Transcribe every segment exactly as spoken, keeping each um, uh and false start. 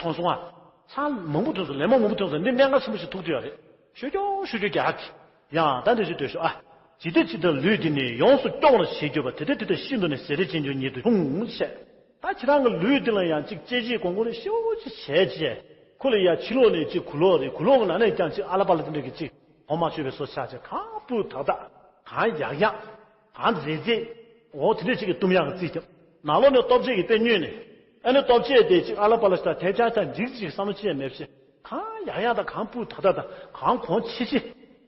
ཐོན་སོང་ཨ། ཚང་མང་པོ་ཐོན་སོང་། ལན་མ་མང་པོ་ཐོན་སོང་། འདི་གནད་འགག་ཆེན་པོ་ཞིག་ཐུག་བསྡད་ཡོད་རེད། ཤོད་ཀྱོག་ཤོད་ཀྱོག་རྒྱག་གི། ཡང་ད་འདི་ཞིག་ལྟོས་ཤོག་ཨ། ཇི་ལྟ་ཇི་ལྟར་ལུས་འདི་ནི་ཡོངས་སུ་སྐྱོང་བར་བྱེད་འགྱུར་བ། དེ་ལྟ་དེ་ལྟར་ཤིན་ཏུ་ནི་ཟད་རེ་ཅན་གྱུར་ཉིད་དུ་ལྷུང་ཞེས། ད་ཁྱེད་རང་གི་ལུས་འདི་ལ་ཡང་ཅིག་ལྕེ་གཅིག་གོང་གོང་རེ་ཤོག་ཅིག་བྱས་རྗེས། ཁོ་ལ་ཡང་ཕྱི་ལོགས་ནས་ཅིག་གུ་ལོག་རེ། གུ་ལོག་གི་ནང་ནས་ཀྱང་ཅིག་ཨ་ལ་པ་ལ་དེ་འདྲ་གི་ཅིག་འོ་མ་མཆོད་པའི་བཟོ་ཆགས་བྱས། གང་སྤུས་དག་དག་གང་ཡག་ཡག་གང་མཛེས་མཛེས། འོ་དེ་འདྲ་ཅིག་གི་གཏུམ་ཡག་གི་རྩིས་རྒྱབ། ནང་ལོགས་ནས་ལྟོ་ཆས་ཀྱི་དཔེ་བསྙོས་ནས། ཨ་ནི་ལྟོ་ཆས་དེ་ཅིག་ཨ་ལ་པ་ལ་ཞིག་དང་དེ་ཅག་ཅག་འཇིག་ཅིག་བསམ་བློ་ཅི་ཡང་མེད་པ་བྱས། གང་ཡག་ཡག་དང་གང་སྤུས་དག་དག་དང་གང་གོང་ཆེ་ཆེ།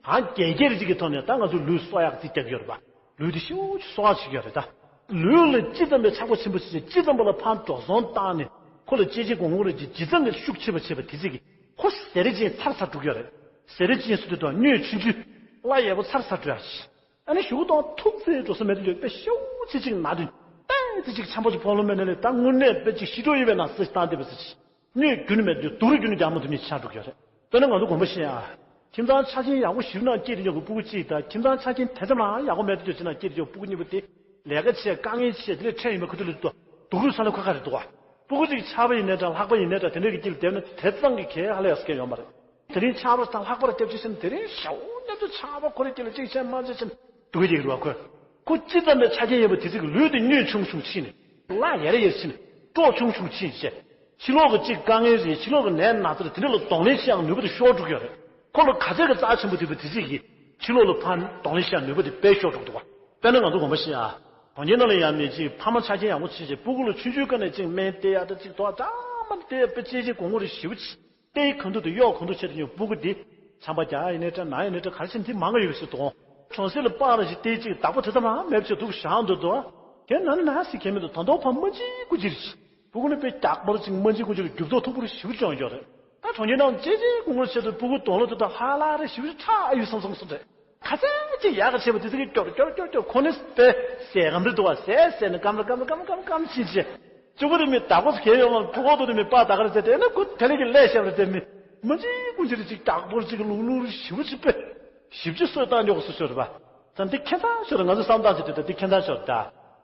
གང་རྒྱས་རྒྱས་རེ་ཅིག་གི་ཐོག་ནས་ད་ང་ཚོ་ལུས་གསོ་ཡག་རྩིས་རྒྱག་གི་ཡོད་རེད་པ། ལུས་དེ་ཤུགས་ཆེ་གསོ་བ་བྱེད་ཀྱི་ཡོད་རེད་ད། ལུས་ལ་ཅི་ཙམ་པའི་ཆགས་པ་ཆེན་པོ་བྱེད་ཅི་ཙམ་པ་ལ་ཕར་འགྲོ་སོང་བཏང་ནས། ཁོ་ལ་ཅེ་ཅེ་གོང་གོང་རེ་ཅིག་ཇི་ཙམ་གྱིས་ཤུགས་ཆེ་བ་བྱེད་པ་དེ་ཅིག་གིས་ཁོ་ཟད་རེ་ཅན་ཚར་ཚར་འགྲོ་གི་ཡོད་རེད། ཟད་རེ་ཅན་ཟེར་དུས་ད་སྨྱོས་ཆུང་ཆུང་། བླ་ཡག་པོ་ཚར་ཚར་འགྲོ་ཡག་ཅིག་ཨ་ནི་གཞུག་གུ་དང་ཐུག་ཚེ་འགྲོ་ས་མེད་དུ་ཡོད་པའི་ཤུགས་ཆེ་ཅིག་ན་དུས། ཏན་ཏན་ཅིག་ཆམ་པ་ཅིག་ཕོག་ལོ་མེད་ན་ལས་ད་དངོས་གནས་དཔེ་ཅིག་ཤི་འགྲོ་ཡོད་པའི་ནང་སྲིད་བཏང་བསྡད་པ་ཟེར་ཅིག་སྨྱོས་རྒྱུན་མེད་དུས་སྡུག་རུས་རྒྱུན་རྒྱག་མ་ཐུབ་མི་ཆགས་འགྲོ་གི་ཡོད་རེད། དཔེར་ན་ང་ཚོ་དགོངས་པ་བཞེས་ཨ། ཁྱིམ་ཚང་ཆ་རྐྱེན་ཡག་པོ་ཞིག་ནང་སྐྱེས་ཏེ་ཡོད་པའི་སྤུ་གུ་གཅིག་དང་། ཁྱིམ་ཚང་ཆ་རྐྱེན་དེ་ཙམ་ལའང་ཡག་པོ་མེད་དུས་ཅིག་ནང་སྐྱེས་ཏེ་ཡོད་པའི་སྤུ་གུ་གཉིས་པོ་དེ། ལས་ཀ་བྱས། དཀའ་ངལ་བྱས། དེ་ལས་ཁྲལ་ཡིན་པ་ཁུ་ཐུ་ལུ་ཐུ། སྡུག་རུས་ས་ལ་ཁ་ཁ་རེད་འདུག་བ། སྤུ་གུ་གཅིག་ཆགས་པ་ཡིན་ནའི་འདྲ། ལྷག་པ་ཡིན་ནའི་འདྲ། དེ་འདྲའི་གི་དཀྱིལ་བསྡད་ན་དེ་ཙམ་གྱི་གལ་ཧ་ལས་ཡག་ས་གལ་ཡོད་མ་རེད། དེ་རིང་ཆགས་པ་དང་ལྷག་པར་སྐྱབས་ཆེ་ཟེར་ནས་དེ་རིང་ཞའོ་མཉམ་དུ་ཆགས་པ་ཁོ་རེ་སྐྱེ་ལ་གཅིག་བྱས་མ་བྱས་བྱས་ནས་སྡུག་གི་རེད་བ་ཁོ། ཁོ་ཅི་ཙམ་པའི་ཆ་རྐྱེན་ཡོད་པ་དེ་ཚོ་གི་ལུས་དེ་སྨྱོས་ཆུང་ཆུང་ཕྱིན་ནས། བླ་ཡར་ཡར་ཕྱིན་ནས། དཀྲོག་ཆུང་ཆུང་ཕྱིན་བྱས། ཕྱི་ལོགས་ཀྱི་གཅིག་དཀའ་ངལ་རེད། ཕྱི་ལོགས་ཀྱི་ནད་ན་ཚ་རེད། དེ་འདྲ་ལ་གདོང་ལེན་བྱེད་ཡག་ནུས་པ་དེ་ཤོར་འགྲོ་གི་ཡོད་རེད། ཁོ་ལ་ག་ཚད་ཀྱི་རྩ་ཆེན་པོ་དེ་བས་དེ་ཚིག་གིས་ཕྱི་ལོགས་ལ་ཕར་གདོང་ལེན་བྱེད་ཡག་ནུས་པ་དེ་དཔེ་ཤོར་འགྲོ་གི་འདུག་བ། དཔེར་ན་ང་ཚོ་དགོངས་པ་བཞེས་ཨ། གྲོང་ཁྱེར་ནང་ལ་ཡང་མི་གཅིག་ཕ་མ་ཆ་རྐྱེན་ཡག་པོ་བྱེད་བྱེད་སྤུ་གུ་ལ་ཆུང་ཆུང་སྒང་ནས་གཅིག་སྨན་སྟེར་ཡག་དང་གཅིག་དོ་འདྲ་མ་སྟེར་ཡག་དཔེ་ཅེ་ཅེ་གོང་གོང་རེ་ཞེ་པོ་ཅིག་སྟེར་གང་ཐུབ་དང་གཡོག་གང་ཐུབ་བྱས་དུས་ཀྱང་སྤུ་གུ་འདི་ཆམ་པ་རྒྱག་ཡིན་ནའི་འདྲ། ན་ཡིན་ནའི་འདྲ། ག་རེ་བྱས་ནའི་འདི་མང་ག་ཡོད་པ་ཞིག་འདུག་གྲོང་གསེབ་ལ་པར་ཞིག་སྟེར་ཅིག་བདག་པོ་དེ་ཙམ་ཡང་མེད་པ་ཅིག་འདུག་བཞག་འདུག་དོ། དེ་ན་ནི་ན་ཟེར་མཁན་མི་འདུག་ད་དུང་ཕར་མ་གཅིག་དགུ་གཅིག་རེད། སྤུ་གུ་ནི་དཔེ་རྒྱག་པོར་ཅིག་མ་གཅིག་དགུ་གཅིག་རྒྱུག་ཐོག་ཐོག་པོ་རེ་ཞེ་པོ་ཅིག་བྱུང་ཡོད་རེད། ད་གྲོང་ཁྱེར་ནང་ཅེ་ཅེ་གོང་གོང་བྱས་དུས་སྤུ་གུ་གདོང་ལ་ཐུག་དང་ཧ་ལ་རེ་ཞེ་པོ་ཅིག་ཁྲག་ཨ་ཡུ་སང་སང་སོང་རེད། ག་ཚད་ཅིག་ཡག་ག་བྱས་པ་དེ་ཚོ་གི་སྐྱོར་སྐྱོར་སྐྱོར་སྐྱོར་ཁོ་ནི་དཔེ་ཟས་གམ་རེད་འདུག་བ། ཟས་ཟས་ནས་སྐམ་ར་སྐམ་ར་སྐམ་སྐམ་སྐམ་ཕྱིན་བྱས། གཅིག་པོ་དེ་མི་བདག་པོ་ཟེར་མཁན་ཡོད་མ་རེད། ཕྲུ་གུ་དེ་མི་པ་ད་ག་རེ་ཟེར་དེ་ནི་ཁོ་དེ་ལས་ཀྱི་ལས་བཤད་པ་རེད་དེ། མི་མ་གཅིག་དགུ་གཅིག་རེ་ཅིག་བདག་པོར་ཅིག་ལུག་ལུག་རེ་ཞེ་པོ་ཅིག་དཔེ་ཞེ་པོ་ཅིག་གསོད་བཏང་འཇོག་སུ་ཤོར་བ། ད་འདི་ཁྱད་མཚར་ཤོར་རེད། ང་ཚོ་བསམ་སྟངས་ཅིག་དེ་ད་འདི་ཁྱད་མཚར་ཤོར་ད།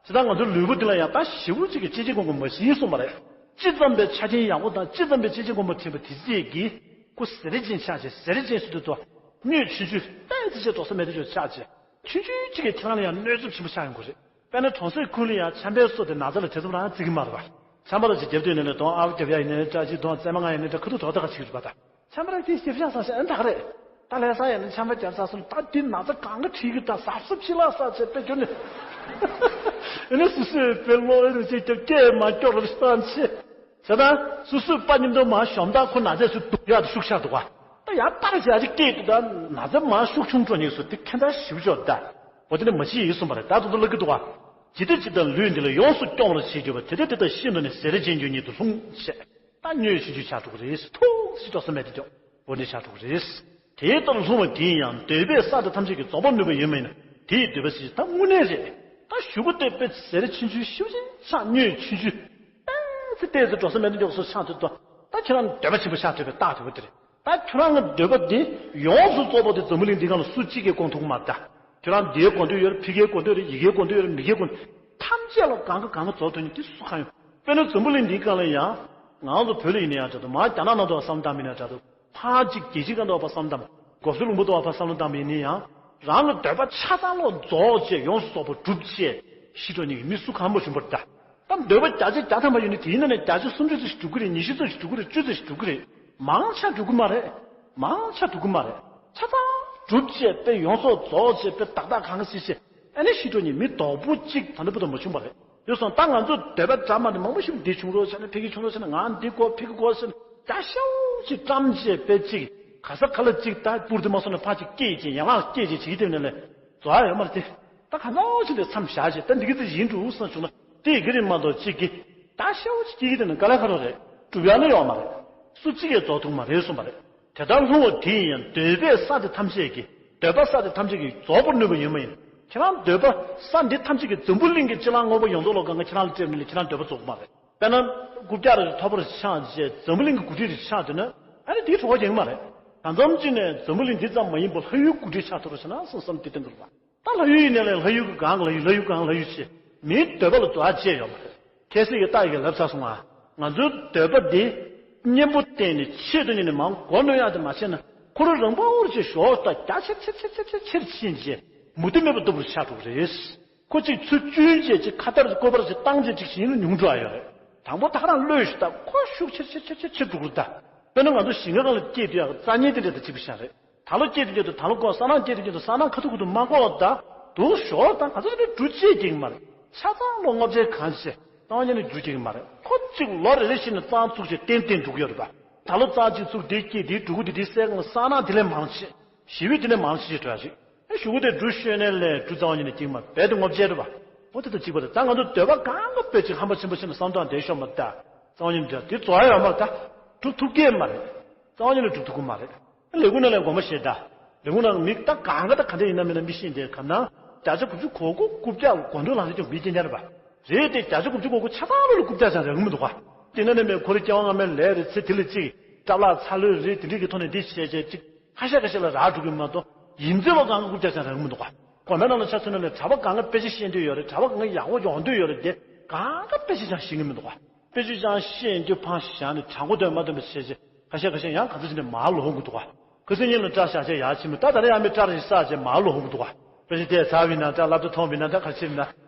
ཅི་ད་ང་ཚོའི་ལུས་པོ་འདི་ལ་ཡང་ད་ཞེ་པོ་ཅིག་གི་ཅེ་ཅེ་གོང་གོང་མ་ཤི་སོང་བ་རེད། ཅི་ཙམ་པའི་ཆ་རྐྱེན་ཡག་པོ་དང་ཅི་ཙམ་པའི་ཅེ་ཅེ་གོང་མ་ཕྲན་བུ་དེ་ཅིག་གིས་ཁོ་ཟད་རེ་ཅན་ཆགས་བྱས། ཟད་རེ་ཅན་ཟེར་དུས་དོ། སྨྱོས་ཆུང་ཆུང་ཏན་ཏན་ཅིག་འགྲོ་ས་མེད་དུ་ཆགས་བྱས། ཆུང་ཆུང་ཅིག་གིས་ཁྱེད་རང་ལ་ཡང་གནོད་ཚབས་ཆེན་པོ་ཆགས་ཡོང་གི་རེད། དཔེར་ན་གྲོང་གསེབ་ཁུལ་ལ་ཡང་ཆམ་པའི་སོ་དེ་ན་ཚ་ལ་དེ་ཙམ་རང་བརྩི་གི་མ་རེད་པ། ཆམ་པ་ལ་ཅིག་རྒྱབ་དུས་ནས་ལས་གདོང་ཨར་རྒྱབ་ཡ་ཡིན་ནའི་འདྲ། ཅིག་གདོང་བཙན་མ་ང་ཡིན་ནའི་འདྲ། ཁ་ཐུག་དོག་ཐག་ཁ་ཅིག་རེད་པ་ད། ཆམ་པ་ར་དེ་ཞིབ་ཆ་ས་ཞིག་ཨ་ནི་ད་ག་རེད། ད་ལྷ་ས་ཡིན་ན་ཆམ་པ་རྒྱབ་ས་སོང་། ད་འདི་ན་ཚ་གང་ག་ཁྲིད་གི་ད་གཟབ་གཟབ་ཕྱི་ལ་ས་ཆེ་དཔེ་གྱུར་ནས། ཨ་ནི་སུ་སུས་དཔེ་བློ་ཨེ་རུ་ཅིག་རྒྱབ་སྐད་མ་སྐྱོར་ར་སྟངས་ཆེ། བྱས་ད་སུ་སུས་པ་མཉམ་དུ་མ་ཤོམ་ད་ཁོ་ན་ཚ་སུ་སྡུག་ཡག་ཏུ་ཤུགས་ཆག་འདུག་ག་ད་ཡར་པར་བཞག་ཅིག་སྐད་དུ་ད་ན་ཚ་མ་ཤུགས་ཆུང་འགྲོ་ཉེས་སུ་དེ་ཁྱད་མཚར་ཞིབ་འཇོག་ད། འོ་དེ་ནི་མ་ཤི་ཡིན་གསུངས་པ་རེད། ད་དུ་དུ་ལ་གི་འདུག་ག་ཇི་ལྟ་ཇི་ལྟར་ལུས་འདི་ལ་ཡོངས་སུ་སྐྱོང་བར་བྱེད་འགྱུར་བ། དེ་ལྟ་དེ་ལྟར་ཤིན་ཏུ་ནི་ཟད་རེ་ཅན་གྱུར་ཉིད་དུ་ལྷུང་ཞེས། ད་སྨྱོས་ཆུང་ཆུང་ཆགས་འགྲོ་གི་རེད། ཐུགས་སུ་འགྲོ་ས་མེད་དེ་འགྲོ་འོ་ནི་ཆགས་འགྲོ་གི་རེད། དེ་ལྟར་ལྷུང་བ་དེ་ཡང་འདོད་པས་བསགས་དེ་ཐམས་ཅད་ཀྱིས་རྫོགས་པར་ནུས་པ་ཡོད་མ་ཡིན་ན། དེ་ཡི་འདོད་པ་ཟེར་ད་དངོས་གནས་རེད། ད་གཞུག་གུ་དེ་དཔེ་ཟད་རེ་ཆུང་ཆུང་ཤུགས་ཆེན་ཆགས། སྨྱོས་ཆུང་ཆུང་ཏན་ཏན་ཏན་ཏན་འགྲོ་ས་མེད་དུ་འགྲོ་སོ་ཆགས་འདུག་ད་ད་ཁྱེད་རང་འདོད་པ་ཆེན་པོ་ཆགས་ཐུབ་པའི་རྟགས་དེ་བོ་དེ་རེད། ད་ཁྱོད་རང་གི་འདོད་པ་འདི་ཡོངས་སུ་རྫོགས་པ་དེ་འཛམ་བུ་གླིང་འདི་སྒང་ལ་སུ་གཅིག་གིས་སྐོང་ཐུབ་ཀྱི་མ་རེད་ད། ཁྱོད་རང་འདིའི་སྐོང་འདོད་ཡོད་རེད། ཕ་གིའི་སྐོང་འདོད་ཡོད་རེད། ཡི་གེའི་སྐོང་འདོད་ཡོད་རེད། མི་གིའི་སྐོང་། ཐམས་ཅད་ལ་གང་ག་གང་ག་རྫོགས་ཐུབ་ནི་དེ་སུ་གང་ཡོད། དཔེར་ན་འཛམ་བུ་གླིང་འདིའི་སྒང་ལ་ཡང་། ང་ཚོ་བོད་ལ་ཡིན་ན་ཡང་འདྲ་འདུག་མར་རྒྱ་ནག་ནང་དུ་བསམ་བློ་བཏང་མིན་ན་འདྲ་འདུག་ཕར་གཅིག་རྒྱལ་སྤྱིའི་སྒང་དུ་བསམ་བློ་བཏང་། མགོ་སེར་ལུང་པ་དུ་བ་ཕར་བསམ་བློ་བཏང་མིན་ན་ཡང་། རང་གི་འདོད་པ་ཆ་ཚང་ལོ་རྫོགས་བྱས་ཡོངས་སུ་རྫོགས་པ་གྲུབ་བྱས་ཤི་འགྲོ་ནི་གི་མི་སུ་གང་མ་བྱུང་བར་གདའ། ད་འདོད་པ་བརྒྱ་ཆ་བརྒྱ་ཐམ་པ་ཡོད་ནི་དེའི་ནང་ནས་བརྒྱ་ཆ་སུམ་ཅུ་ཙམ་ཞིག་འགྲུབ་ཀྱི་རེད། ཉི་ཤུ་ཙམ་ཞིག་འགྲུབ་ཀྱི་རེད། བཅུ་ཙམ་ཞིག་འགྲུབ་ཀྱི་རེད། མང་ཆ་འགྲུབ་ཀྱི་མ་རེད། མང་ཆ་འགྲུབ་ཀྱི་མ་རེད། ཆ་ཚང་གྲུབ་བྱས་དཔེ་ཡོངས་སུ་རྫོགས་བྱས་དཔེ་ཏག་ཏག་གང་ག་སྲིད་བྱས་ཨ་ནི་ཤི་འགྲོ་ནི་མི་རྡོག་པོ་གཅིག་ད་ལྟ་བར་དུ་མ་བྱུང་བ་རེད། དེ་སོང་ད་ང་ཚོ་འདོད་པ་འདྲ་མ་འདྲ་མང་པོ་ཞིག་འདི་བྱུང་རོགས་བྱས་ན་ཕ་གི་བྱུང་རོགས་བྱས་ན་ང་འདི་དགོས་ཕ་གི་དགོས་ཟེར་ན་རྒྱ་ཤའུ་ཅིག་བཀྲམ་བྱས་དཔེ་གཅིག་ག་ས་ག་ལ་གཅིག་ད་པུར་དེ་མ་སོང་ན་ཕ་ཅིག་སྐྱེས་ཅིག་ཡན་ལག་སྐྱེས་ཅིག་བྱེད་ཀྱི་དེ་ནས་ལས་རྫོགས་ཡ་ཡོད་མ་རེད་དེ། ད་ག་ཚོད་ཅིག་དེ་མཚམས་བཞག་བྱས་ད་འདི་གི་ཚེ་ཡིན་འགྲོ་བསམ་བྱུང་ན་དེ་ཡི་གེ་རེད་མ་གཏོགས་གཅིག་གི་ད་ཤའུ་ཅིག་སྐྱེས་ཀྱི་དེ་ནས་དཀའ་ལས་ཁག་རོགས་རེད། སྒྲུབ་ཡ་ནི་ཡོད་མ་རེད། སུ་གཅིག་གིས་རྫོགས་ཐུབ་མ་རེད་གསུངས་པ་རེད། དེ་ལྟར་ལྷུང་བ་དེ་ཡིན་ཡང་འདོད་པས་བསགས་དེ་ཐམས་ཅད་ཀྱིས། འདོད་པ་བསགས་དེ་ཐམས་ཅད་ཀྱིས་རྫོགས་པར་ནུས་པ་ཡོད་མ་ཡིན། ཁྱེད་རང་འདོད་པ་བསགས་འདི་ཐམས་ཅད་ཀྱིས་འཛམ་བུ་གླིང་གི་སྤྱི་བླ་ངོ་བོ་ཡོངས་རྫོགས་ལ་གང་ག་ཁྱེད་རང་ལ་སྤྲད་ནས་ཁྱེད་རང་འདོད་པ་རྫོགས་ཀྱི་མ་རེད། དཔེར་ན། རྐུབ་བཀྱག་རེ་མཐོ་པོ་རེ་ཆགས་རྗེས་འཛམ་བུ་གླིང་གི་འགོ་ཁྲིད་རེ་ཆགས་འདོད་ན། ཨ་ནི་དེའི་གྲོགས་པོ་ཡིན་གྱི་མ་རེད། གང་འཚམ་ཅིག་ནས་འཛམ་བུ་གླིང་འདི་ཙམ་མ་ཡིན་པར་ལྷ་ཡུལ་འགོ་ཁྲིད་ཆགས་ཐུབ་རོགས་བྱས་ན་བསམ་བསམ་དེ་བསྟན་འདུག་པ། ད་ལྷ་ཡུལ་ཡིན་ནའི་ལས་ལྷ་ཡུལ་གྱི་སྒང་གི་ལྷ་ཡུལ། ལྷ་ཡུལ་སྒང་ལྷ་ཡུལ་བྱས། མིའི་འདོད་པ་ལ་དོ་ཨ་བྱས་ཡོད་མ་རེད། ཁྱེད་ཚོས་ཀྱི་རྟགས་ཀྱི་ལབ་ཚར་སོང་ང་། ང་ཚོའི་འདོད་པ་འདི། གཉེན་པོ་བསྟེན་ནས་ཆེད་དུ་གཉེར་ནས་མང་མགོ་གནོན་ཡག་དེ་མ་བྱས་ན་ཁོ་རང་རང་བབ་ཅིག་ཞོག་ད་རྒྱ་ཆེར་ཆེར་ཆེར་ཆེར་ཕྱིན་རྗེས་མུ་མཐུད་མེད་པར་སྡུག་རུ་ཆགས་འགྲོ་གི་རེད། ཁོ་གཅིག་ཚུར་བསྐྱོན་རྗེས་ཅིག་ཁ་ཏར་བཀོད་པར་ཅིག་བཏང་རྗེས་ཅིག་ཞིག་ཡིན་ན་ཉུང་འགྲོ་ཡ་ཡོད་རེད། དང་པོ་ད་རང་བློས་ཤུགས་ད་ཁོ་ཤུགས་ཆེར་ཆེར་ཆེར་ཆེར་ཆེར་འགྲོ་གི་རེད་ད། དཔེར་ན་ང་ཚོ་ཞིང་ཁ་ཁ་ལ་སྐྱེས་དུས་ཡག་རྩ་གཉིས་དེ་འདྲ་ད་གཅིག་པ་ཤ་རེད། ད་ལོ་སྐྱེས་དུས་སྐྱེས་དུས་ད་ལོ་ཀོ་ས་ནང་སྐྱེས་དུས་སྐྱེས་དུས་ས་ནང་ཁ་ཐུག་ཁུ་ཐུག་མ་ཀོ་ད་དུག་ཞོག་ད་ང་ཚོ་ནི་འབྲུ་ཅེས་སྐྱེ་གི་མ་རེད། ཆ་ཚང་ལོ་ལྔ་བཅུའི་གང་ཤེས་རྩ་བ་ཉིད་ནས་འབྲུ་སྐྱེ་གི་མ་རེད། ཁོ་གཅིག་ལོ་རེ་རེ་བཞིན་ནས་རྩ་ཚུགས་ཆེ་ཏན་ཏན་འགྲོ་གི་ཡོད་རེད་པ། ད་ལོ་རྩ་གཅིག་ཚུགས་དེ་སྐྱེས་དེའི་འབྲུ་གུ་དེ་དེའི་སའི་སྒང་ལ་ས་ནང་དེ་ལས་མང་ཆེ། ཞི་བའི་དེ་ནས་མང་ཆེ་ཞིག་འགྲོ་ཡ་ཞིག་ཨེ་གཞུག་གུ་དེ་འབྲུ་བཤོས་ནས་ལས་འབྲུ་རྩ་བ་ཉིད་ནས་སྐྱེ་གི་མ་རེད་དེ་ངོ་བཅད་རེད་པ། འོ་དེ་དང་གཅིག་པ་རེད། ད་ང་ཚོ་འདོད་པ་གང་ག་དཔེ་ཅིག་ཧམ་པ་ཆེན་པོ་ཆེ་ན་བསམ་སྟངས་དེ་ཤོར་མ་རེད་ད། རྩ་བ་ཉིད་ནས་འགྲོ་དེ་རྫོགས་ཡ་ཡོད་མ་རེད་ད། གྲུབ་ཐུབ་ཀྱི་མ་རེད། རྩ་བ་ཉིད་ནས་གྲུབ་ཐུབ་ཀྱི་མ་རེད། ལས་ཁུངས་ནང་ལ་དགོངས་པ་བཞེས་ད། ལས་ཁུངས་ནང་མི་ད་གང་ག་ད་ག་འདྲ་ཡིན་ན་མིན་ན་མི་ཤེས་འདི་ག་ནང་བརྒྱ་ཆ་དགུ་བཅུ་གོ་དགུ་རྐུབ་བཀྱག་གོ་འདོད་ལངས་ཏེ་ཀྱང་མི་སྐྱེ་ཉར་བ། རེད་དེ་བརྒྱ་ཆ་དགུ་བཅུ་གོ་དགུ་ཆ་ཚང་ལོ་ལ་རྐུབ་བཀྱག་ཅང་རག་གི་མི་འདུག་ག་དེ་ན་ནས་མེད་ཁོ་རེ་སྐྱེ་བ་སྔ་མའི་ལས་རེད་ཚེ་འདི་ལ་གཅིག་སྐྲ་ལག་ཚ་ལོས་རེད་དེ་འདྲས་ཀྱི་ཐོག་ནས་འདི་བྱས་བྱས་གཅིག་ཁ་ཤས་ཁ་ཤས་ལ་རག་འགྲོ་གི་མ་གཏོགས་ཡིན་ཚེ་བ་གང་ག་རྐུབ་བཀྱག་ཅང་རག་གི་མི་འདུག་ག་དགོན་པའི་ནང་ལ་ཆ་མཚོན་ན་ལས་གྲྭ་པ་གང་ག་དཔེ་ཆ་ཤེས་འདོད་ཡོད་རེད། གྲྭ་པ་གང་ག་ཡག་པོ་ཡོང་འདོད་ཡོད་རེད་དེ་གང་ག་དཔེ་ཆ་ཅང་ཤེས་ཀྱི་མི་འདུག་ག་དཔེ་ཆ་ཅང་ཤེས་འདོད་ཕངས་བཞག་ནས་དྲང་པོ་འདོད་མ་འདོད་པ་བྱས་བྱས་ཁ་ཤས་ཁ་ཤས་ཡང་ག་ཚོད་ཅིག་ནས་མར་ལོག་གི་འདུག་ག་ཁ་སང་ཉིན་ལ་སྐྲ་བཞར་བྱས་ཡར་ཕྱིན་མོད་ད་ད་རེས་ཡང་མི་སྐྲ་རེ་བསགས་བྱས་མར་ལོག་གི་འདུག་ག་དཔེ་ཆ་དེ་ཚར་བའི་ནང་འདྲ་སློབ་གྲྭ་མཐོང་བའི་ནང་འདྲ་ག་ཕྱིར་ན་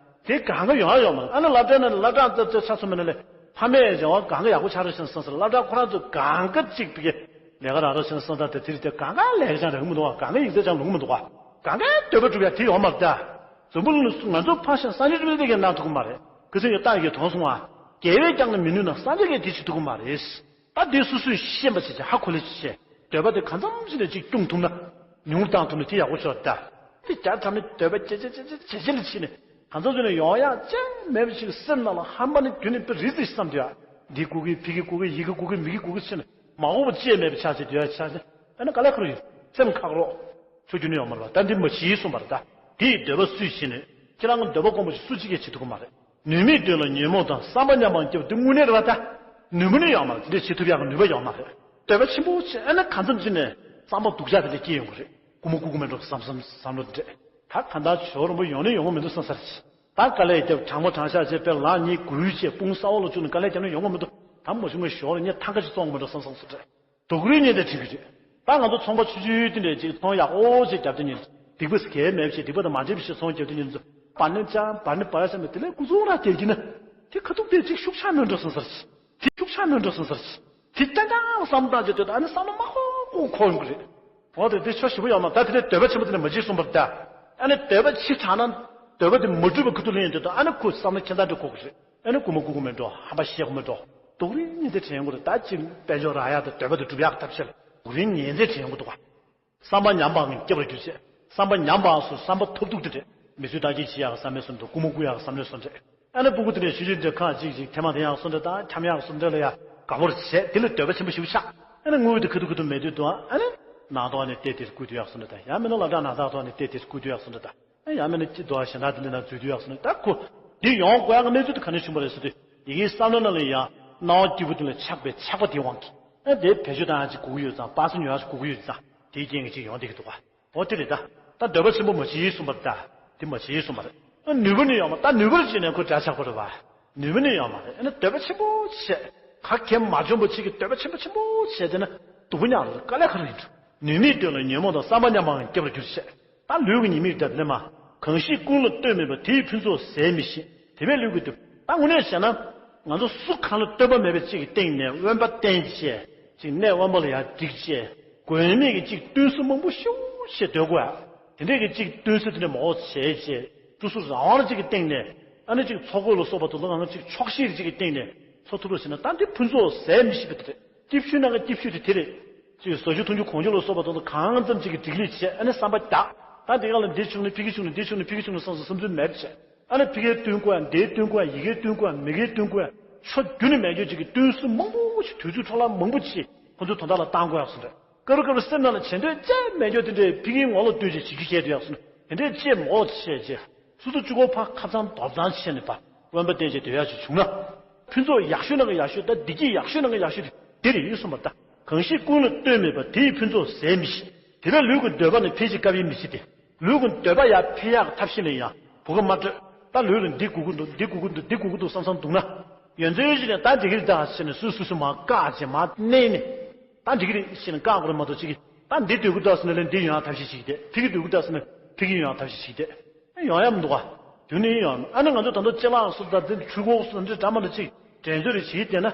དེ་གང་ག་ཡོང་ཡ་ཡོད་མ་རེད། ཨ་ནི་སློབ་གྲྭའི་ནང་ལ་སློབ་གྲྭ་ཚབ་ཚབ་ཆ་མཚོན་པ་ན་ལས་ཕ་མས་ཀྱང་བ་གང་ག་ཡག་པོ་ཆགས་རོགས་ཞེས་གསུངས་ཟེར། སློབ་གྲྭ་ཁོ་རང་ཚོ་གང་ག་གཅིག་པའི་ལས་ཀ་རག་རོགས་ཞེས་གསུངས་ད་དེ་དེ་རིགས་དེ་གང་ག་ལས་ཀ་ཅང་རག་གི་མི་འདུག་ག་གང་ག་ཡིག་ཚད་ཅང་ལོང་གི་མི་འདུག་ག་གང་ག་འདོད་པ་སྒྲུབ་ཡ་དེ་ཡོད་མ་རེད་ད། འཛམ་བུ་གླིང་ལ་སུ་ང་ཚོ་ཕ་ཤང་སངས་རྒྱས་བཅོམ་ལྡན་འདས་ཀྱིས་གནང་ཐུབ་ཀྱི་མ་རེད། ཁ་སང་ཡང་ཏང་གིས་དོན་སོང་བ། རྒྱལ་བས་ཀྱང་ནི་མི་ནུས་ན་སངས་རྒྱས་ཀྱིས་དེ་བྱེད་ཐུབ་ཀྱི་མ་རེད། ད་དེ་སོ་སོས་ཤེས་པ་བྱས་བྱས་ཧ་གོ་ལེ་བྱས། འདོད་པ་དེ་གང་འཚམ་ཞིག་ནས་ཅིག་སྐྱོང་ཐུབ་ན། ཉུང་རུ་བཏང་ཐུབ་ན་དེ་ཡག་པོ་ཤོར་ད། དེ་རྒྱ་ཐམ་ནས་འདོད་པ་ཇེ་ཇེ་ཇེ་ཇེ་ཇེ་ཆེ་ལ་ཕྱིན་ནས་གང་འཚམ་ཞིག་ནས་ཡོང་ཡག་ཅང་མེད་པ་ཞིག་སེམས་ནང་ལ་ཧམ་པ་ནི་རྒྱུན་ནས་དཔེ་རི་རྩེ་ཞིག་བསམ་དུས་ཨ། འདི་དགོས་གི་ཕི་གི་དགོས་གི་ཡི་གི་དགོས་གི་མི་གི་དགོས་གི་ཕྱིན་ནས་མ་དགོས་པ་ཅི་ཡང་མེད་པ་ཆགས་ཚེ་དུས་ཨ་ཆགས་ཚེ་ཨ་ནི་དཀའ་ལས་ཁག་རེད། སེམས་ཁག་རོགས། ཆོས་རྒྱུན་ནས་ཡོང་མ་རེད་པ། ད་འདི་མ་བྱེད་གསུངས་པ་རེད་ད། དེ་ཡི་འདོད་པ་སུས་བྱེད་ནས་ཁྱེད་རང་གི་འདོད་པ་སྐོང་བ་ཞིག་སུ་གཅིག་གིས་བྱེད་ཐུབ་ཀྱི་མ་རེད། ནུས་མེད་དོན་ལ་ཉོན་མོངས་དང་བསམ་པ་ཉམས་པའང་སྐྱེ་བ་འདི་དངོས་གནས་རེད་པ་ད། ནུས་པ་ནི་ཡོད་མ་རེད། དེ་འདྲས་བྱེད་ཐུབ་ཡག་གི་ནུས་པ་ཡོད་མ་རེད། འདོད་པ་ཆེན་པོ་བྱས་ཨ་ནི་གང་འཚམ་ཅིག་ནས་བསམ་པ་སྡུག་ཅག་དེ་འདྲས་སྐྱེ་ཡོང་གི་རེད། ཀུ་མུ་ཀུ་ཀུ་མེད་འགྲོ་བསམ་བསམ་བསམ་བློ་འདི་འདྲས། ད་གང་ལྟར་ཇོ་བོ་རིན་པོ་ཡོང་ནི་ཡོང་གི་མི་འདུག་བསམ་ས་རེད། ད་དཀའ་ལས་རྒྱབ་དྲང་པོ་དྲང་བཞག་བྱས་དཔེ་ལག་གཉིས་འགུལ་བྱས་དཔུང་ས་འོག་ལ་བཅུག་ནས་དཀའ་ལས་རྒྱབ་ན་ཡོང་གི་མི་འདུག་ད་མ་བྱུང་བའི་ཞོར་ལ་ངས་ཐང་ཀ་ཞིག་བཙོང་གི་མི་འགྲོ་བསམ་བསམ་སོ་རེད། དུག་རིན་ཉེན་དེ་བྲིས་གི་རེད། ད་ང་ཚོ་ཚོང་པ་ཆུང་ཆུང་དེ་འདྲས་ཅིག་ཚོང་ཡག་པོ་ཅིག་རྒྱབ་དེ་ཉིན་སྡིག་པ་གལ་མེད་བྱས་སྡིག་པ་དང་མ་འདྲེས་པ་ཞིག་ཚོང་རྒྱབ་དེ་ཉིན་ཚོ་བར་ནི་ཅང་བར་ནི་བར་ཡ་ཆ་མེད་དེ་ལས་སྐུ་གཟུགས་ར་དེ་གྱིན་ན་དེ་ཁ་ཐུག་དེ་ཅིག་ཤུགས་ཆག་མོན་འགྲོ་སོང་ཟེར་ཅིག་དེ་ཤུགས་ཆག་མོན་འགྲོ་སོང་ཟེར་ཅིག་དེ་ཅང་ཅང་བསམ་བཏང་བྱས་དུས་ད་ཨ་ནི་བསམ་བློ་མ་ཁོག་ཁོག་ཁོག་ཡོང་གི་རེད། འོ་དེ་དེ་ཆོ་ཞིབ་པོ་ཡོང་མ་ད་དེ་ནས་འདོད་པ་ཆེན་པོ་དེ་ནས་མ་བྱེད་གསུངས་པར་ད། ཨ་ནི་འདོད་པ་ཆེ་དྲགས་ན་འདོད་པ་དེ་མ་འགྲུབ་པ་ཁུ་ཐུག་ལེན་ཡོང་དུས་ད་ཨ་ནི་ཁོ་བསམ་བློ་ཁྱད་མཚར་འདྲ་ཁོག་གི་རེད། ཨ་ནི་རྐུ་མ་རྐུ་གི་མེད་འགྲོ། ཧམ་པ་བཤད་གི་མེད་འགྲོ། དུག་རིན་ཉེན་ཚད་དྲན་དགོས་རེད། ད་ཅིག་དཔལ་འབྱོར་རག་ཡག་དང་འདོད་པ་དེ་སྒྲུབ་ཡག་གི་ཐབས་ཤེས་ལ་དུག་རིན་ཉེན་ཚད་དྲན་དགོས་འདུག་ག་བསམ་པ་ཉམས་པའང་སྐྱེ་བར་འགྱུར་ཞེས། བསམ་པ་ཉམས་པའང་སོ་བསམ་པ་ཐབས་སྡུག་དེ་རེད། མི་ཚོས་བདག་གིས་ཇི་ཡག་གི་བསམ་མེད་བཟོ་འདུག་རྐུ་མ་རྐུ་ཡག་གི་བསམ་བློའི་བཟོ་འདྲ། ཨ་ནི་སྤུ་གུ་དེ་འདྲས་ཤུལ་ཤུལ་འདྲ་ཁ་ཅིག་ཅིག་ཐེངས་མ་དེ་ཡག་བཟོ་འདྲ་དང་འཁྱམ་ཡག་བཟོ་འདྲ་ལ་ཡ་དགའ་བོར་བྱས་དེ་ལ་འདོད་པ་ཆེན་པོ་ཞིག་ཆགས། ཨ་ནི་དངུལ་དེ་ཁ་ཐུག་ཁ་ཐུག་མེད་དུས་དང་ཨ་ནི་ནང་དོག་ནས་བལྟས་དེར་བརྐུས་དུ་ཡག་བཟོ་འདྲ་དང་ཡང་མིན་ན་སློབ་གྲྭ་ནང་དོག་ནས་བལྟས་དེར་བརྐུས་དུ་ཡག་བཟོ་འདྲ་དང་། ཡང་མིན་ན་ཅི་དོ་གཞན་དག་དེ་འདྲ་ནང་འཛུལ་དུས་ཡག་སོང་ན་ད་ཁོ་འདི་ཡོང་དགོས་ཡག་གི་གནས་ཚུལ་དེ་ག་ནས་བྱུང་བ་རེད་ཟེར་དུས་ཡི་གེའི་བསམ་བློ་ནང་ལ་ཡང་སྣང་བ་སྐྱིད་པོ་དེ་ལ་ཆགས་པའི་ཆགས་པ་དེའི་དབང་གིས་ཨ་དེ་བེད་སྤྱོད་བཏང་ཡག་ཅིག་དགོས་ཀྱི་ཡོད་ཙང་པ་སེ་ཉོ་ཡག་ཅིག་དགོས་ཀྱི་ཡོད་ཙང་དེའི་རྐྱེན་གྱིས་ཅིག་ཡོང་བསྡད་ཀྱི་འདུག་ག་འོ་དེ་རེད་ད། ད་འདོད་པ་ཆེན་པོ་མ་བྱེད་གསུངས་པ་རེད་ད། དེ་མ་བྱེད་གསུངས་པ་རེད། ཨ་ནུས་པ་ནི་ཡོད་མ་ད་ནུས་པར་བྱས་ནས་ཁོ་འདྲ་ཆགས་པ་རེད་བ། ནུས་པ་ནི་ཡོད་མ་རེད། ཨ་ནི་འདོད་པ་ཆེན་པོ་བྱས་ག་གེ་མ་བྱུང་བ་ཅིག་གི་འདོད་པ་ཆེན་པོ་ཆེན་པོ་བྱས་བསྡད་ན་སྡུག་པོ་མྱངས་རེད། དཀའ་ལས་ཁག་རེད་འགྲོ། ནུས་མེད་དོན་ལ་ཉོན་མོངས་དང་བསམ་པ་ཉམས་པའང་སྐྱེ་བར་འགྱུར་ཞེས། ད་ལུས་ཀྱི་ཉེས་དམིགས་དེ་ནི་མ། གང་ཞིག་ཀུན་ལ་ལྟོས་མེད་པ་དེ་ཡི་ཕུན་ཚོགས་ཟད་མི་ཤེས། དེ་བས་ལུས་ཀྱི་འདོད། ད་དངོས་གནས་བྱས་ན། ང་ཚོ་སུ་གང་ལ་ལྟོས་པ་མེད་པ་གཅིག་གི་སྟེང་ནས་དབེན་པ་བསྟེན་བྱས། གཅིག་གནས་དབེན་པ་ལ་ཡར་བསྒྲིགས་བྱས། དགོས་མེད་ཀྱི་གཅིག་བསྟུན་གཟུགས་མང་པོ་ཤུགས་ཆེ་འདོད་དགོས་ཨ། དེ་འདྲས་ཀྱི་གཅིག་བསྟུན་གཟུགས་དེ་འདྲས་མང་པོ་བྱས་བྱས། སོ་སོ་རང་དབང་གཅིག་གི་སྟེང་ནས། ཨ་ནི་གཅིག་འཚོ་གོས་ལ་སོགས་པ་དོ་དོ་ང་ཚོ་གཅིག་ཆོག་ཤེས་ཀྱི་གཅིག་གི་སྟེང་ནས། འཚོ་ཐུབ་རོགས་བྱས་ན་ད་འདི་ཕུན་ཚོགས་ཟད་མི་ཤེས་པ་དེ་རེད། སྐྱིད་ཤོས་ནང་གི་སྐྱིད་ཤོས་དེ་དེ་རེད། ཅིག་ཟ་རྒྱུ་འཐུང་རྒྱུ་གོན་རྒྱུ་ལ་སོགས་པ་དང་གང་ཙམ་ཅིག་གི་སྒྲིག་ལས་བྱས་ཨ་ནི་བསམ་པ་རྒྱག་ད་འདི་ག་ལ་འདི་བྱུང་ནས་ཕ་གི་བྱུང་ནས་འདི་བྱུང་ནས་ཕ་གི་བྱུང་ནས་བསམ་བསམ་བསམ་ཚུལ་མེད་པ་བྱས་ཨ་ནི་ཕ་གིའི་བསྟུན་དགོས་ཡ་འདིའི་བསྟུན་དགོས་ཡ་ཡི་གེའི་བསྟུན་དགོས་ཡ་མི་གེའི་བསྟུན་དགོས་ཡ་ཕྱོགས་རྒྱུ་ནས་མེད་རྒྱུ་ཅིག་གི་བསྟུན་གཟུགས་མང་པོ་ཞིག་དུས་ཚོད་འཕྲོ་བརླག་མང་པོ་ཅིག་ཁོ་ཚོའི་དོན་དག་ལ་བཏང་དགོས་ཡ་སོང་རེད། སྐབས་རེ་སྐབས་རེ་སེམས་ནང་ལ་བྱེད་འདོད་ཅི་མེད་རྒྱུ་དེ་འདྲའི་ཕ་གིའི་ངོ་ལ་བསྟུན་ཅིག་བྱེད་རྒྱུ་བཤད་འདོད་ཡ་སོང་དེ་འདྲའི་ཅི་མོ་བྱས་རྗེས། སོ་སོ་གཅིག་པོ་ཕར་ཁ་ཚང་རྡོག་ཚང་བྱས་ནས་པ་དབེན་པ་བསྟེན་བྱས་སྡོད་ཡག་ཅིག་བྱུང་ན། ཕུན་ཚོགས་ཡག་ཤོས་ནང་གི་ཡག་ཤོས་ད་བདེ་སྐྱིད་ཡག་ཤོས་ནང་གི་ཡག་ཤོས་དེ་དེ་རེད་གསུངས་པ་ད། གང་ཞིག་ཀུན་ལ་ལྟོས་མེད་པ་དེ་ཡི་ཕུན་ཚོགས་ཟད་མི་ཤེས། དེ་བས་ལུས་ཀྱི་འདོད་པ་ནི་འཕེལ་ཕྱིར་དཀའ་བས་མི་བྱེད་དེ། ལུས་ཀྱི་འདོད་པ་ཡར་འཕེལ་ཡག་གི་ཐབས་ཤེས་ལ་ཡང་བུ་ག་མ་སྤྲོད། ད་ལུས་ལ་འདི་དགོས་ཀྱི་འདུག་འདི་དགོས་ཀྱི་འདུག་འདི་དགོས་ཀྱི་འདུག་བསམ་བསམ་འདུག་ན། ཡོན་ཚོའི་གཞི་ནས་ད་འགྲིག་གི་རེད་ད་ཟེར་ནས་སུ་སུ་སུ་མ་བཀག་ཅེས་མ་གནས་ནས། ད་འགྲིག་གི་རེད་ཟེར་ནས་བཀག་དགོས་རེད་མ་གཏོགས་ཅིག་གིས་ད་འདི་འདོད་གི་འདུག་ཟེར་ན་ལན་འདི་ཡོང་ཡག་ཐབས་ཤེས་བྱེད་ཀྱི་བསྡད། ཕ་གི་འདོད་གི་འདུག་ཟེར་ན་ཕ་གི་ཡོང་ཡག་ཐབས་ཤེས་བྱེད་ཀྱི་བསྡད། ཡོང་ཡག་མི་འདུག་ག་དུས་ནི་ཡོང་ཨ་ནི་ང་ཚོ་ད་དུང་ཅ་ལག་སུ་ད་འདི་ཕྲུ་གུ་སུ་འདི་འདྲ་མ་འདྲ་ཅིག་འགྲན་རྩོད་རེ་བྱེད་བསྡད་ན།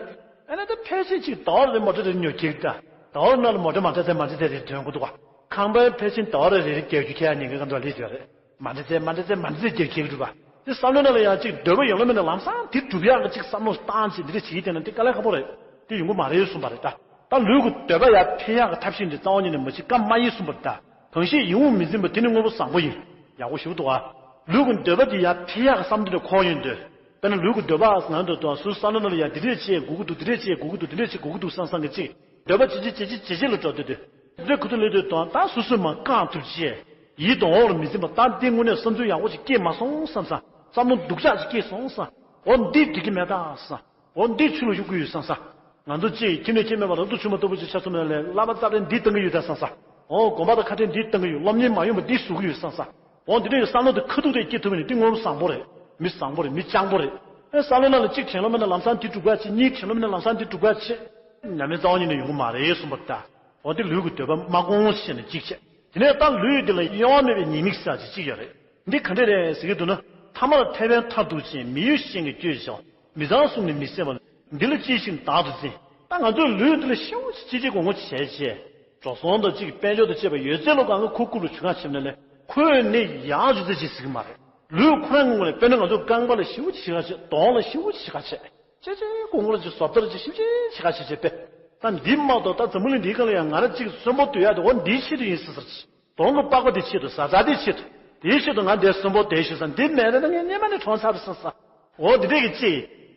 ཨ་ནི་ད་ཕལ་ཆེར་ཅིག་ཟླ་བ་རེ་མོ་ཊ་རེ་ཉོ་ཁྱེར་ད། ཟླ་བ་རེ་ནང་ལ་མོ་ཊ་མ་འདྲ་ཚད་མ་འདྲ་ཚད་རེ་འདོན་དགོས་འདུག་ག་ཁང་པའི་ཕལ་ཆེར་ཟླ་བ་རེ་རེ་རེ་རྒྱག་རྒྱུ་ཁྱེར་ཡག་ཉེན་ཁ་ག་འདྲ་ལས་ཡོད་རེད། མ་འདྲ་ཚད་མ་འདྲ་ཚད་མ་འདྲ་ཚད་རྒྱག་ཁྱེར་གི་འདུག་ག་དེ་བསམ་བློ་ནང་ལ་ཡང་ཅིག་འདོད་པ་ཡོད་ལ་མེད་ན་ལམ་སང་དེ་སྒྲུབ་ཡག་གི་ཅིག་བསམ་བློ་བཏང་བྱས་འདི་འདྲ་བྱེད་ཀྱི་བསྡད་ན་དེ་དཀའ་ལས་ཁག་པོ་རེད། དེ་ཡོང་གི་མ་རེད་གསུངས་པ་རེད་ད། ད་ལུས་ཀྱི་འདོད་པ་ཡར་འཕེལ་ཡག་གི་ཐབས་ཤེས་འདི་རྩ་བ་ཉིད་ནས་མ་བྱེད་ཀ་མ་ཡེ་གསུངས་པ་རེད་ད། གང་ཞིག་ཡིད་འོང་མི་འཛིན་པ་དེ་ནི་དངོས་པོ་བཟང་པོ་ཡིན། ཡག་པོ་ཞུ་འདུག་ག་ལུས་ཀྱི་འདོད་པ་འདི་ཡར་འཕེལ་ཡག་གི་བསམ་འདི་འདྲ་འཁོར་ཡོང་དུས། དཔེར་ན་ལུས་ཀྱི་འདོད་པ་ང་འདོད་དང་སུ་བསམ་བློ་ནང་ལ་ཡང་འདི་འདྲས་བྱེད་དགོས་ཀྱི་འདུག་འདི་འདྲས་བྱེད་དགོས་ཀྱི་འདུག་འདི་འདྲས་བྱེད་དགོས་ཀྱི་འདུག་བསམ་བསམ་གི་ཅིག་འདོད་པ་ཇེ་ཆེ་ཇེ་ཆེ་ཇེ་ཆེ་ལ་འགྲོ་དུས་དུས། འདི་འདྲས་ཁུ་ཐུ་ལེ་དུས་དང་ད་སུ་སུ་མ་བཀག་ཐུབ་ཅེས། ཡིད་དང་འོག་ལ་མི་འཛིན་པ་ད་འདི་དངོས་གནས་བསམ་ཚུལ་ཡག་པོ་ཅིག་སྐྱེས་མ་སོང་བསམ་བསམ། བསམ་བློ་སྡུག་ཅག་ཅིག་སྐྱེས་སོང་བསམ། འོ་འདི་འགྲིག་གི་མེད་ད་བསམ། འོ་འདི་ཆུ་ལ་གཡུག་གི་ཡོད་བསམ་བསམ། ང་ཚོ་ཅིག་ཁྱིམ་ནས་ཁྱིམ་མེད་པ་རང་དུ་ཆུ་མ་ལྟ་བུ་ཅིག་ཆ་མཚོན་ན་ལས་བསླབ་པ་རྩ་བྲལ་འདི་བཏང་གི་ཡོད་ད་བསམ་བསམ། འོ་དགོན་པ་དང་ཁ་བྲལ་འདི་བཏང་གི་ཡོད། སློབ་གཉེར་མ་ཡོང་བ་འདི་བཟོ་གི་ཡོད་བསམ་བསམ། འོ་འདི་འདྲ་ཡི་བསམ་བློ་དེ་ཁ་ཐུག་དེ་སྐྱེ་ཐུབ་པ་ནི་འདི་དངོས་པོ་བཟང་པོ་རེད། མི་བཟང་པོ་རེད། མི་སྤྱང་པོ་རེད། ཨེ་བསམ་བློ་ནང་ལ་གཅིག་དྲན་ལོ་མེད་ན་ལམ་སང་འདི་སྒྲུབ་ག་ཆེ། གཉིས་དྲན་ལོ་མེད་ན་ལམ་སང་འདི་སྒྲུབ་ག་ཆེ། ཉམས་ལེན་རྩ་བ་ཉིད་ནས་ཡོང་གི་མ་རེད་གསུངས་པ་རེད་ད། འོ་འདི་ལུས་ཀྱི་འདོད་པ་མ་སྐོང་བྱས་ནས་གཅིག་བྱས། དེ་ནས་ད་ལུས་འདི་ལ་གཡེང་བ་མེད་པའི་ཉེས་དམིགས་ཟེར་ཅིག་གཅིག་ཡོད་རེད། འདི་ག་འདྲ་རེད་ཟེར་གྱི་འདུག་ན། ཐ་མལ་ཐལ་བའི་མཐར་ཐུག་ཅིང་མི་གཡོ་གཞན་གྱིས་བསྐྱོད་བྱ་བ། མི་གཙང་བཟུང་ནས་མི་བསད་པ། འདི་ལ་གཅེས་ཤིང་བདག་ཏུ་འཛིན། ད་ང་ཚོའི་ལུས་འདི་ལ་ཤུགས་ཆེ་གཅེས་གཅེས་གོང་གོང་བྱས་བྱས། འགྲོ་སོང་དང་གཅིག་དཔལ་འབྱོར་དང་བཅས་པ་ཡོད་ཚད་ལོ་གང་གི་ཁོ་རྐུབ་ལ་བྱུང་ང་ཆེམ་ནས་ལས་ཁོས་ནི་ཡག་ཅུ་ཙེ་ཅིག་ཟིག་མ་རེད། ལུས་ཁོ་རང་ངོ་ལ་དཔེར་ན་ང་ཚོ་རྐང་པ་ལ་ཤུགས་ཆེ་ག་བྱས། གདོང་ལ་ཤུགས་ཆེ་ག་བྱས། ཅེ་ཅེ་གོང་གོང་ལ་ཅིག་བཟོ་ལྟར་ཅིག་ཤུགས་ཆེ་ཆེ་ག་བྱས་བྱས་པས། ད་འདི་མ་གཏོགས་ད་འཛམ་བུ་གླིང་འདིའི་སྒང་ལ་ཡང་ང་རང་གཅིག་གསོན་པོ་སྡོད་ཡག་དེ་འོ་འདིའི་ཆེད་དུ་ཡིན་ཟེར་ཟེར་ཅིག་གདོང་གི་པགས་པ་དེ་ཆེད་དུ། བཟའ་ཚང་དེ་ཆེད་དུ། དེའི་ཆེད་དུ་ང་འདིར་གསོན་པོ་བསྡད་ཤོག་ཟེར། འདི་མེད་ན་ངས་སྔོན་མ་ནས་གྲོངས་ཚར་བ་ཟེར་ཟེར། འོ་འདི་འདྲས་ཀྱི་ཅིག་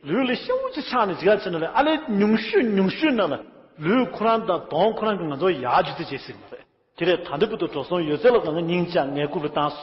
ལུས་ལ་ཤུགས་ཀྱིས་ཆགས་ནས་ཅི་ག་བྱས་ན་ལས་ཨ་ལས་ཉུང་ཤོས་ཉུང་ཤོས་ནང་ལ་ལུས་ཁོ་རང་དང་གདོང་ཁོ་རང་གི་ང་ཚོ་ཡག་རྒྱུ་ཚོད་བྱེད་སྲིད་མ་རེད། དེ་རེད། ད་འདི་བུ་དུ་འགྲོ་སོང་ཡོད་ཚད་ལ་གང་ག་སྙིང་བཅག་ངས་རྐུབ་ལ་བཏང་།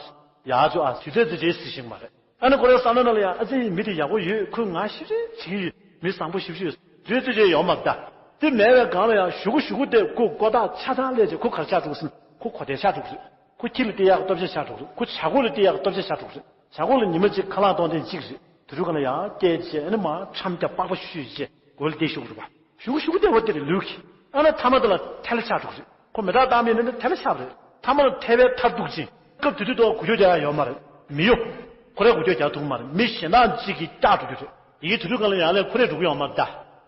ཡག་རྒྱུ་ཨ་དུས་ཚོད་ཚོད་བྱེད་སྲིད་ཤིང་མ་རེད། ཨ་ནི་ཁོ་རའི་བསམ་བློ་ནང་ལ་ཡང་ཨ་ཙི་མི་དེ་ཡག་པོ་ཡོད། ཁོས་ང་ཞིབ་ཞིབ་བྱེད་ཀྱི་ཡོད། མི་བཟང་པོ་ཞིབ་ཞིབ་ཡོད། དུས་ཚོད་ཅེས་ཡོད་མ་རེད་ད། དེ་མེད་པའི་སྒང་ལ་ཡང་གཞུག་གུ་གཞུག་གུ་དེ་ཁོ་མགོ་ཐག་ཆ་ཚང་སླེབས་རྗེས་ཁོ་གར་ཆགས་འགྲོ་གི་ཟིན། ཁོ་གོ་བདེ་ཆགས་འགྲོ་གི་རེད། ཁོ་ཁྱི་ལ་སྟེར་ཡག་གི་སྟོབས་ཆེ་ཆགས་འགྲོ་གི་རེད། ཁོ་བྱ་རྒོད་ལ་སྟེར་ཡག་གི་སྟོབས་ཆེ་ཆགས་འགྲོ་གི་རེད། བྱ་རྒོད་ལ་ཉི་མ་གཅིག་ཁ་ལག་གཏོང་ཐེངས་གཅིག་རེད། དེ་དུས་གང་ལ་ཡང་སྐད་ཆ་ཨ་ནི་མ་ཁྲམ་རྒྱག་པགས་པ་བཤུས་རྗེས་སྒོ་ལ་བསྡད་ཤོག་གི་རེད་པ། གཞུག་གུ་གཞུག་གུ་བདེ་བོ་དེ་རེད་ལུས་ཀྱི། ཨ་ན་ཐ་མ་དེ་ལ་ཐལ་ཆགས་འགྲོ་གི་རེད། ཁོ་མེ་སྟག་བཏང་མིན་ནི་ཐལ་ཆགས་པ་རེད། ཐ་མ་ལ་ཐལ་བའི་མཐར་ཐུག་ཅིང་སྐབས་དེ་དུས་ཐོག་འགུལ་སྐྱོད་རྒྱག་ཡ་ཡོད་མ་རེད། མི་གཡོ། ཁོ་རས་འགུལ་སྐྱོད་རྒྱག་ཐུབ་མ་རེད། མི་གཞན་དག་ཅིག་གིས་བཀྱག་འགྲོ་རྒྱུ་རེད། དེའི་དུས་ཚོད་གང་ལ་ཡང་ལས་ཁོ་རས་འགྲོ་གི་ཡོད་མ་རེད་ད།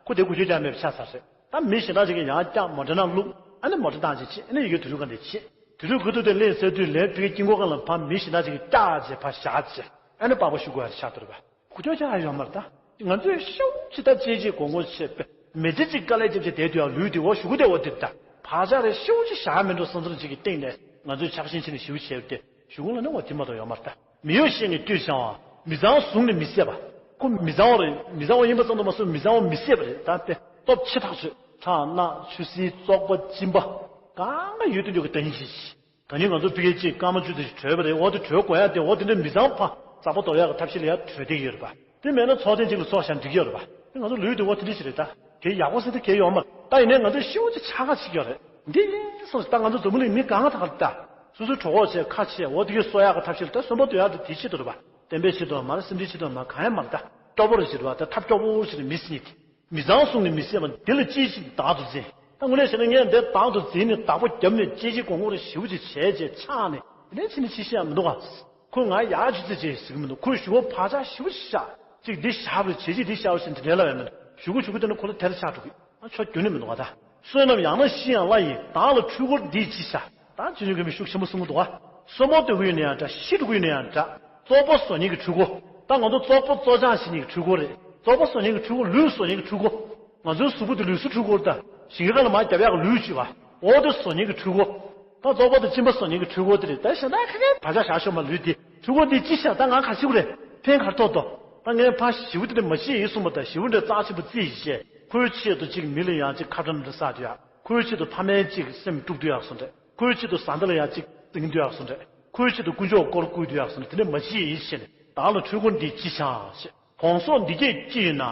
ཁོ་དེ་འགུལ་སྐྱོད་རྒྱག་མེད་པ་ཆགས་ཚར་རེད། ད་མི་གཞན་དག་ཅིག་གིས་ཡང་བཀྱག་མོ་ཊ་ནང་བླུགས། ཨ་ནི་མོ་ཊ་བཏང་བྱས་ཕྱིན། ཨ་ནི་ཡི་གེ་དུས་ཚོད་གང་དེ་ཕྱིན། དུས་ཚོད་འགུལ་དུས་དེ་ལས་སེ་དུས་ལས་བུའི་དཀྱིལ་འཁོར་གང་ལ་ཕར་མི་གཞན་དག་ཅིག་གིས་བཀྱག་བྱས་ཕར་བཞག་བྱས། ཨ་ནི་པགས་པ་བཤུ་དགོས་ཡ་ཆགས་འདུག་རེད་པ། འགུལ་སྐྱོད་རྒྱག་ཡ་ཡོད་མ་རེད་ད། ང་ཚོས་ཤུགས་ཅིག་ད་གཅེས་གཅེས་གོང་གོང་བྱས་པས་མི་ཚེ་གཅིག་དཀའ་ལས་བརྒྱབ་བྱས་བསྡད་དུས་ཡང་ལུས་དེ་འོ་གཞུག་གུ་དེ་འོ་དེ་ད་བག་ཆགས་རེ་ཤུགས་ཅིག་བཞག་མི་འགྲོ་བསམ་ཚུལ་ཅིག་གི་སྟེང་ནས་ང་ཚོས་ཆགས་ཞེན་བྱས་ནས་ཞིབ་བྱས་ཏེ་གཞུག་གུ་ལ་ནི་འོ་དེ་མ་གཏོགས་ཡོད་མ་རེད་ད། མི་གཡོ་གཞན་གྱིས་བསྐྱོད་བྱ་བ། མི་གཙང་བ་བཟུང་ནས་མི་བསད་པ། ཁོ་མི་གཙང་བ་རེད། མི་གཙང་བ་ཡིན་པ་ཙམ་དུ་མ་ཟད་མི་གཙང་བ་མི་བསད་པ་རེད་ད། དེ་སྟོབས་ཆེ་ཐག་ཆོད། ཁྲག་རྣག་ཆུ་སེར་བཙོག་པ་གཅིན་པ། གང་ག་ཡོད་དུ་འཇོག་གི་བདག་ཉིད་ཅིག་ད་ནི་ང་ཚོ་ཕ་གི་གཅིག་སྐར་མ་བཅུ་ཙམ་ཞིག་བྲོས་པ་རེད། འོ་དེ་བྲོས་དགོས་ཡ་དེ་འོ་དེ་འདྲ་མི་ཚང་ཕ་ཟག་པ་གཏོར་ཡག་གི་ཐབས་ཤེས་ལ་ཡ་བྲོས་བསྡད་ཀྱི་ཡོད་རེད་པ། དེ་མེད་ན་ཚོགས་ཐེངས་གཅིག་ལ་ཚོགས་བཞག་འགྲིག་གི་ཡོད་རེད་པ། དེ་ང་ཚོ་ལུས་དེ་འོ་དེ་འདྲ་ཞིག་རེད་ད། དེ་ཡག་པོ་ཟེར་དེ་གལ་ཡོད་མ་རེད། ད་ཡིན་ནའི་ང་ཚོ་ཤི་བོ་ཅིག་ཆགས་ཁ་ཅིག་ཡོད་རེད། འདི་ཡིན་སོང་ཞིག་ད་ང་ཚོ་འཛམ་བུ་གླིང་མི་གང་ག་ད་ག་རེད་ད། སོ་སོའི་གྲོད་ཁོག་བྱས་ཁ་བྱས་འོ་དེ་གའི་གསོ་ཡག་གི་ཐབས་ཤེས་ལ་ད་གསོན་པོ་སྡོད་ཡག་དེ་དེའི་ཆེད་དུ་རེད་པ། བསྟན་པའི་ཆེད་དུ་མ་རེད། སེམས་ཁྲལ་ཆེད་དུ་མ་རེད། གང་ཡང་མ་རེད་ད། སྐྱོ་པོ་རེ་ཞིག་རེད་པ། ད་ཐབས་སྐྱོ་པོ་ཞིག་རེད། མི་སྲིད་ཉིད། མི་གཙང་བཟུང་ནས་མི་བསད་པ། འདི་ལ་གཅེས་ཤིང་བདག་ཏུ་འཛིན། ད་དངོས་གནས་བྱས་ན་ངས་འདི་བདག་ཏུ་འཛིན་ནས་བདག་པོ་བརྒྱབ་ནས་གཅེས་གཅེས་གོང་གོང་རེ་ཞེ་པོ་ཅིག་བྱས་རྗེས་ཆགས་ནས་དེ་ནས་ཕྱིན་ནས་ཅི་བཤད་ཡ་མི་འདུག་ག་ཁོས་ང་ཡག་ཅི་ཙི་ཅིག་ཟེར་གི་མི་འདུག་ཁོས་ཞུ་བ་བག་ཆགས་ཞེ་པོ་ཅིག་བཞག་ཅིག་འདི་བཞག་པ་རེད། བྱས་རྗེས་འདི་བཞག་པ་ཟེར་འདི་འདྲའི་ལབ་ཡ་མི་འདུག་ཞུ་གུ་ཞུ་གུ་དེ་ནི་ཁོ་ལ་དེར་ཆགས་འགྲོ་གི། ང་ཆོ་རྒྱུན་ནས་མི་འདུག་ག་ད། བསོད་ནམས་ཡང་ན་ཤི་ཡང་སླ་ཡིན། བདག་ལ་འཁྲུལ་འཁོར་འདིས་ཅི་བྱ། ད་ཅི་ཉུང་གི་མི་ཤུགས་ཆེན་པོ་གསུང་གི་འདུག་ག་གསོན་པོ་སྡོད་གི་ཡོད་ན་ཡང་འདྲ། ཤི་འགྲོ་གི་ཡོད་ན་ཡང་འདྲ། བཙོག་པ་བཟོ་མཁན་གྱི་འཁྲུལ་འཁོར། ད་ང་ཚོ་བཙོག་པ་བཙོག་སྦྱང་བྱེད་མཁན་གྱི་འཁྲུལ་འཁོར་རེད། བཙོག་པ་བཟོ་མཁན་གྱི་འཁྲུལ་འཁོར། ལུས་བཟོ་མཁན་གྱི་འཁྲུལ་འཁོར། ང་ཚོའི་གཟུགས་པོ་དེ་ལུས་སྲོག་འཁྲུལ་འཁོར་དང་ཞིང་ཁ་ལ་མར་རྒྱབ་ཡག་གི་ལུས་བཅུག་པ། འོ་དེ་བཟོ་མཁན་གྱི་འཁྲུལ་འཁོར། ད་བཙོག་པ་དང་གཅིན་པ་བཟོ་མཁན་གྱི་འཁྲུལ་འཁོར་དེ་རེད། ད་གཞན་དག་ཁ་ཁའི་བག་ཆགས་བཞག་ཤོག་མ། ལུས་དེ་འཁྲུལ་འཁོར་འདི་ཅི་བྱ། ད་ང་ག་ཤི་བ་རེད། ཕན་ག་རེ་ཐོགས་དོ། ད་ངས་ཕ་ཞེ་པོ་དེ་འདྲ་མ་བྱེད་ཡིན་གསུངས་པ། ད་ཞེ་པོ་འདྲ་རྩ་ཆེན་པོ་བརྩིས་བྱས། ཁོའི་ཆེད་དུ་གཅིག་མི་ལ་ཡང་གཅིག་ཁ་བྲལ་འདྲ་བསགས་དུས་ཡག་ཁོའི་ཆེད་དུ་ཕ་མའི་གཅིག་སེམས་དཀྲུགས་དུས་ཡག་སོང་རེད། ཁོའི་ཆེད་དུ་བཟའ་ཟླ་ལ་ཡང་གཅིག་འཛིང་དུས་ཡག་སོང་རེད། ཁོའི་ཆེད་དུ་དཀོན་མཆོག་སྐོར་བསྐུལ་དུས་ཡག་སོང་རེད། དེ་འདྲ་མ་བྱེད་ཡིན་བྱས་ནས་བདག་ལ་འཁྲུལ་འཁོར་འདིས་ཅི་བྱ་ཞེས། བོང་སོགས་འདི་སྐད་ཅི་ཡིན་ན།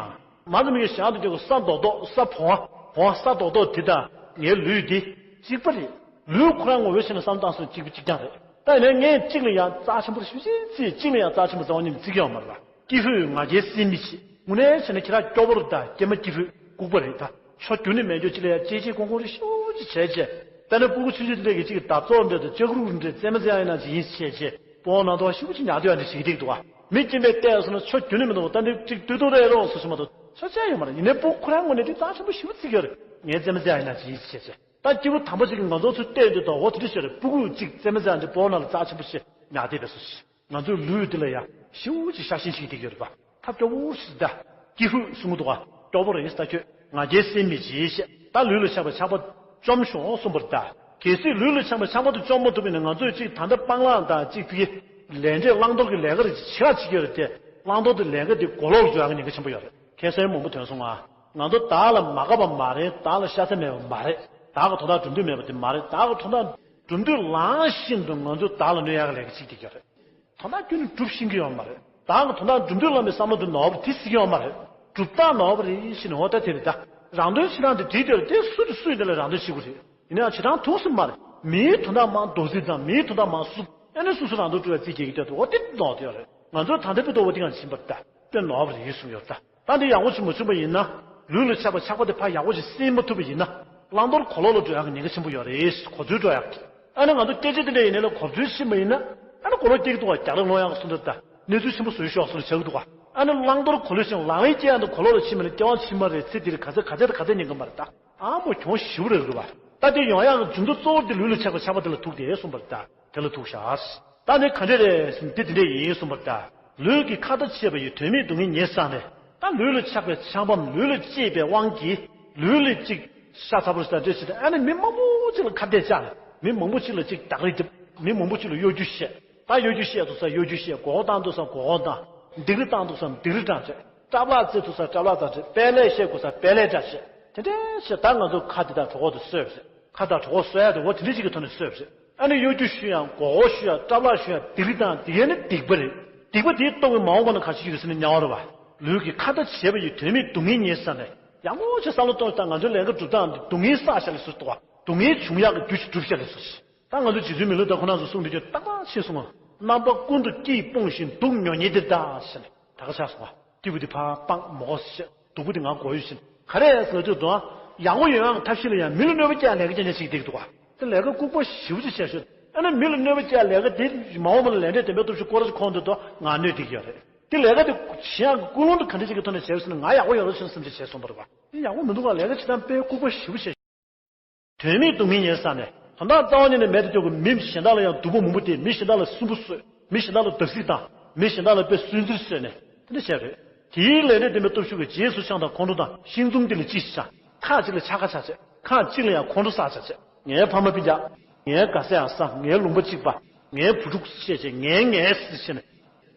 མ་ཙམ་གྱི་ཞག་ཏུ་སྐྱེ་བོ་ས་རྡོག་རྡོག་ས་བོང་བ་བོང་བ་ས་རྡོག་རྡོག་དེ་དང་ངའི་ལུས་འདི་གཅིག་པ་རེད། ལུས་ཁོ་རང་ངོ་བོའི་ཆ་ནས་བསམ་བཏང་སོང་གཅིག་པ་གཅིག་རྐྱང་རེད། ད་ཡིན་ནའི་ངས་གཅིག་ལ་ཡང་རྩ་ཆེན་པོ་ཞེ་པོ་ཅིག་བརྩིས། གཅིག་ལ་ཡང་རྩ་ཆེན་པོ་རྩ་བ་ཉིད་ནས་བརྩི་གི་ཡོད་མ་རེད་པ། ཀྱི་ཧུད་ང་རྒྱལ་སྲིད་མི་བྱེད། དངོས་གནས་བྱས་ན་ཁྱེད་རང་སྐྱོ་པོ་རེད་ད། སྐྱེས་མ་སྐྱེས་བུ་ལྐུགས་པ་རེད་ད། ཆོ་རྒྱུ་ནི་མེད་རྒྱུ་ཅི་ལ་ཡ་ཅེ་ཅེ་ཀོང་ཀོང་རེ་ཤུགས་ཅིག་བྱས་བྱས། དཔེར་ན་སྤུ་གུ་ཆུང་ཆུང་དེ་འདྲས་ཀྱི་ཅིག་བརྡབ་བཙོག་འདྲས་དང་ལྕགས་རུག་འདྲས་རྩེད་མ་རྩེ་ཡང་ཡིན་ན་ཅིག་ཡིན་བྱས་བྱས། སྤོ་ནང་དུ་ཤུགས་ཅིག་ཉར་དུ་ཡང་འདྲས་ཞིག་འདེགས་འདུག་བ། མི་སྐྱེས་པའི་ལྟས་སོང་ན་ཆོ་རྒྱུ་ནི་མི་འདུག་ད་འདི་ཅིག་ལྟོས་ལྟོས་རེ་རོགས་སུ་ཞུ་མ་གཏོགས་ཆོ་ཆ་ཡོད་མ་རེད། ཡིན་ནའི་སྤུ་གུ་ཁོ་རང་ངོས་ནས་འདི་རྩ་ཆེན་པོ་ཞེ་པོ་བརྩི་གི་ཡོད་རེད། ངས་རྩེད་མ་རྩེ་ཡང་ཡིན་ན་ཅིག་ཡིན་བྱས་བྱས། ད་སྐྱེས་བུ་དམ་པ་ཅིག་གིས་ང་ཚོ་ཚོའི་ལྟས་འདི་དང་འོ་དེ་འདྲ་བཤད་རེད། སྤུ་གུ་གཅིག་རྩེད་མ་རྩེ་ཡང་འདི་སྤོ་ནང་ལ་རྩ་ཆེན་པོ་ཞིག་ཉར་བསྡད་པའི་སོ་ཞིག་ང་ཚོའི་ལུས་འདི་ལ་ཡང་ཤིའུ་ཅིག་ཤ་ཞེན་བྱེད་ཀྱི་ཡོད་རེད་པ། ཐབས་སྐྱོ་བོ་ཞིག་ད། ཀྱི་ཧུད་གསུང་གི་འདུག་ག་སྐྱོ་པོ་རེད་ད་ཁྱོད། ང་རྒྱལ་སེམས་མི་བྱེད་ཞེས། ད་ལུས་ལ་ཆགས་པའི་ཆགས་པ་བཅོམ་ཤོག་གསུངས་པ་རེད་ད། གལ་སྲིད་ལུས་ལ་ཆགས་པའི་ཆགས་པ་དེ་བཅོམ་མ་ཐུབ་པ་ཡིན་ན་ང་ཚོས་གཅིག་ད་ལྟ་སྤང་བླང་དང་གཅིག་ཕ་གི་ལས་འབྲས་བླང་དོར་གྱི་ལས་ཀ་རེ་ཆེ་ཁག་བྱེད་ཀྱི་ཡོད་རེད་དེ། བླང་དོར་དེ་ལས་ཀ་དེ་གོ་ལོག་འགྲོ་ཡག་གི་ཉེན་ཁ་ཆེན་པོ་ཡོད་རེད། ཁ་སང་མང་པོ་ཐོན་སོང་ང་། ང་ཚོ་བདག་ལ་མ་དགའ་བ་མ་རེད། བདག་ལ་ཤ་ཚ་མེད་པ་མ་རེད། བདག་གི་དོན་དག་སྒྲུབ་འདོད་མེད་པ་དེ་མ་རེད། བདག་གི་དོན་དག་སྒྲུབ་འདོད་ལངས་བཞིན་དུ་ང་ཚོས་བདག་ལ་གནོད་ཡག་གི་ལས་ཀ་བྱེད་ཀྱི་ཡོད་རེད། དོན་དག་ཁྱོད་ནི་སྒྲུབ་ཤེས་ཀྱི་ཡོད་མ་རེད། བདག་གི་དོན་དག་སྒྲུབ་འདོད་ལངས་པའི་བསམ་བློ་དེ་ནོར་བ་དེ་སྲིད་ཀྱི་ཡོད་མ་རེད། སྒྲུབ་སྟངས་ནོར་བ་རེད་ཞེས་ནས་འོ་ད་དེ་རེད་ད། རང་དོན་བྱེད་སྟངས་དེ་བྲིས་དེར་དེ་སུ་དེ་སུས་དེ་ལ་རང་དོན་བྱེད་དགོས་རེད། ཡིན་ནའང་བྱེད་སྟངས་ཐུགས་སུ་མ་རེད། མིའི་དོན་དག་མང་རྡོག་རྫིས་དང་མིའི་དོན་དག་མང་སུབ་ཨེ་ནས་སུ་སུ་རང་དོན་སྤྲོད་པའི་རྩིས་རྒྱག་གི་ལྟོས་དུ་འོ་དེ་ནོར་དེ་ཡོད་རེད། ང་ཚོའི་ད་ལྟའི་བོད་དོ་བོ་དེ་གང་ཕྱིན་པར་ད་དེ་ནོར་བ་རེད་གསུངས་ཡོད་ད། ད་འདི་ཡག་པོ་ཅིག་མ་བྱུང་པ་ཡིན་ན། ལུས་ལ་ཆགས་པ་ཆགས་པ་དེ་ཕར་ཡག་པོ་ཅིག་སེལ་མ་ཐུབ་པ་ཡིན་ན། བླང་དོར་གོ་ལོག་ལ་འགྲོ་ཡག་གི་ཉེན་ཁ་ཆེན་པོ་ཡོད་རེད། གོ་ཚོད་འགྲོ་ཡག་གི། ཨ་ནི་ང་ཚོ་སྐད་ཆ་དེ་འདྲ་ཡིན་ནའི་ལ་གོ་ཚོད་ཕྱིན་པ་ཡིན་ན། ཨ་ནི་གོ་ལོག་སྐྱེ་གི་འདུག་ག་རྒྱག་ལ་སློང་ཡག་གི་སུ་འདྲ་ད་གནས་ཚུལ་ཆེན་པོ་བཟོས་ཤོག་སུ་འདྲ་བྱ་གི་འདུག་ག་ཨ་ནི་བླང་དོར་གོ་ལོག་ཕྱིན་ལངས་ཡིན་སྐྱེ་ཡག་འདུག་གོ་ལོག་ལ་ཕྱིན་པ་ཡིན་ན་སྐྱེ་བ་ཕྱི་མ་རེད། ཚེ་འདིར་ག་ཚད་ག་ཚད་དང་ག་ཚད་ཉེན་ཁ་མ་རེད་ད། ཨ་མོ་གྱོང་ཞེ་པོ་རེད་རེད་བ། ད་དེ་ཡོང་ཡག་གི་རྒྱུ་མཚན་གཙོ་བོ་དེ་ལུས་ལ་ཆགས་པ་ཆགས་པ་དེ་ལ་ཐུག་དེ་གསུངས་པ་རེད་ད། དེ་ལ་ཐུག་ཤག་ད་ནི་ག་འདྲ་རེད་ཟེར་ན་དེ་དེ་འདྲ་ཡིན་གསུངས་པ་རེད་ད། ལུས་ཀྱི་ཁ་ད་བྱས་པ་ཡི་དོན་མེད་སྡུག་བསྔལ་ཉེར་བསགས་ནས། ད་ལུས་ལ་ཆགས་པའི་ཆགས་པའམ་ལུས་ལ་གཅེས་པའི་དབང་གིས་ལུས་ལ་གཅིག་ཤ་ཚ་པོ་ཟ་འདྲ་བྱེད་དེ་ཨ་ནི་མི་མང་པོ་གཅིག་ལ་ཁ་གཏད་བཅག་ནས་མི་མང་པོ་གཅིག་ལ་གཅིག་རྡེག་རྡེག་མི་མང་པོ་གཅིག་ལ་གཡོ་སྒྱུ་བཤད། ད་གཡོ་སྒྱུ་བཤད་དུས་ས་གཡོ་སྒྱུ་བཤད། མགོ་སྐོར་བཏང་དུས་ས་མགོ་སྐོར་བཏང་། སྡིགས་ར་བཏང་དུས་ས་སྡིགས་ར་བཏང་བྱས། སྐྲ་ལག་བཙེ་དུས་ས་སྐྲ་ལག་བཙེ་བྱས། པད་ལས་བཤད་དགོས་ས་པད་ལས་བྱས། དེ་འདྲ་བྱས་ད་ང་ཚོ་ཁ་འདི་དང་གྲོད་ཁོག་ཏུ་གསོས་པ་རེད། ཁ་དང་གྲོད་ཁོག་གསོ་ཡག་དེ་འོ་དེ་འདྲ་ཅིག་གི་ཐོག་ནས་གསོས་པ་རེད། ཨ་ནི་གཡོ་སྒྱུ་ཞུ་ཡག་མགོ་སྐོར་ཞུ་ཡག་སྐྲ་ལག་ཞུ་ཡག་སྡིགས་ར་བཏང་དེ་གས་ནི་སྡིག་པ་རེད། སྡིག་པ་དེའི་རྟོགས་པའི་མ་འོངས་པ་ན་ག་ཅི་ཡོད་ཟེར་ན་དམྱལ་བ་རེད་བ། ལུས་ཀྱི་ཁ་ད་བྱས་པ་ཡི་དོན་མེད་སྡུག་བསྔལ་ཉེར་བསགས་ནས། ཡག་པོ་བྱས་བསམ་བློ་གཏོང་ད་ང་ཚོའི་ལས་ཀ་སྒྲུབ་སྟངས་འདི་སྡུག་བསྔལ་བསགས་བཞག་ལས་སུ་འདུག་བ། སྡུག་བསྔལ་འབྱུང་ཡག་གི་རྒྱུ་ཞིག་སྒྲུབ་བཞག་ལས་སུ་ཞིག་ད་ང་ཚོ་རྗེ་བཙུན་མི་ལུས་དང་ཁོ་རང་ཚོ་གསུངས་འདི་ཆོས་རྟག་པར་ཤེས་སོང་ང་། རྣམ་པ་ཀུན་ཏུ་སྐྱིད་སྤོང་ཞིང་སྡུག་མྱོང་ཉིད་དེ་གདའ་ཟེར་ནས་ད་ག་ཆགས་སོང་ང་། སྐྱིད་པོ་འདི་ཕར་སྤང་མོ་གོ་ཟེར། སྡུག་པོ་འདི་ང་དགོས་ཡོད་ཟེར། ག་རེ་ཟེར་ལ་དུས་དང་ཡག་པོ་ཡོང་ཡག་ཐབས་ཤེས་ལ་ཡང་མི་ལ་གནོད་པ་སྐྱེལ་ལས་ཀ་ཅན་ཅན་ཞིག་འདེགས་འདུག་ག་དེ་ལས་ཀ་ལྐུགས་པ་ཞེ་པོ་ཅིག་བྱས་ཤོད། ཨ་ནི་མི་ལ་གནོད་པ་སྐྱེལ་ལས་ཀ་དེ་མ་འོངས་པ་ལ་ལས་འབྲས་བདེན་པའི་སྟོབས་ཤུགས་སྐོར་ར་ཅིག་ཁོང་དུ་དོ་ང་གནོད་འདེགས་ཡོད་རེད། དེ་ལས་ཀ་དེ་བྱེད་ཡག་གི་ཀུན་སློང་དེ་ག་འདྲ་ཅིག་གི་ཐོག་ནས་བྱས་ཟེར་ན་ང་ཡག་པོ་ཡོང་རོགས་བྱེད་ན་བསམ་བྱས་བྱས་སོང་བ་རེད་བ། དེ་ཡག་པོ་མི་འདུག་ག་ལས་ཀ་བྱེད་སྟངས་དཔེ་ལྐུགས་པ་ཞེ་པོ་བྱས། དོན་མེད་སྡུག་བསྔལ་ཉེར་བསགས་ནས་དོན་དག་རྩ་བ་ཉིད་ནས་མེད་དུ་འཇོག་གི་མི་གཞན་དག་ལ་ཡང་སྡུག་པོ་མང་པོ་སྟེར། མི་གཞན་དག་ལ་སུན་པོ་གསོས། མི་གཞན་དག་ལ་བརྡབ་གསིག་བཏང་། མི་གཞན་དག་ལ་དཔེ་སུན་གཙེར་གསོས་ནས་དེ་འདྲ་བྱས་རེད། དེའི་ལས་འབྲས་བདེན་པའི་སྟོབས་ཤུགས་ཀྱིས་རྗེས་སུ་ཤང་དང་ཁོང་ཁྲོ་དང་ཤིང་ཚོང་འདི་ལ་ཅི་ཞིག་བྱ། ཁ་གཅིག་ལ་ཆག་ཁ་ཆག་བྱས། ཁ་གཅིག་ལ་ཡང་ཁོང་ཁྲོ་བསགས་བྱས་བྱས། ངའི་ཕ་མ་སྤུན་ཀྱག་ངའི་ལུང་པ་གཅིག་པ། ངའི་བུ་ཕྲུག་བཤད་བྱས་ངའི་ངའི་ཟེར་བྱས་ནས།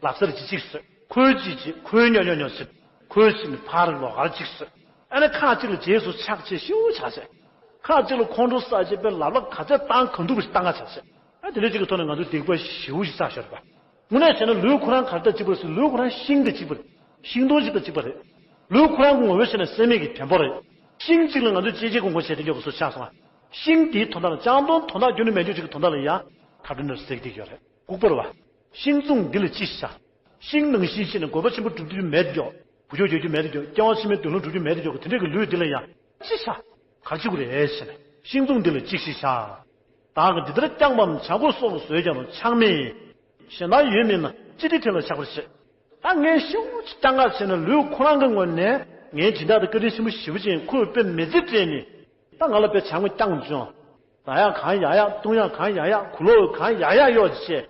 ལབ་སར་ཅི་གཅིག་བཟོས། ཁོའི་ཅི་གཅིག་ཁོའི་ཉོ་ཉོ་ཉོ་ཟེར། ཁོའི་ཟེར་ནས་ཕར་ལོག་གར་གཅིག་བཟོས། ཨ་ནི་ཁ་གཅིག་ལ་རྗེས་སུ་ཆགས་བྱས་ཤིའུ་ཆགས་བྱས། ཁ་གཅིག་ལ་ཁོང་ཁྲོ་བསགས་བྱས་པའི་ལབ་ལ་ག་ཚད་བཏང་གང་ཐུབ་པ་ཞིག་བཏང་ག་ཆགས་བྱས། ཨ་དེ་འདྲ་གཅིག་གི་ཐོག་ནས་ང་ཚོས་སྡིག་པ་ཞེ་པོ་ཞིག་བསགས་ཤོར་བ། དངོས་གནས་བྱས་ན་ལུས་ཁོ་རང་ག་རེ་དང་གཅིག་པ་རེད་ཟེར། ལུས་ཁོ་རང་ཤིང་དང་གཅིག་པ་རེད། ཤིང་སྡོང་གཅིག་དང་གཅིག་པ་རེད། ལུས་ཁོ་རང་གི་ངོ་བོའི་ཆ་ནས་སྲེད་མེད་ཀྱི་བེམ་པོ་རེད། ཤིང་གཅིག་ལ་ང་ཚོས་ཅེ་ཅེ་གོང་གོང་བྱས་ཏེ་འཇོག་པ་སོགས་ཆགས་སོང་ང་། ཤིང་དེའི་དོན་དག་ལ་ལྕང་སྡོང་དོན་དག་རྒྱུ་ནི་མེད་རྒྱུ་ཅིག་གི་དོན་དག་ལ་ཡང་ཁ་བྲལ་ནས་ཟེག་སྡིག་ཡོད་རེད། ལྐུགས་པ་རེད་བ། ཤིང་ཚོང་འདི་ལ་ཅི་ཤ། ཤིང་ནང་བཞིན་བྱས་ནས་དགོས་པ་ཆེན་པོ་སྒྲུབ་རྒྱུ་མེད་དུ་འཇོག་བུ་ཆོས་རྒྱག་རྒྱུ་མེད་དུ་འཇོག་སྐྱེ་བ་ཕྱི་མའི་སྡུག་བསྔལ་སྒྲུབ་རྒྱུ་མེད་དུ་འཇོག་གི་དེ་འདྲ་གི་ལུས་འདི་ལ་ཡང་ཅི་ཤ། གར་བཅུག་རེད་ཟེར་ནས་ཤིང་ཚོང་འདི་ལ་ཅི་ཤི་ཤ། བདག་གིས་འདི་ལྟར་བསྐྱངས་པའམ་བྱ་རྒོད་སོགས་ལ་བཟོས་ཀྱང་ཆགས་མེད། གཞན་དག་ཡོད་མིན་ན་ཅི་སྟེ་དེ་ལ་ཆགས་པར་བྱེད། ད་ངས་ཤིའུ་ཅིག་བསྐྱངས་ག་བྱས་ན་ལུས་ཁོ་རང་གི་ངོས་ནས་ངའི་སྦྱིན་བདག་དེ་བཀའ་དྲིན་ཆེན་པོ་ཞེ་པོ་ཅིག་ཁོས་དཔེ་མི་ཚེ་སྤྲད་ནས། ད་ང་ལ་དཔེ་བྱ་དངོས་བསྐྱངས་བྱུང་། ཟ་ཡག་གང་ཡག་ཡག་བཏུང་ཡག་གང་ཡག་ཡག་གོས་ལོག་གང་ཡག་ཡག་གཡོག་བྱས།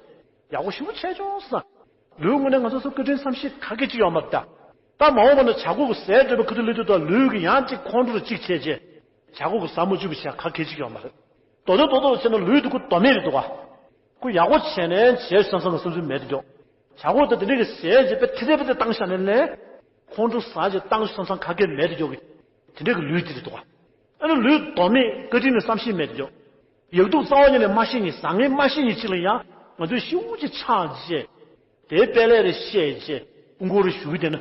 ཡག་པོ་ཞེ་པོ་བྱས་བྱུང་ཟེར། ལུས་དངོས་གནས་ང་ཚོ་ཚོ་བཀའ་དྲིན་བསམ་ཤེས་ག་གེ་ཅིག་ཡོད་མ་རེད་ད། ད་མ་འོངས་པ་ན་བྱ་རྒོད་ཀྱི་ཟས་སྤྲད་པའི་ཁ་ཐུག་སླེབས་དུས་ད་ལུས་ཀྱི་ཡང་གཅིག་ཁོང་ཁྲོ་ལ་གཅིག་བྱས་རྗེས། བྱ་རྒོད་ཀྱི་ཟ་མ་བཅུག་པའི་ཆ་ག་གེ་ཅིག་ཡོད་མ་རེད། རྡོག་རྡོག་རྡོག་རྡོག་བྱས་ན་ལུས་འདི་ཁོ་རྡོག་མེད་རེད་འདུག་ག་ཁོ་ཡག་པོ་བྱས་ནས་བྱས་བསམ་བསམ་གྱི་བསམ་ཚུལ་མེད་དུ་འཇོག་བྱ་རྒོད་དང་དེ་འདྲ་གི་ཟས་བྱས་པའི་ཐེ་ཚེ་པེ་ཚེ་བཏང་བཞག་ནས་ལན། ཁོང་ཁྲོ་ཟ་བྱས་བཏང་བསམ་བསམ་ག་གེ་མེད་དུ་འཇོག་གི། དེ་འདྲ་གི་ལུས་འདི་རེད་འདུག་ག་ཨ་ནི་ལུས་རྡོག་མེད་བཀའ་དྲིན་ནི་བསམ་ཤེས་མེད་དུ་འཇོག་ཡག་སྡུག་རྩ་བ་ཉིད་ནས་མ་ཤེས་ཉིན་བཟང་ངན་མ་ཤེས་ཉིན་གཅིག་ལ་ཡང་ང་ཚོས་ཤིའུ་ཅིག་ཆགས་རྗེས། དེའི་དཔེ་ལས་རེ་བཤད་རྗེས་དབུ་མགོ་རེ་ཞུ་གི་བསྡད་ན།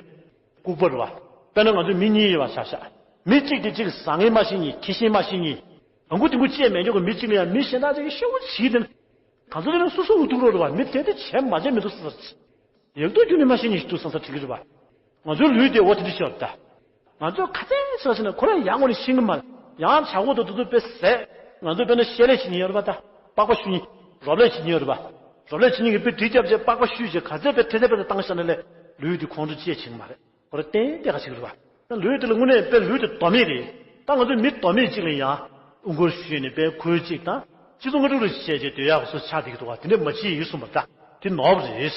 ལྐུགས་པ་རེད་བ། དཔེར་ན་ང་ཚོ་མི་གཉིས་ཡོད་པ་ཆ་བཞག་མི་གཅིག་དེ་གཅིག་བཟང་ངན་མ་ཤེས་ཉིན་ཁྱི་ཤེས་མ་ཤེས་ཉིན། ང་ཁུ་དེ་ཁུ་བཅད་མེད་འཇོག་གི་མི་གཅིག་ལ་ཡང་མི་གཞན་དག་ཅིག་གིས་ཤིའུ་ཅིག་བྱས་བསྡད་ན། གང་ཚོད་ལས་ན་སོ་སོ་འུ་ཐུག་རོགས་རེད་བ། མི་དེ་དེ་བྱས་མ་བྱས་མི་འདུག་ཟེར་ས་རེད། ཡག་སྡུག་རྒྱུ་ནི་མ་ཤེས་ཉིན་ཞིག་འདུག་བསམ་ས་དྲན་གི་རེད་བ། ང་ཚོའི་ལུས་དེ་འོ་དེ་འདྲ་ཤོར་ད། ང་ཚོས་ག་ཚད་ཤོར་ཟེར་ན་ཁོ་རང་ཡང་ངོ་ནས་ཤེས་ཀྱི་མ་རེད། ཡང་བྱ་སྒོ་དང་དེ་ཚོ་དཔེ་ཟད། ང་ཚོས་དཔེར་ན་བཤས་ལས་བྱེད་ཉེན་ཡོད་རེད་པ། ད་པགས་པ་བཤུ་ཉེན། རོབ་ལས་བྱེད་ཉེན་ཡོད་རེད་པ། རོབ་ལས་བྱེད་ཉེན་གྱི་དཔེ་གྲི་རྒྱབ་བྱས་པགས་པ་བཤུས་བྱས་ག་ཚད་དཔེ་ཐེ་ཚད་དཔེ་བཏང་བཞག་ན་ལས་ལུས་དེ་ཁོང་ཁྲོ་ཅི་ཡང་བྱེད་ཀྱི་མ་རེད། ཁོ་རང་ཏན་ཏན་ག་ཞིག་རེད་པ། ད་ལུས་དེ་ལ་དངོས་གནས་དཔེ་ལུས་དེ་དོ་མེད་རེད། ད་ང་ཚོ་མི་དོ་མེད་ཅིག་ལ་ཡང་དབུ་སྐོར་ཞུས་ནས་དཔེ་ཁོལ་ཅིག་དང་སྤྱི་ཚོགས་ངོ་སྤྲོད་རེ་བྱས་བྱས་སྡོད་ཡག་སོ་ཆགས་བསྡད་ཀྱི་འདུག་བ། དེ་འདྲ་མ་བྱེད་ཡིན་གསུངས་པ། ད་དེ་ནོར་བ་རེད།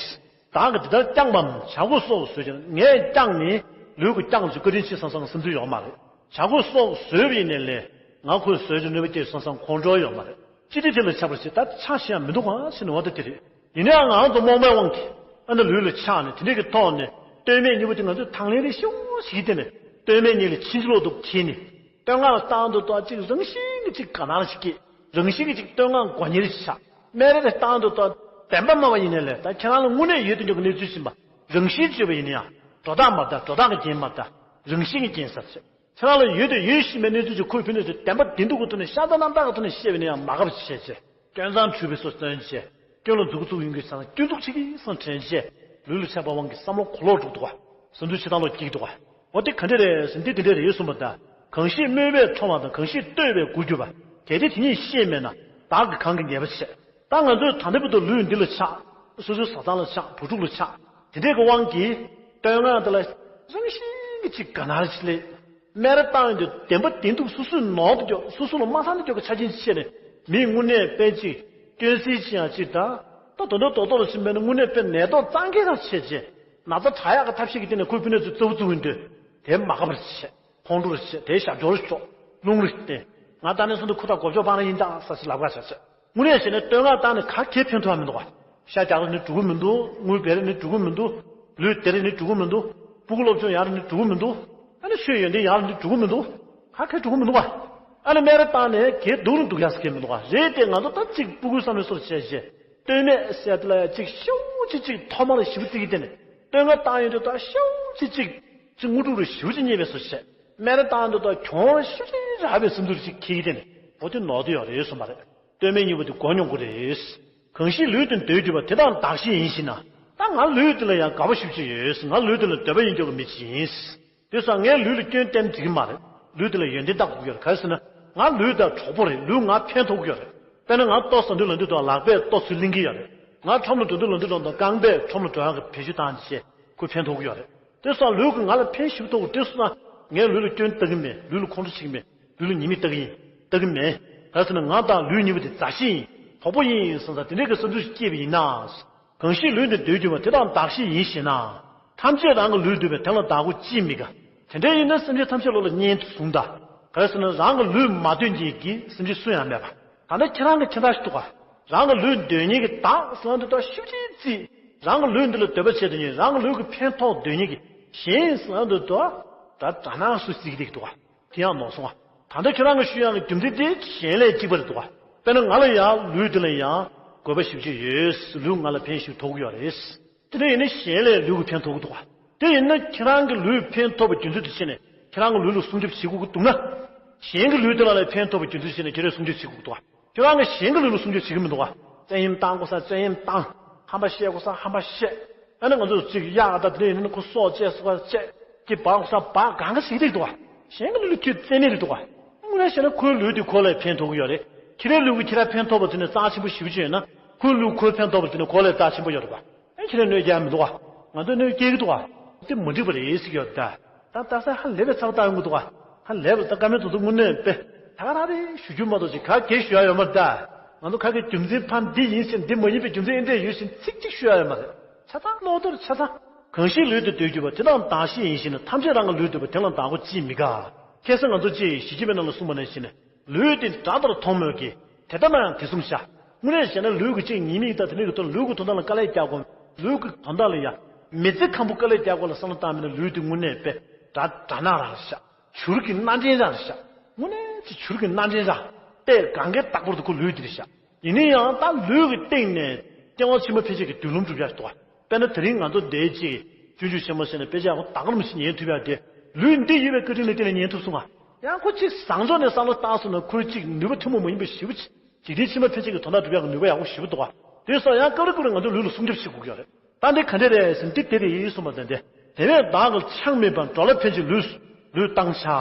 བདག་གིས་འདི་ལྟར་བསྐྱངས་པའམ་བྱ་སྒོ་སོགས་བཟོད་ཅིང་། ངས་བསྐྱངས་ནས་ལུས་ཀྱི་བསྐྱངས་ཀྱི་བཀའ་དྲིན་ཆེ་བསམ་བསམ་སེམས་ཚོར་ཡོད་མ་རེད། བྱ་སྒོ་སོགས་བཟོས་པ་ཡིན་ནའི་ལས་ང་ཁོས་བཟོད་ཅིང་ནུས་པ་སྐྱེས་བསམ་བསམ་ཁོང་ཁྲོ་ཡོད་མ་རེད། ཅི་སྟེ་དེ་ལ་ཆགས་པར་བྱེད། ད་ཆགས་ཤེས་ཡང་མི་འདུག་ག་ཟེར་ནས་འོ་ད་དེ་རེད། ཡིན་ནའང་ང་རང་ཚོ་རྨོངས་པའི་དབང་གིས་ཨ་ནི་ལུས་ལ་ཆགས་ནས་དེ་འདྲས་ཀྱི་ཐོག་ནས་ལྟོས་མེད་གཉིས་པོ་དེ་ང་ཚོས་དང་ལེན་རེ་ཞུ་ཞིག་བྱས་ནས་ལྟོས་མེད་གཉིས་ལ་ཕྱིན་ཅི་ལོག་ཏུ་འཁྱེར་ནས། བསྟོད་བསྔགས་བཏང་དུས་ད་ཅིག་རང་བཞིན་གྱིས་ཅིག་དགའ་སྣང་ཞིག་སྐྱེས། རང་བཞིན་གྱིས་ཅིག་བསྟོད་བསྔགས་མགོ་གཉེར་ཞིག་ཆགས། སྨད་རེ་རེ་བཏང་དུས་ད་བདེན་པ་སྨྲ་བ་ཡིན་ནའི་ལས། ད་ཁྱེད་རང་ལ་དངོས་གནས་ཡོད་དུ་འཇོག་གི་གནས་ཚུལ་ཕྱིན་པ། རང་བཞིན་བརྗོད་པ་ཡིན་ན་ཡང་སྒྲོ་བཏགས་མ་དང་། སྒྲོ་བཏགས་ཀྱི་རྐྱེན་མ་དང་། རང་བཞིན་གྱི་རྐྱེན་ཟེར་བྱས། ཁྱེད་རང་ལ་ཡོད་དུ་ཡོད་བཞིན་པའི་གནས་ཚུལ་ཅིག་ཁོའི་ཕན་ནུས་ཚོད་བདེན་པ་བདེན་སྡུག་གི་ཐོག་ནས་ཤ་ཚ་རྣམ་དག་གི་ཐོག་ནས་བཤད་པ་ཡིན་ན་ཡང་མ་དགའ་བ་བྱས་བྱས། སྐྱོན་མཚང་འཁྲུད་པའི་སོ་བརྩོན་བྱས། སྐྱོན་ལ་མཛུབ་གུ་བཙུགས་ཡོང་གི་ས་ན་སྐྱོན་འཛུགས་བྱེད་ཀྱི་སང་དྲན་བྱས། ལུས་ལ་ཆགས་པའི་དབང་གིས་བསམ་བློ་གོ་ལོག་འགྲོ་གི་འདུག་བ། བསམ་ཚུལ་བྱེད་སྟངས་ལོག་སྐྱེ་གི་འདུག་བ། འོ་དེ་ག་འདྲ་རེད་ཟེར་ན་འདི་འདི་འདྲ་རེད་གསུངས་པ་དང་། གང་ཞིག་དམོད་པས་ཁྲོ་བ་དང་། གང་ཞིག་བསྟོད་པས་མགོ་སྒུར་བ། གལ་ཏེ་དེ་གཉིས་ཤེས་མེད་ན། བདག་གིས་གང་གི་ཉེས་པ་བྱས། ད་ང་ཚོས་ད་ལྟ་བར་དུ་ལུས་འདི་ལ་ཆགས། སོ་སོའི་བཟའ་ཚང་ལ་ཆགས། བུ་ཕྲུག་ལ་ཆགས། དེ་འདྲའི་གི་དབང་གིས་བསྟོད་བསྔགས་འདི་ལ་རང་བཞིན་གྱིས་ཅིག་དགའ་སྣང་ཞིག་སླེབས། སྨད་རེ་བཏང་ཡོང་དུས་བདེན་པ་བདེན་སྡུག་སོ་སོའི་ནང་དུ་འཇོག། སོ་སོ་ལ་མ་ཚང་དུ་འཇོག་གི་ཆ་རྐྱེན་ཅིག་བྱས་ནས། མིས་དངོས་གནས་དཔེ་ཅིག་སྐྱོན་སེལ་ཅིག་ཡང་ཅིག་དང་། ད་དོན་དག་རྡོག་རྡོག་ལ་ཕྱིན་པས་ན་དངོས་གནས་དཔེ་ནད་ཐོག་གཙང་ཁེལ་རང་བྱས་རྗེས། ན་ཚ་དྲག་ཡག་གི་ཐབས་ཤེས་ཀྱི་སྟེང་ནས་ཁོའི་ཕན་ནུས་ཚོད་རྩ་བུ་བཙུགས་ཡོང་དུས། དེ་མ་དགའ་བར་བྱས། ཁོང་ཁྲོ་རེ་བྱས། དེའི་ཞབས་འཇོག་རེ་ཆོག་རླུང་རེ་བསྟེན། ང་ད་ནས་བཟུང་དུ་ཁུ་ཐག་གོ་ལྕོག་སྤང་ན་ཡིན་ད་ཟེར་ཞིག་ལབ་ག་བྱ་བྱས། དངོས་གནས་བྱས་ན་བསྟོད་བསྔགས་བཏང་ནས་ག་གེ་ཕན་ཐོགས་མི་འདུག་ག་ཤ་རྒྱགས་ནི་འགྲོ་གི་མི་འདུག་དངུལ་བེ་རི་ནི་འགྲོ་གི་མི་འདུག་ལུས་དེ་རི་ནི་འགྲོ་གི་མི་འདུག་སྤུ་གུ་སློབ་སྦྱོང་ཡག་རུ་ནི་འགྲོ་གི་མི་འདུག་ཨ་ནི་ཆོས་ཡོན་ཏན་ཡག་རུ་ནི་འགྲོ་གི་མི་འདུག་ག་གེ་འགྲོ་གི་མི་འདུག་ག་ཨ་ནི་སྨད་རེ་བཏང་ནས་གེ་སྡུག་རུ་འདུག་ཡག་ཟེར་གི་མི་འདུག་ག་རེད་དེ། ང་ཚོ་ད་ཅིག་སྤུ་གུའི་བསམ་བློའི་སོར་བྱས་བྱས། ལྟོས་མེད་ཟེར་དེ་ལ་ཡ་ཅིག་ཤུགས་ཅིག་ཅིག་ཐོག་མར་ཞིབ་རྩིས་ཀྱི་སྟེང་ནས། བསྟོད་བསྔགས་བཏང་ཡོང་དུས་ད་ཤུགས་ཅིག་ཅིག་ཅིག་དངོས་གྲུབ་རེ་ཞུ་ཅིག་རྙེད་པའི་བཟོ་བྱས། སྨད་རེ་བཏང་དུས་ད་གྱོང་རེ་ཤུགས་ཅིག་རག་པའི་བསམ་ཚུལ་ཅིག་འཁྱེར་གྱི་སྟེང་ནས། འོ་དེ་ནོར་དུ་ཡོད་རེད་གསུངས་པ་རེད། ལྟོས་མེད་གཉིས་པོ་དེ་གོ་མྱོང་གི་རེད། གང་ཞིག་ལུས་དེ་འདོད་གྱུར་པ། དེ་དག་བདག་བཞིན་ཡིན་ཞེ་ན། ད་ང་ལུས་དེ་ལ་ཡང་དགའ་པོ་ཞེ་པོ་ཅིག་ཡོད། ང་ལུས་དེ་ལ་འདོད་པ་ཡིན་འཇོག་གི་མི་ཅིག་ཡིན། དེ་སོང་ངས་ལུས་ལ་སྐྱོན་བསྟན་འགྲིག་གི་མ་རེད། ལུས་དེ་ལ་ཡོན་ཏན་བཏགས་དགོས་ཀྱི་ཡོད་རེད། ག་རེ་ཟེར་ན། ང་ལུས་དང་གྲོགས་པོ་རེད། ལུས་ང་ཕན་ཐོགས་ཀྱི་ཡོད་རེད། དཔེར་ན་ང་ལྟོ་ཟ་དུས་ལ་འདི་དང་ལག་པས་ལྟོ་ཚུར་ལེན་གྱི་ཡོད་རེད། ང་ཁྲོམ་ལ་འགྲོ་དུས་ལ་འདི་དང་རྐང་པས་ཁྲོམ་ལ་འགྲོ་ཡག་གི་བེད་སྤྱོད་བཏང་བྱས་ཁོས་ཕན་ཐོགས་ཀྱི་ཡོད་རེད། དེ་སོང་ལུས་ཀྱིས་ང་ལ་ཕན་ཞིག་ཐོགས་ཀྱི། དེ་སོང་ངས་ལུས་ལ་སྐྱོན་བཏགས་ཀྱི་མེད། ལུས་ལ་ཁོང་ཁྲོ་བྱེད་ཀྱི་མེད། ལུས་ལ་ཉེས་དམིགས་བཏགས་ཀྱི་ཡིན། བཏགས་ཀྱི་མེད། ག་རེ་ཟེར་ན་ང་དང་ལུས་གཉིས་པོ་དེ་མཛའ་བཤེས་ཡིན། གྲོགས་པོ་ཡིན་བསམ་ས་དེ་འདྲའི་གི་བསམ་ཚུལ་ཞིག་སྐྱེས་པ་ཡིན་ན། གང་ཞིག་ལུས་འདི་འདོད་གྱུར་པ། དེ་དག་བདག་བཞིན་ཡིན་ཞེ་ན། ཐམས་ཅད་རང་གི་ལུས་འདོད་པས། དེ་ལ་བདག་པོ་ཅིས་མི་དགའ། དེ་འདྲ་ཡིན་ན་སེམས་ཅན་ཐམས་ཅད་བློ་ལ་གཉེན་དུ་བཟུང་དང་། ག་རེ་ཟེར་ན་རང་གི་ལུས་མ་འདོད་མཁན་གྱི་སེམས་ཅན་སུ་ཡང་མེད་པ། ད་ནི་ཁྱེད་རང་གི་ཁྱེད་རང་ཞིག་འདུག་ག་རང་གི་ལུས་འདོད་མཁན་གྱི་བདག་ཟེར་ཡག་འདི་ལྟར་ཤུགས་ཆེན་བརྩིས། རང་གི་ལུས་འདི་ལ་འདོད་པ་བྱེད་འདོད་མཁན། རང་གི་ལུས་ཀྱི་ཕན་ཐོགས་འདོད་མཁན་གྱི་གཞན་ཟེར་ཡག་འདི་ལྟར་ད་དགྲ་ནག་སུ་བརྩི་གི་འདུག་ག་དེ་ཡང་ནོར་སོང་ང་། ད་ལྟ་ཁྱེད་རང་གིས་ཞུ་ཡག་གི་རྒྱུ་མཚན་དེ་གཞན་ལས་གཅིག་པ་རེད་འདུག་ག་དཔེར་ན་ང་ལ་ཡང་ལུས་འདི་ལ་ཡང་དགོས་པ་ཞེ་པོ་ཅིག་ཡོད། ལུས་ང་ལ་ཕན་ཞིག་ཐོགས་ཀྱི་ཡོད་རེད། དེ་འདྲ་ཡིན་ན་གཞན་ལས་ལུས་ཀྱི་ཕན་ཐོགས་ཀྱི་འདུག་ག་དེ་ཡིན་ན་ཁྱེད་རང་གི་ལུས་ཕན་ཐོགས་པའི་རྒྱུ་མཚན་དུ་བྱས་ནས་ཁྱེད་རང་གི་ལུས་ལ་སྲུང་སྐྱོབ་བྱེད་དགོས་ཀྱི་འདུག་ན། གཞན་གྱི་ལུས་དེ་ལ་ལས་ཕན་ཐོགས་པའི་རྒྱུ་མཚན་དུ་བྱས་ནས་ཁྱེད་རང་སྲུང་སྐྱོབ་བྱེད་དགོས་ཀྱི་འདུག་ག་ཁྱེད་རང་གིས་གཞན་གྱི་ལུས་ལ་སྲུང་སྐྱོབ་བྱེད་ཀྱི་མི་འདུག་ག་བཙན་གཡེམ་བཏང་དགོས་ས་བཙན་གཡེམ་བཏང་། ཧམ་པ་བཤད་དགོས་ས་ཧམ་པ་བཤད། ཨ་ནི་ང་ཚོ་གཅིག་གཡག་ད་དེ་འདྲ་ཡིན་ན་ཁོ་སྲོག་བཅད་སོ་ག་བཅད། ཀྱི་འབག་དགོས་ས་འབག། གང་ག་ཞིག་རེད་འདུག་ག་གཞན་གྱི་ལུས་ལ་ཁྱོད་བཙན་གནོན་རེད་འདུག་ག་དངོས་གནས་བཤད་ན་ཁོའི་ལུས་དེ་ཁོ་ལ་ཕན་ཐོགས་ཀྱི་ཡོད་རེད། ཁྱེད་རའི་ལུས་ཀྱིས་ཁྱེད་ར་ཕན་ཐོགས་པ་དེ་ནས་རྩ་ཆེན་པོ་ཞེ་པོ་ཅིག་ཡོད་ན། ཁོའི་ལུས་ཁོའི་ཕན་ཐོགས་པ་དེ་ནས་ཁོ་ལས་རྩ་ཆེན་པོ་ཡོད་རེད་པ། ཨེ་ཁྱེད་རས་གནོད་སྐྱེལ་མི་འདུག་ག་ང་ཚོས་གནོད་སྐྱེལ་གྱི་འདུག་ག་དེ་མ་འགྲིག་པ་རེད་ཟེར་གྱི་ཡོད་ད། ད་ལྟ་ས་ཧ་ལས་པའི་ཚ་བ་བཏང་ཡོང་གི་འདུག་ག་ཧ་ལས་པ་ད་བཀའ་མོལ་དེ་ཚོ་དངོས་གནས་དཔེ་ད་ག་རང་རེད་ཞུ་རྒྱུ་མ་གཏོགས་ཅིག་ག་གེ་ཞུ་ཡ་ཡོད་མ་རེད་ད། ང་ཚོ་ག་གེ་རྒྱུ་མཚན་ཕར་འདི་ཡིན་ཟེར་འདི་མ་ཡིན་པའི་རྒྱུ་མཚན་ཨེ་འདྲས་ཡོད་བཞིན་ཚིག་གཅིག་ཞུ་ཡ་ཡོད་མ་རེད། ཆ་ཚང་གློག་རྡོལ་ཆ་ཚང་། གང་ཞིག་ལུས་དེ་འདོད་གྱུར་པ། དེ་དག་བདག་བཞིན་ཡིན་ཞེ་ན། ཐམས་ཅད་རང་གི་ལུས་འདོད་པས། དེ་ལ་བདག་པོ་ཅིས་མི་དགའ། ཁ་སང་ང་ཚོ་ཅིག་ཞི་ཅིན་ཕིང་ནང་ལ་གསུངས་པ་ནང་བཞིན། ལུས་འདི་དགྲ་ལྟར་མཐོང་མོད་ཀྱི། དེ་ལྟ་ན་ཡང་དེ་བཟུང་བྱ། དངོས་གནས་བྱས་ན་ལུས་ཀྱི་ཅིག་ཉེས་དམིགས་དང་དེ་འདྲ་གི་དོན་ལུས་ཀྱི་དོན་དག་ལ་དཀའ་ལས་རྒྱག་དགོས། ལུས་ཀྱི་དོན་དག་ལ་ཡང་མི་ཚེ་གང་པོ་དཀའ་ལས་རྒྱག་དགོས་ལ་བསམ་བློ་བཏང་མིན་ན་ལུས་འདི་དངོས་གནས་དཔེ་དགྲ་དགྲ་ནག་རང་རེད་ཤག་བྱུར་གྱི་སྣ་འདྲེན་རང་རེད་ཤག་དངོས་གནས་ཅིག་བྱུར་གྱི་སྣ་འདྲེན་རང་། དཔེ་གང་གའི་བདག་པོ་དེ་ཁོ་ལུས་འདི་རེད་ཤག་ཡིན་ན་ཡང་ད་ལུས་ཀྱི་སྟེང་ནས་སྐྱེ་བ་ཕྱི་མ་ཕལ་ཆེར་གྱི་མདུན་ལམ་སྒྲུབ་ཡག་ཏོ། དཔེར་ན་དེ་རིང་ང་ཚོ་འདིའི་ཅིག་སྤྱོད་འཇུག་ཆེན་མོ་ཟེར་ནས་དཔེ་ཆ་ཡག་པོ་དག་རིམ་ཞིག་ཉན་ཐུབ་ཡག་དེ། ལུས་འདི་ཡོད་པའི་བཀའ་དྲིན་ལ་བརྟེན་ནས་ཉན་ཐུབ་སོང་ང་། ཡང་ཁོ་ཅིག་བཟང་ཕྱོགས་ནས་བསམ་བློ་བཏང་སོང་ན་ཁོའི་ཅིག་ནུས་པ་ཐུན་མོང་མ་ཡིན་པ་ཞེ་པོ་ཅིག་འཇིག་རྟེན་ཕྱི་མ་ཕལ་ཆེར་གྱི་དོན་དག་སྒྲུབ་ཡག་གི་ནུས་པ་ཡག་པོ་ཞེ་པོ་འདུག་ག་དེ་སོགས་ཡང་སྐབས་རེ་སྐབས་རེ་ང་ཚོའི་ལུས་ལ་སྲུང་སྐྱོབ་བྱེད་དགོས་ཀྱི་ཡོད་རེད། ད་འདི་ག་འདྲ་རེད་ཟེར་ན་འདི་དེ་རེད་གསུངས་པ་དང་འདི། དེ་བས་བདག་གིས་ཆགས་མེད་པར། འགྲོ་ལ་ཕན་ཕྱིར་ལུས་ལུས་བཏང་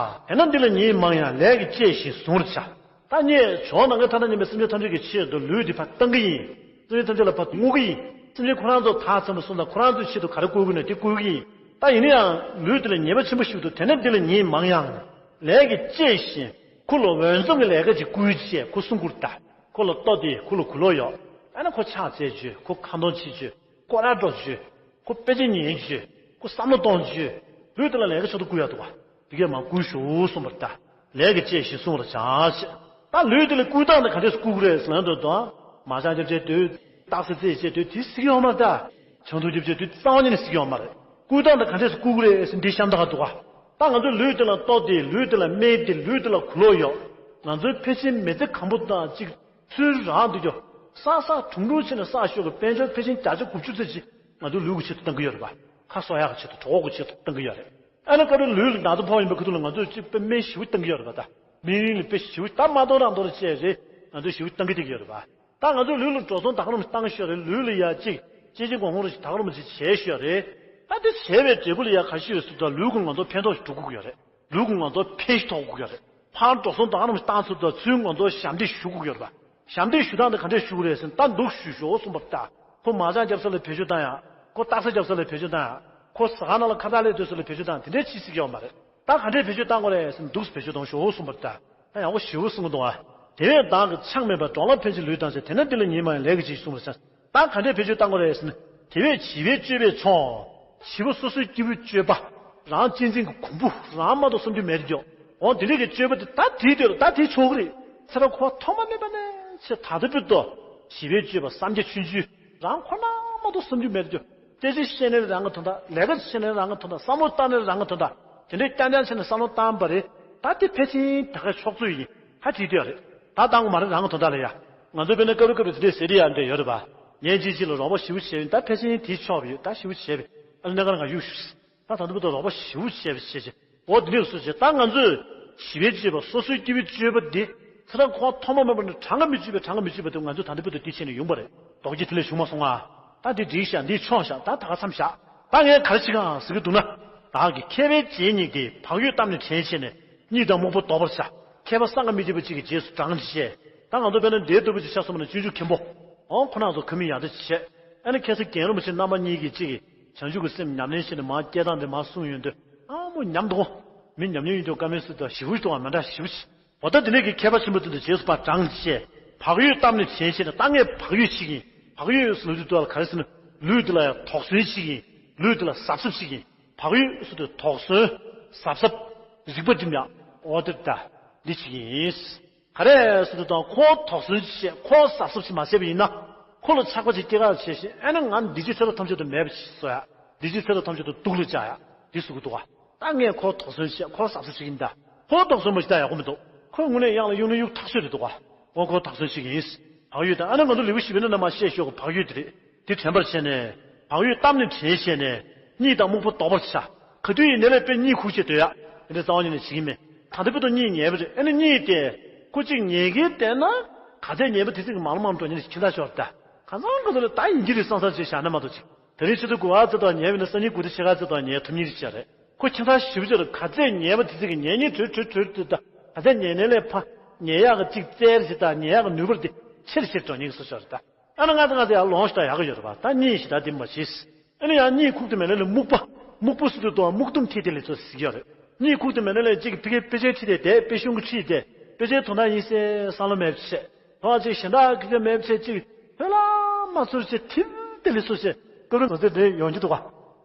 བྱ། དེ་ན་འདི་ལ་ཉེས་མང་ཡང་། ལས་ཀྱིས་བཅས་ཤིང་བཟུང་བར་བྱ། ད་ངས་ཇོ་བོ་ནམ་མཁའི་མཐའ་དང་མཉམ་པའི་སེམས་ཅན་ཐམས་ཅད་ཀྱི་ཆེད་དུ་ལུས་འདི་ཕར་བཏང་གི་ཡིན། སེམས་ཅན་ཐམས་ཅད་ལ་ཕར་བསྔོ་གི་ཡིན། སེམས་ཅན་ཁོ་རང་ཚོ་ཐག་ཚང་བ་སོང་ཙང་ཁོ་རང་ཚོའི་ཆེད་དུ་ག་རེ་བསྐུལ་དགོས་ན་དེ་བསྐུལ་གི་ཡིན། ད་ཡིན་ན་ཡང་ལུས་འདི་ལ་ཉེས་པ་ཆེན་པོ་ཞིག་འདུག་དེ་ན་འདི་ལ་ཉེས་མང་ཡང་། ལས་ཀྱིས་བཅས་ཤིང་། ཁོ་ལ་འོས་འཚམ་གྱི་ལས་ཀ་ཅིག་བསྐུལ་བྱས་ཁོ་སྲུང་བཀུར་ད། ཁོ་ལ་ལྟོ་དེ་ཁོ་ལ་གོས་ལོག་གཡོག་ཨ་ན་ཁོ་ཕྱག་འཚལ་བྱོས། ཁོ་ཁ་འདོན་བྱེད་བྱོས། ཁོ་ར་སྒྲོག་བྱོས། ཁོ་དཔེ་ཆ་ཉན་བྱོས། ཁོ་བསམ་བློ་གཏོང་བྱོས། ལུས་དེ་ལ་ལས་ཀ་ཆེད་དུ་བསྐུལ་ཡག་འདུག་ག་དེ་གས་མར་བསྐུལ་ཤོག་གསུངས་པ་རེད་ད། ལས་ཀྱིས་བཅས་ཤིང་བཟུང་བར་བྱ་ཞེས། ད་ལུས་དེ་ལ་བསྐུལ་སྟངས་དེ་ག་འདྲས་སེ་བསྐུལ་དགོས་རེད་ཟེར་ན་འདོད་དོ། མ་ཤ་རྒྱབ་བྱས་དུས། སྟག་སེ་རྩེ་བྱས་དུས་དེ་སྲིད་ཀྱི་ཡོད་མ་རེད་ད། ཆང་འཐུང་རྒྱབ་བྱས་དུས་རྩ་བ་ཉིད་ནས་སྲིད་ཀྱི་ཡོད་མ་རེད། བསྐུལ་སྟངས་དེ་ག་འདྲས་སེ་བསྐུལ་དགོས་རེད་ཟེར་འདི་བཤད་སྟངས་འདུག་ག་ད་ང་ཚོས་ལུས་དེ་ལ་ལྟོ་དེ་ལུས་དེ་ལ་སྨན་དེ་ལུས་དེ་ལ་གོས་ལོག་གཡོག་ང་ཚོའི་ཕལ་ཆེར་མི་ཚེ་གང་པོ་དང་གཅིག་ཚུར་རང་དུ་འགྱོ། བསགས་བསགས་གྲུང་གྲུང་བྱས་ནས་བསགས་ཤོག་གི་དཔལ་འབྱོར་ཕལ་ཆེར་བརྒྱ་ཆ་དགུ་བཅུ་ཙམ་ཅིག་ང་ཚོའི་ལུས་ཀྱི་ཆེད་དུ་བཏང་གི་ཡོད་རེད་པ། ཁ་གསོ་ཡག་གི་ཆེད་དུ་གྲོད་ཁོག་གི་ཆེད་དུ་བཏང་གི་ཡོད་རེད། ཨ་ནི་སྐབས་རེ་ལུས་ལ་ན་ཚ་ཕོག་ཡིན་པའི་ཁ་ཐུག་ལ་ང་ཚོས་གཅིག་དཔེ་སྨན་ཞེ་པོ་བཏང་གི་ཡོད་རེད་པ་ད། སྨན་རིན་ལ་དཔེ་ཞེ་པོ་ད་མ་གཏོང་རང་གཏོང་རེ་བྱས་རེད། ང་ཚོས་ཞེ་པོ་བཏང་གི་བསྡད་ཀྱི་ཡོད་རེད་པ། ད་ང་ཚོའི་ལུས་ལ་འགྲོ་སོང་ད་ག་རང་བཏང་ཤོག་རེད། ལུས་ལ་ཡ་གཅིག་གཅེས་གཅེས་གོང་གོང་རུ་ཞིག་ད་ག་རང་བྱེད་བྱས་ཤོག་རེད། ད་དེ་བྱས་པའི་འབྲས་བུ་ལ་ཡ་ག་ཤེད་ཡོད་སུ་ད་ལུས་ཀུན་ང་ཚོ་ཕན་ཐོགས་ཤིག་འགྲོ་དགོས་ཀྱི་ཡོད་རེད། ལུས་ཀུན་ང་ཚོ་ཕན་ཞིག་ཐོགས་དགོས་ཀྱི་ཡོད་རེད། ཕར་འགྲོ་སོང་ད་ག་རང་བཏང་ཚུལ་དང་ཚུར་ང་ཚོ་ཞབས་འདེགས་ཞུ་དགོས་ཀྱི་ཡོད་རེད་པ། ཞབས་འདེགས་ཞུ་སྟངས་དེ་ག་འདྲས་ཞུ་དགོས་རེད་ཟེར་ན་ད་འདུག་ཞུ་ཤོག་གསུངས་པ་ད། ཁོ་མ་ཅང་རྒྱབ་ས་ལ་བེད་སྤྱོད་བཏང་ཡ། ཁོ་སྟག་ས་རྒྱབ་ས་ལ་བེད་སྤྱོད་བཏང་ཡ། ཁོ་ཟ་ཁང་ནང་ལ་ཁ་བཏགས་ལས་སྡོད་ས་ལ་བེད་སྤྱོད་བཏང་དེ་འདྲས་ཅིག་སྲིད་ཀྱི་ཡོད་མ་རེད། ད་ག་འདྲས་བེད་སྤྱོད་བཏང་དགོས་རེད་ཟེར་ན་འདུག་སེ་བེད་སྤྱོད་གཏོང་ཤོག་གསུངས་པ་རེད་ད། ད་ཡག་པོ་ཞེ་པོ་གསུང་གི་འདུག་ཨ། དེ་བས་བདག་གིས་ཆགས་མེད་པར། འགྲོ་ལ་ཕན་ཕྱིར་ལུས་བཏང་བྱ། དེ་ན་འདི་ལ་ཉེས་མང་ཡང་། ལས་ཀྱིས་བཅས་ཤིང་བཟུང་བར་བྱ། ད་ག་འདྲས་བེད་སྤྱོད་བཏང་དགོས་རེད་ཟེར་ན། དེ་བས་བྱིས་པའི་སྤྱོད་པས་ཆོག་བྱིས་པ་སོ་སོའི་སྐྱེ་བོའི་སྤྱོད་པ། རང་གཅེས་འཛིན་གྱི་གོང་བུ་རང་མ་གཏོགས་བསམ་རྒྱུ་མེད་དེ་འགྱོ། འོ་དེ་འདྲས་ཀྱི་སྤྱོད་པ་དེ་ད་དེའི་དེར་ད་དེ་ཆོག་གི་རེད། ཚེ་རབས་འཁོར་བ་ཐོག་མ་མེད་པ་ནས་ཚེ་ད་ལྟ་བར་དུ་བྱིས་པའི་སྤྱོད་པ་བསམ་རྒྱ་ཆུང་ཆུང་རང་ཁོ་ན་མ་གཏོགས་བསམ་རྒྱུ་མེད་དེ་འགྱོ། སྐད་ཆ་བཤད་ནའི་རང་གི་དོན་དག་ལས་ཀ་བྱེད་ནའི་རང་གི་དོན་དག་བསམ་བློ་བཏང་ནའི་རང་གི་དོན་དག་དེ་འདྲའི་རྐྱང་རྐྱང་བྱས་ནས་བསམ་བློ་བཏང་པ་རེད། ད་དེ་ཕལ་ཆེར་ད་ག་ཕྱོགས་ཚོད་ཡིན། ཧ་ཅིག་དེ་ཡོད་རེད། ད་བཏང་དགོས་མ་རེད་རང་གི་དོན་དག་ལ་ཡ། ང་ཚོ་དཔེར་ན་སྐབས་རེ་སྐབས་རེ་དེ་འདྲའི་ཟེར་གྱི་ཡ་འདྲ་ཡོད་རེད་པ། ངས་ཅིག་ཅིག་ལ་རོགས་པ་ཞེ་པོ་བྱས་ཡིན། ད་ཕལ་ཆེར་དེའི་ཕྱོགས་ཡོད། ད་ཞེ་པོ་བྱས་པས་ཨ་ལ་གནད་འགག་ང་གཡུག་ཞུ། ད་ད་ལྟ་བར་དུ་རོགས་པ་ཞེ་པོ་བྱས་པས་བྱས་བྱས། འོ་དེ་འདྲས་སུ་བྱས། ད་ང་ཚོས་བྱིས་པའི་སྤྱོད་པ་སོ་སོའི་སྐྱེ་བོའི་སྤྱོད་པ་འདི་ཚེ་རབས་འཁོར་བ་ཐོག་མ་མེད་པ་ནས་གྲངས་ཀ་མི་གཅིག་པའི་གྲངས་ཀ་མི་གཅིག་པ་དེ་ང་ཚོས་ད་ལྟ་བར་དུ་དེ་བྱས་ནས་ཡོང་པ་རེད། ལྡོག་སྐྱེས་དེ་ལས་བྱུང་མ་སོང་ང་། ད་འདི་འགྲིག་ཤག་འདི་ཆོག་ཤག་ད་ད་ག་མཚམས་བཞག་ད་ངས་ག་རེ་བྱེད་གང་ཟེར་གྱི་འདུག་ན། བདག་གིས་མཁས་པའི་རྗེ་ཉིད་ཀྱིས། བག་ཡོད་གཏམ་ནི་དྲན་བྱས་ནས། གཉིད་དང་རྨུགས་པ་ལྡོག་པར་བྱ། མཁས་པ་བསམ་གྱིས་མི་ཁྱབ་པ་གཅིག་གིས་རྗེས་སུ་འབྲང་བྱས། ད་ང་ཚོ་དཔེར་ན་འདི་ལྟ་བུ་ཅིག་ཆ་བཞག་པ་ན་སྤྱོད་འཇུག་མཁན་པོ། འོ་ཁོ་རང་ཚོ་ཁ་མིག་ཡག་ཐག་ཆོད། ཨ་ནི་མཁས་སྲས་རྒན་རིན་པོ་ཆེ་རྣམ་པ་གཉིས་ཀྱིས་གཅིག་གིས་བྱང་ཆུབ་ཀྱི་སེམས་ཉམས་ལེན་བྱས་ནས་མར་སྐྱེལ་སྟངས་དེ་མར་གསུངས་ཡོང་དུས་ཨ་མོ་ཉམས་འདུག་མི་ཉམས་མྱོང་ཡོད་དུས་བཀའ་མོལ་སུ་དང་ཞེ་པོ་ཞིག་འདུག་མི་འདྲ་ཞེ་པོ་ཞིག་འོ་ད་དེ་ནས་ཀྱི་མཁས་པ་ཆེན་པོ་དེ་ཚོ་རྗེས་སུ་ཕར་འབྲངས་བྱས། བག་ཡོད་གཏམ་ནི་དྲན་བྱས་ནས། ད་ངས་བག་ཡོད་ཅིག་ཡིན། བག་ཡོད་ཟེར་ལབ་དུས་ལ་ག་རེ་ཟེར་ན། ལུས་འདི་ལ་ཡང་དོགས་ཟོན་ཅིག་ཡིན། ལུས་འདི་ལ་གཟབ་གཟབ་ཅིག་ཡིན། བག་ཡོད་ཟེར་དུས་དོགས་ཟོན། གཟབ་གཟབ། རིག་པ་སྒྲིམ་ཡག་འོ་དེ་ད། འདི་ཅིག་ཡིན། ག་རེ་ཟེར་དུས་དང་ཁོ་དོགས་ཟོན་ཅིག་བྱས། ཁོ་གཟབ་གཟབ་ཅིག་མ་བྱས་པ་ཡིན་ན། ཁོ་ལ་ཆགས་པ་ཅིག་སྐྱེ་ག་བྱས་ཤིང་། ཨ་ནི་ང་འདི་ཕྱི་ཚེ་རབས་ཐམས་ཅད་དུ་མེད་པ་ཞིག་བཟོ་ཡག་འདི་ཕྱི་ཚེ་རབས་ཐམས་ཅད་དུ་སྡུག་ལ་བཅག་ཡག་འདི་བཟོ་གི་འདུག་ག་ད་ངས་ཁོ་དོགས་ཟོན་བྱས། ཁོ་གཟབ་གཟབ་བྱེད་ཀྱིན་གདའ། ཁོ་དོགས་ཟོན་མ་བྱེད་ད་ཡག་པོ་མི་འདུག་ཁོས་དངོས་གནས་གཡང་ལ་གཡུག་ན་གཡུག་ཐག་ཆོད་རེད་འདུག་ག་འོ་ཁོ་དོགས་ཟོན་བྱེད་ཀྱི་ཡིན། བག་ཡོད་དང་ཨ་ནི་ང་ཚོ་ལེའུ་བཞི་པའི་ནང་ན་མར་བཤད་ཤོག་གི་བག་ཡོད་དེ་རེད། དེ་དྲན་པར་བྱས་ནས། བག་ཡོད་གཏམ་ནི་དྲན་བྱས་ནས། གཉིད་དང་རྨུགས་པ་ལྡོག་པར་བྱ། ག་དུས་ཡིན་ནའི་ལས་དཔེ་གཉིད་ཁུག་བྱས་སྡོད་ཡག་དེ་འདྲ་རྩ་བ་ཉིད་ནས་བྱེད་ཀྱི་མེད། ད་ལྟ་བར་དུ་གཉིད་ཉལ་བ་རེད། ཨ་ནི་གཉིད་དེ། ཁོ་གཅིག་ཉལ་གིན་བསྡད་ན། ག་ཚད་ཉལ་བ་དེ་ཚོ་གི་མང་ལ་མང་འགྲོ་ཉིན་ཁྱིམ་ཚང་ཤོར་ད། གང་ཚང་གང་ཚང་ལ་ད་ཡིན་གྱི་རེད་བསམ་བསམ་བྱས་བཞག་ན་མ་གཏོགས་ཅིག་དེ་རིང་ཆུ་ཚོད་དགུ་པ་ཙམ་དང་ཉལ་བས་ན་སང་ཉིན་དགུ་ཚོད་ཕྱེད་ཀ་ཙམ་དང་ཉལ་ཐུབ་ཉིན་རེད་བྱས་རེད། ཁོ་ཁྱིམ་ཚང་ཞེ་པོ་ཅིག་ལ་ག་ཚད་ཉལ་བ་དེ་ཚོ་གི་ཉལ་ཉིན་དྲོད་དྲོད་དྲོད་དུ་ད། ག་ཚད་ཉལ་ནའི་ལས་ཕ། ཉལ་ཡག་གི་གཅིག་རྩལ་ཞིག་དང་ཉལ་ཡག་གི་ནུས་པར་དེ་ཆེར་ཆེར་འགྲོ་ཉིན་གི་སོ་ཤོར་ད། ཨ་ན་ང་ཚོ་ང་ཚོ་ཡར་ལོངས་ཤིག་ད་ཡག་གི་ཡོད་རེད་པ། ད་གཉིད་ཞིག་ད་དེ་མ་བྱེད། ཨ་ནི་ཡང་གཉིད་ཁུག་དུ་མེད་ལ་ལ་སྨུག་པ། སྨུག་པ་སུ་དུ་དོ་སྨུག་དུམ་ཐིག་དེ་ལ་ཚོ་ཟིག་ཡོད་རེད། གཉིད་ཁུག་དུ་མེད་ལ་ལ་གཅིག་ཕི་གའི་དཔེ་ཆའི་ཁྲིད་དེ་དེ་དཔེ་གཞུང་གི་ཁྲིད་དེ་དཔེ་ཆའི་དོན་དག་ཡིན་སའི་བསམ་བློ་མེད་བྱས། ཐོག་གཅིག་གཞན་དག་གི་མེད་བྱས་གཅིག་ཕེ་ལ་མ་ཚོར་བྱས་ཐིམ་དེ་ལ་སོ་བྱས་སྐབས་རེ་ང་ཚོ་དེ་ཡོང་རྒྱུ་འདུག་ག་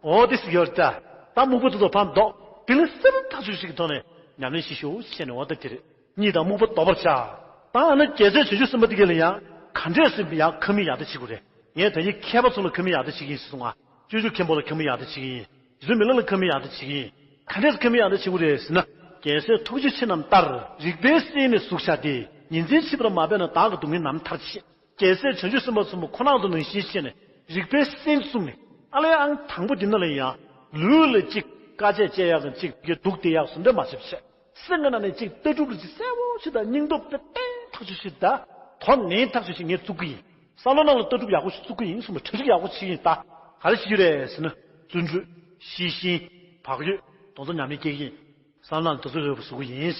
འོ་དེ་ཟིག་ཡོད་རེད་ད། ད་སྨུག་པ་དུ་དོ་ཕམ་འདོག་དེ་ལ་སེམས་ཐག་ཆོད་ཞིག་གི་ཐོག་ནས་ཉམས་ལེན་ཞིག་ཞུ་བྱས་ནས་འོ་ད་དེ་རེད། གཉིད་དང་རྨུགས་པ་ལྡོག་པར་བྱ། ད་ཨ་ན་རྒྱལ་སྲས་བྱང་ཆུབ་སེམས་དཔའ་དེ་ག་ལ་ཡང་ག་འདྲས་སེ་ཡང་ཁ་མིག་ཡག་ཐག་ཆོད་དགོས་རེད། ངས་ད་ནི་མཁས་པ་ཚོ་ལ་ཁ་མིག་ཡག་ཐག་ཆོད་ཀྱི་ཡིན་ཟེར་སོང་ང་། སྤྱོད་འཇུག་མཁན་པོ་ལ་ཁ་མིག་ཡག་ཐག་ཆོད་ཀྱི་ཡིན། རྗེ་བཙུན་མི་ལ་ལ་ཁ་མིག་ཡག་ཐག་ཆོད་ཀྱི་ཡིན། ག་འདྲས་སེ་ཁ་མིག་ཡག་ཐག་ཆོད་དགོས་རེད་ཟེར་ན། རྒྱལ་སྲས་ཐུགས་རྗེ་ཆེ་རྣམས་ལྟར། རིག་པའི་སེམས་ནི་གཟུགས་བྱ་སྟེ། ཉིན་མཚན་ཕྱིས་པར་མ་འབད་ན། བདག་གི་སྡུག་བསྔལ་ནམ་མཐར་ཕྱིན། རྒྱལ་སྲས་བྱང་ཆུབ་སེམས་དཔའ་ཚོ་མོ་ཁོ་རང་ཚོ་ནང་བཞིན་བྱས་ནས་རིག་པའི་སེམས་བཙུགས་ནས་ཨ་ལས་ཨང་དང་པོ་འདི་ནང་ལ་ཡང་ལུས་ལ་གཅིག་དཀའ་སྤྱད་བྱེད་ཡག་དང་གཅིག་གི་སྡུག་བསྡད་ཡག་ཟུང་འབྲེལ་མ་བྱེད་པ་བྱས། སེམས་ཀྱི་ནང་ནས་གཅིག་ལྟ་གྲུབ་ལ་གཅིག་གསལ་པོ་ཞིག་དང་སྙིང་སྟོབས་དཔེ་བརྟན་ཐག་ཆོད་ཞིག་དང་དོ་ནན་ཐག་ཆོད་ཞིག་ངས་བཙུགས་ཀྱི་ཡིན། བསམ་བློ་ནང་ལ་ལྟ་གྲུབ་ཡག་པོ་ཞིག་བཙུགས་ཀྱི་ཡིན་གསུངས་པ་གྲ་སྒྲིག་ཡག་པོ་བྱེད་ཀྱི་ཡིན། ད་ག་རེ་བྱེད་རྒྱུ་རེད་ཟེར་ན། བརྩོན་འགྲུས། ཤེས་བཞིན། བག་ཡོད། དེ་ཚོ་ཉམས་ལེན་སྐྱེལ་གྱིན། བསམ་བློ་དེ་ཚོ་ཡོད་པ་བཟོ་གི་ཡིན།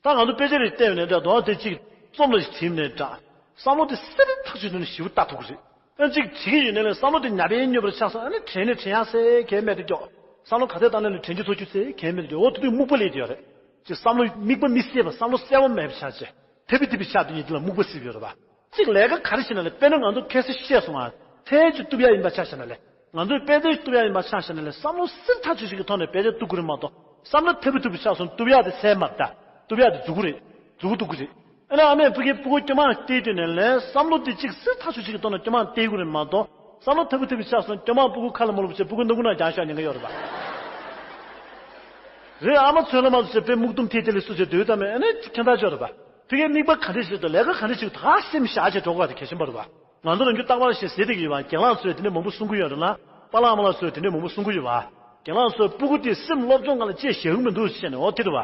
ད་ང་ཚོ་དཔེ་ཆ་རེ་བལྟས་ནས་འདྲ་དོན་དེ་གཅིག་རྩོམ་ལ་ཞིག་བྲིས་ནས་འདྲ། བསམ་བློ་དེ་སེར་ཐག་ཆོད་དུ་ནས་ཞིབ་ལྟ་ཐུབ་ཀྱི་རེད། ཨ་གཅིག་བྲིས་ཀྱི་ཡོད་ནས་ལས་བསམ་བློ་དེ་ཉམས་པའི་མྱོས་པར་ཆགས་སོང་། ཨ་ནི་དྲན་ནས་དྲན་ཡག་སེ་གས་མེད་དུ་ཀྱོག་བསམ་བློ་ག་ཚད་བཏང་ནས་ལས་དྲན་རྒྱུ་ཚོར་རྒྱུ་སེ་གས་མེད་དུ་ཀྱོག་འོ་དེ་དུས་རྨུགས་པ་སླེབས་ཀྱི་ཡོད་རེད། ཅིག་བསམ་བློ་དམིགས་པ་མི་གསལ་བ་བསམ་བློ་གསལ་བ་མེད་པ་ཆགས་ཆེ། ཐེ་བི་ཐེ་བི་ཆགས་དུས་ཉིད་དེ་ལ་རྨུགས་པ་སླེབས་ཡོད་རེད་པ། གཅིག་ལས་ཀ་ག་རེ་བྱེད་ན་ལས་དཔེར་ན་ང་ཚོ་ཁ་སང་བཤད་སོང་ང་། ཐལ་ཅིག་གཏུབ་ཡ་ཡིན་པ་ཆ་བཞག་ན་ལས། ང་ཚོས་དཔེ་ཆ་གཏུབ་ཡ་ཡིན་པ་ཆ་བཞག་ན་ལས་བསམ་བློ་སེར་ཐག་ཆོད་ཅིག་གི་ཐོག་ནས་དཔེ་ཆ་གཏུབ་དགོས་རེད་མ་གཏོགས། བསམ་བློ་ཐེ་བི་ཐེ་བི་ཆགས་སོང་གཏུབ་ཡ་དེ་ཚད་མ་རེད་ད། གཏུབ་ཡ་དེ་མཛུག་གུ་རེད། མཛུག་གུ་གཏུབ་གི་རེད། ཨ་ནི་ཨ་མས་ཕ་གིའི་སྤུ་གུ་སྐྱོ་མ་བལྟས་དུས་ནས་ལས་བསམ་བློ་དེ་གཅིག་སེར་ཐག་ཆོད་ཅིག་གི་ཐོག་ནས་སྐྱོ་མ་བལྟས་དགོས་རེད་མ་གཏོགས། བསམ་བློ་ཐེ་བི་ཐེ་བི་ཆགས་སོང་སྐྱོ་མ་སྤུ་གུ་ཁ་ལ་མ་ལོབས་བྱས་སྤུ་གུ་སྣ་ཁུག་ནང་རྒྱག་ཤོག་ཉེན་ཁ་ཡོད་རེད་པ། རེད། ཨ་མ་ཚོན་ལ་མ་ཚོ་བྱས་དཔེ་སྨུག་དུམ་ཐིག་དེ་ལས་སུ་བྱས་སྡོད་དམ་ཨ་ནི་ཁྱད་མཐའ་ཆོད་རེད་པ། ཕ་གིའི་དམིགས་པ་ག་འདྲ་ཞིག་དང་ལས་ཀ་ག་འདྲ་ཞིག་ད་སེམས་བཞག་བྱས་འགྲོ་དགོས་པ་དེ་གལ་ཆེན་པོ་རེད་པ། ང་ཚོ་རང་རྒྱུད་རྟག་པར་ཞིག་ཟེར་བསྡད་ཀྱི་ཡོད་པ། རྒན་ལགས་ཚོས་དེ་འདྲ་མང་པོ་གསུང་གི་ཡོད་རེད་ལ། པཱ་ལགས་ཨ་མ་ལགས་ཚོས་དེ་འདྲ་མང་པོ་གསུང་གི་ཡོད་པ། རྒན་ལགས་ཚོས་སྤུ་གུ་དེ་སེམས་སློབ་སྦྱོང་སྒང་ལ་ཅིག་བཞག་གི་མི་འདུག་ཟེར་ནས། འོ་དེ་རེད་པ།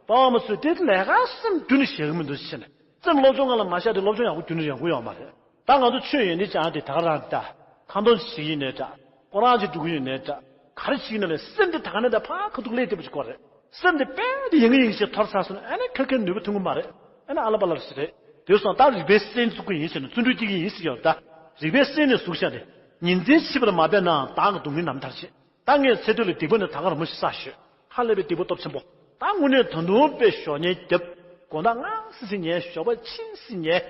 པཱ་ལགས་ཨ་མ་ཚོས་དེ་ལས་ཀ་སེམས་རྒྱུན་ནས་བཞག་གི་མི་འདུག་ཟེར་ནས། སེམས་སློབ་སྦྱོང་སྒང་ལ་མ་བཞག་དེ་སློབ་སྦྱོང་ཡག་པོ་རྒྱུན་ནས་ཡོང་གི་ཡོད་མ་རེད། ད་ང་ཚོ་ཆོས་ཡོན་ཏན་སྦྱང་དེ་ད་ག་རང་ད། ཁ་འདོན་བྱེད་ཀྱི་ཡིན་ནའི་འདྲ། ཁོ་རང་ཅིག་འགྲོ་གི་ཡིན་ནའི་འདྲ། ག་རེ་བྱེད་ཀྱི་ཡིན་ནའི་སེམས་དེ་ད་ག་ནས་ད་ཕར་ཁ་ཐུག་སླེབས་བསྡད་པ་ཅིག་དགོས་རེད། སེམས་དེ་དཔེ་དེ་ཡང་ཡང་ཞིག་འཐོར་ཚར་སོང་ན་ཨ་ནི་ཁ་ཁའི་ནུས་པ་ཐོན་གི་མ་རེད། ཨ་ནི་ཨ་ལ་པ་ལ་ཞིག་རེད། དེ་སོང་ད་རིག་པའི་སེམས་བཙུགས་ཀྱི་ཡིན་ཟེར་ན་བརྩོན་འགྲུས་སྐྱེ་གི་ཡིན་ཟེར་ཡོད་ད། རིག་པའི་སེམས་ནས་ཟུག་བྱས་ཏེ། ཉིན་མཚན་ཕྱེད་པར་མ་འབད་ན་བདག་གི་སྡུག་བསྔལ་ནམ་མཐར་ཕྱིན། ད་ངས་ཚེ་སྟོད་ལ་སྡིག་པ་ནི་ད་ག་རང་མོ་ཞིག་བསགས་ཤོད། ཧ་ལས་པའི་སྡིག་པ་སྟོབས་ཆེན་པོ། ད་དངོས་གནས་ད་དུང་དཔེ་ཞོགས་ཉལ་རྒྱབ། དགོང་དག་སྔ་སི་སི་ཉལ་ཞོགས་པ་ཕྱི་སི་ཉལ།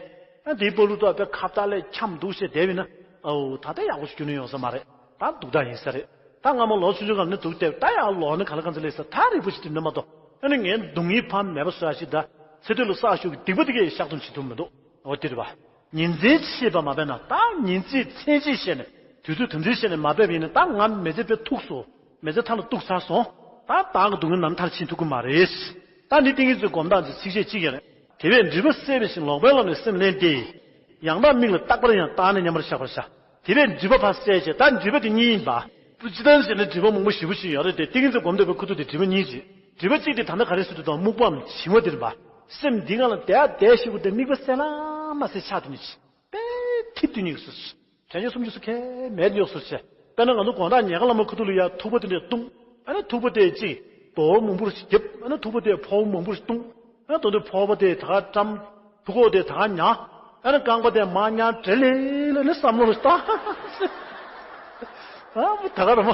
ཨ་དེའི་བར་དུ་ད་དཔེ་ཁ་བཏགས་ལས་འཁྱམས་འདུག་བྱས་བསྡད་པ་ཡིན་ན། ཨོ་ད་ལྟ་ཡག་པོ་ཞིག་རྒྱུན་ནས་ཡོང་ས་མ་རེད། ད་སྡུག་ད་ཡིན་ས་རེད། ད་སྔ་མོ་ལོ་ཆུང་ཆུང་སྒང་ནས་འདུག་བསྡད་ད་ཡག་ལོ་ནི་ག་ལ་གང་ཚ་ལས་ས་ད་རིག་པ་ཞིག་སྒྲིམ་ན་མ་གཏོགས། ཨ་ནི་ངའི་སྡུག་བསྔལ་ཕ་མེད་པ་བཟོ་ཡ་ཞིག་ད། ཚེ་སྟོད་ལ་བསགས་ཞོག་གི་སྡིག་པ་དེ་གས་བཤགས་སྡོམ་བྱེད་ཐུབ་མི་འདུག་འོ་དེ་རེད་པ། ཉིན་མཚན་ཕྱེད་པ་མ་འབད་ན་ད་ཉིན་ཚེས་མཚན་ཕྱེད་བྱས་ནས་དུས་ཚོད་དུམ་ཚིགས་བྱས་ནས་མ་འབད་པ་ཡིན་ན་ད་ང་མི་ཚེ་དཔེ་ཐུགས་སུ། མི་ཚེ་མཐའ་ལ་གཏུགས་ཚར་སོང་། ད་བདག་གི་སྡུག་བསྔལ་ནམ་མཐར་ཕྱིན་ཐུབ་ཀྱི་མ་རེད། ད་འདི་ཏིང་ངེ་འཛིན་སྒོམ་སྟངས་ཀྱི་ཚིགས་བཅད་གཅིག་ཡིན་རེད། དེ་བས་སྒྲིབ་པ་བསལ་བའི་ཕྱིར་ལོག་པའི་ལམ་ནས་སེམས་བསླན་ཏེ། ཡང་དག་དམིགས་ལ་རྟག་པར་ཡང་བརྟགས་ནས་མཉམ་པར་བཞག་པར་བྱ། དེ་བས་སྒྲིབ་པ་ཕར་བསལ་བྱས་ད་སྒྲིབ་པ་དེ་གཉིས་ཡིན་པ། སྤྱིར་བཏང་བྱས་ན་སྒྲིབ་པ་མང་པོ་ཞེ་པོ་ཞིག་ཡོད་རེད་དེ་ཏིང་ངེ་འཛིན་སྒོམ་འདོད་པའི་ཁུ་ཐུག་དེ་སྒྲིབ་པ་གཉིས་རེད། སྒྲིབ་པ་གཅིག་དེ་ད་ལྟ་ག་རེ་ཟེར་དུས་དང་རྨུགས་པའམ་བྱིང་བ་དེ་རེད་པ། སེམས་འདི་སྒང་ལ་བསྡད་བསྡད་ཞིག་པོ་དེ་དམིགས་པ་གསལ་ལ་མ་གསལ་ཆགས་དེ་ནི་ཅི། དཔེ་ཐིབས་དེ་ཉིད་སུ། དྲན་ཤེས་སུམ་ཅུ་སུ་ཁས་མེད་ཉོག་སུ་བྱས། དཔེར་ན་ང་ཚོ་དགོང་དག་ཉལ་ཁ་ལ་མོ་ཁུ་ཐུག་ལ་ཡ་ཐུག་པ་དེ་འདྲས་བཏུང་། ཨ་ནི་ཐུག་པ་དེ་གཅིག་དོ་མང་པོ་རྒྱབ། ཨ་ནི་ཐུག་པ་དེ་ཕོ་མང་པོ་བཏུང་། ཨ་ནི་དོ་དོ་ཕོ་པ་དེ་ད་ག་བཀྲམ། ཐུག་ཁོག་དེ་ད་ག་ཉ། ཨ་ནི་རྐང་པ་དེ་མ་ཉ་བྲེལ་ལེ་ལ་ནི་བསམ་བློ་རུ་བཏང་། ཨ་མོ་ད་ག་ར་མ།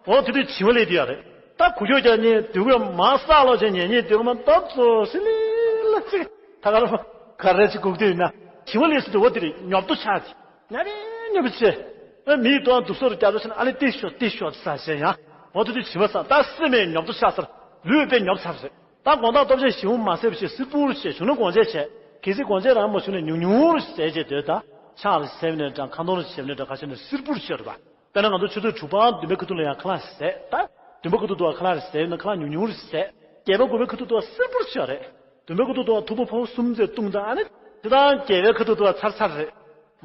འོ་དེ་དུས་བྱིང་བ་ལས་དེ་ཡ་རེད། ད་ཁུ་ཁྱོད་ཀྱང་ཉེ་དུས་ཀྱང་མ་ས་ལོ་ཆེ་ཉེ་ཉེ་དུས་མ་ཏོ་ཙོ་སི་ལི་ལ་ཅིག་ད་ག་ར་མ། ག་རེ་ཅིག་སྒུག་དུས་ན་བྱིང་བ་ལས་སུ་དུ་འོ་དེ་རེད་ཉོབ་ཏོ་ཆགས་ཏེ། ཉ་རེ་ཉོབ་ཆེ། ཨ་མིའི་དོན་དུ་སོ་རུ་བསྐྱར་དུ་ཕྱིན་ཨ་ལེ་ཏེ་ཤོ་ཏེ་ཤོ་ས་ཞེ་ཡང་། འོ་དེ་དུས་བྱིང་བ་ས་ད་སེམས་མེད་ཉོབ་ཏོ་ཆགས་སར་ལུས་པས་ཉོབ་ཚར་རེད། ད་དགོང་དག་སྟོབས་ཆེན་ཞིག་མ་ཟེར་བ་ཞིག་སིལ་བུར་བྱས་བྱུང་ན་དགོང་ཆས་བྱས་གལ་སྲིད་དགོང་ཆས་རང་མ་བྱུང་ན་ཉུང་ཉུང་རུ་ཟས་བྱས་སྡོད་ད། ཕྱག་ལ་ཟེར་ནས་འདྲ་ཁ་འདོན་ལ་བྱེད་ནས་འདྲ་ཁ་ཤས་ནས་སིལ་བུར་བྱས་རེད་པ། དཔེར་ན་ང་ཚོ་ཆུ་ཚོད་དྲུག་པ་བདུན་པའི་ཁ་ཐུག་ལ་ཡང་ཁ་ལག་ཟས་ད། བདུན་པ་ཁ་ཐུག་ཏུ་བ་ཁ་ལག་ཟས་ན་ཁ་ལག་ཉུང་ཉུང་རུ་ཟས། བརྒྱད་པ་དགུ་པའི་ཁ་ཐུག་ཏུ་བ་སིལ་བུར་བྱས་རེད། བདུན་པའི་ཁ་ཐུག་ཏུ་བ་ཐུག་པ་ཕོ་གསུམ་ཚེ་བཏུང་ད་ཨ་ནི། དེ་དང་བརྒྱད་པའི་ཁ་ཐུག་ཏུ་བ་ཚར་ཚར་རེད།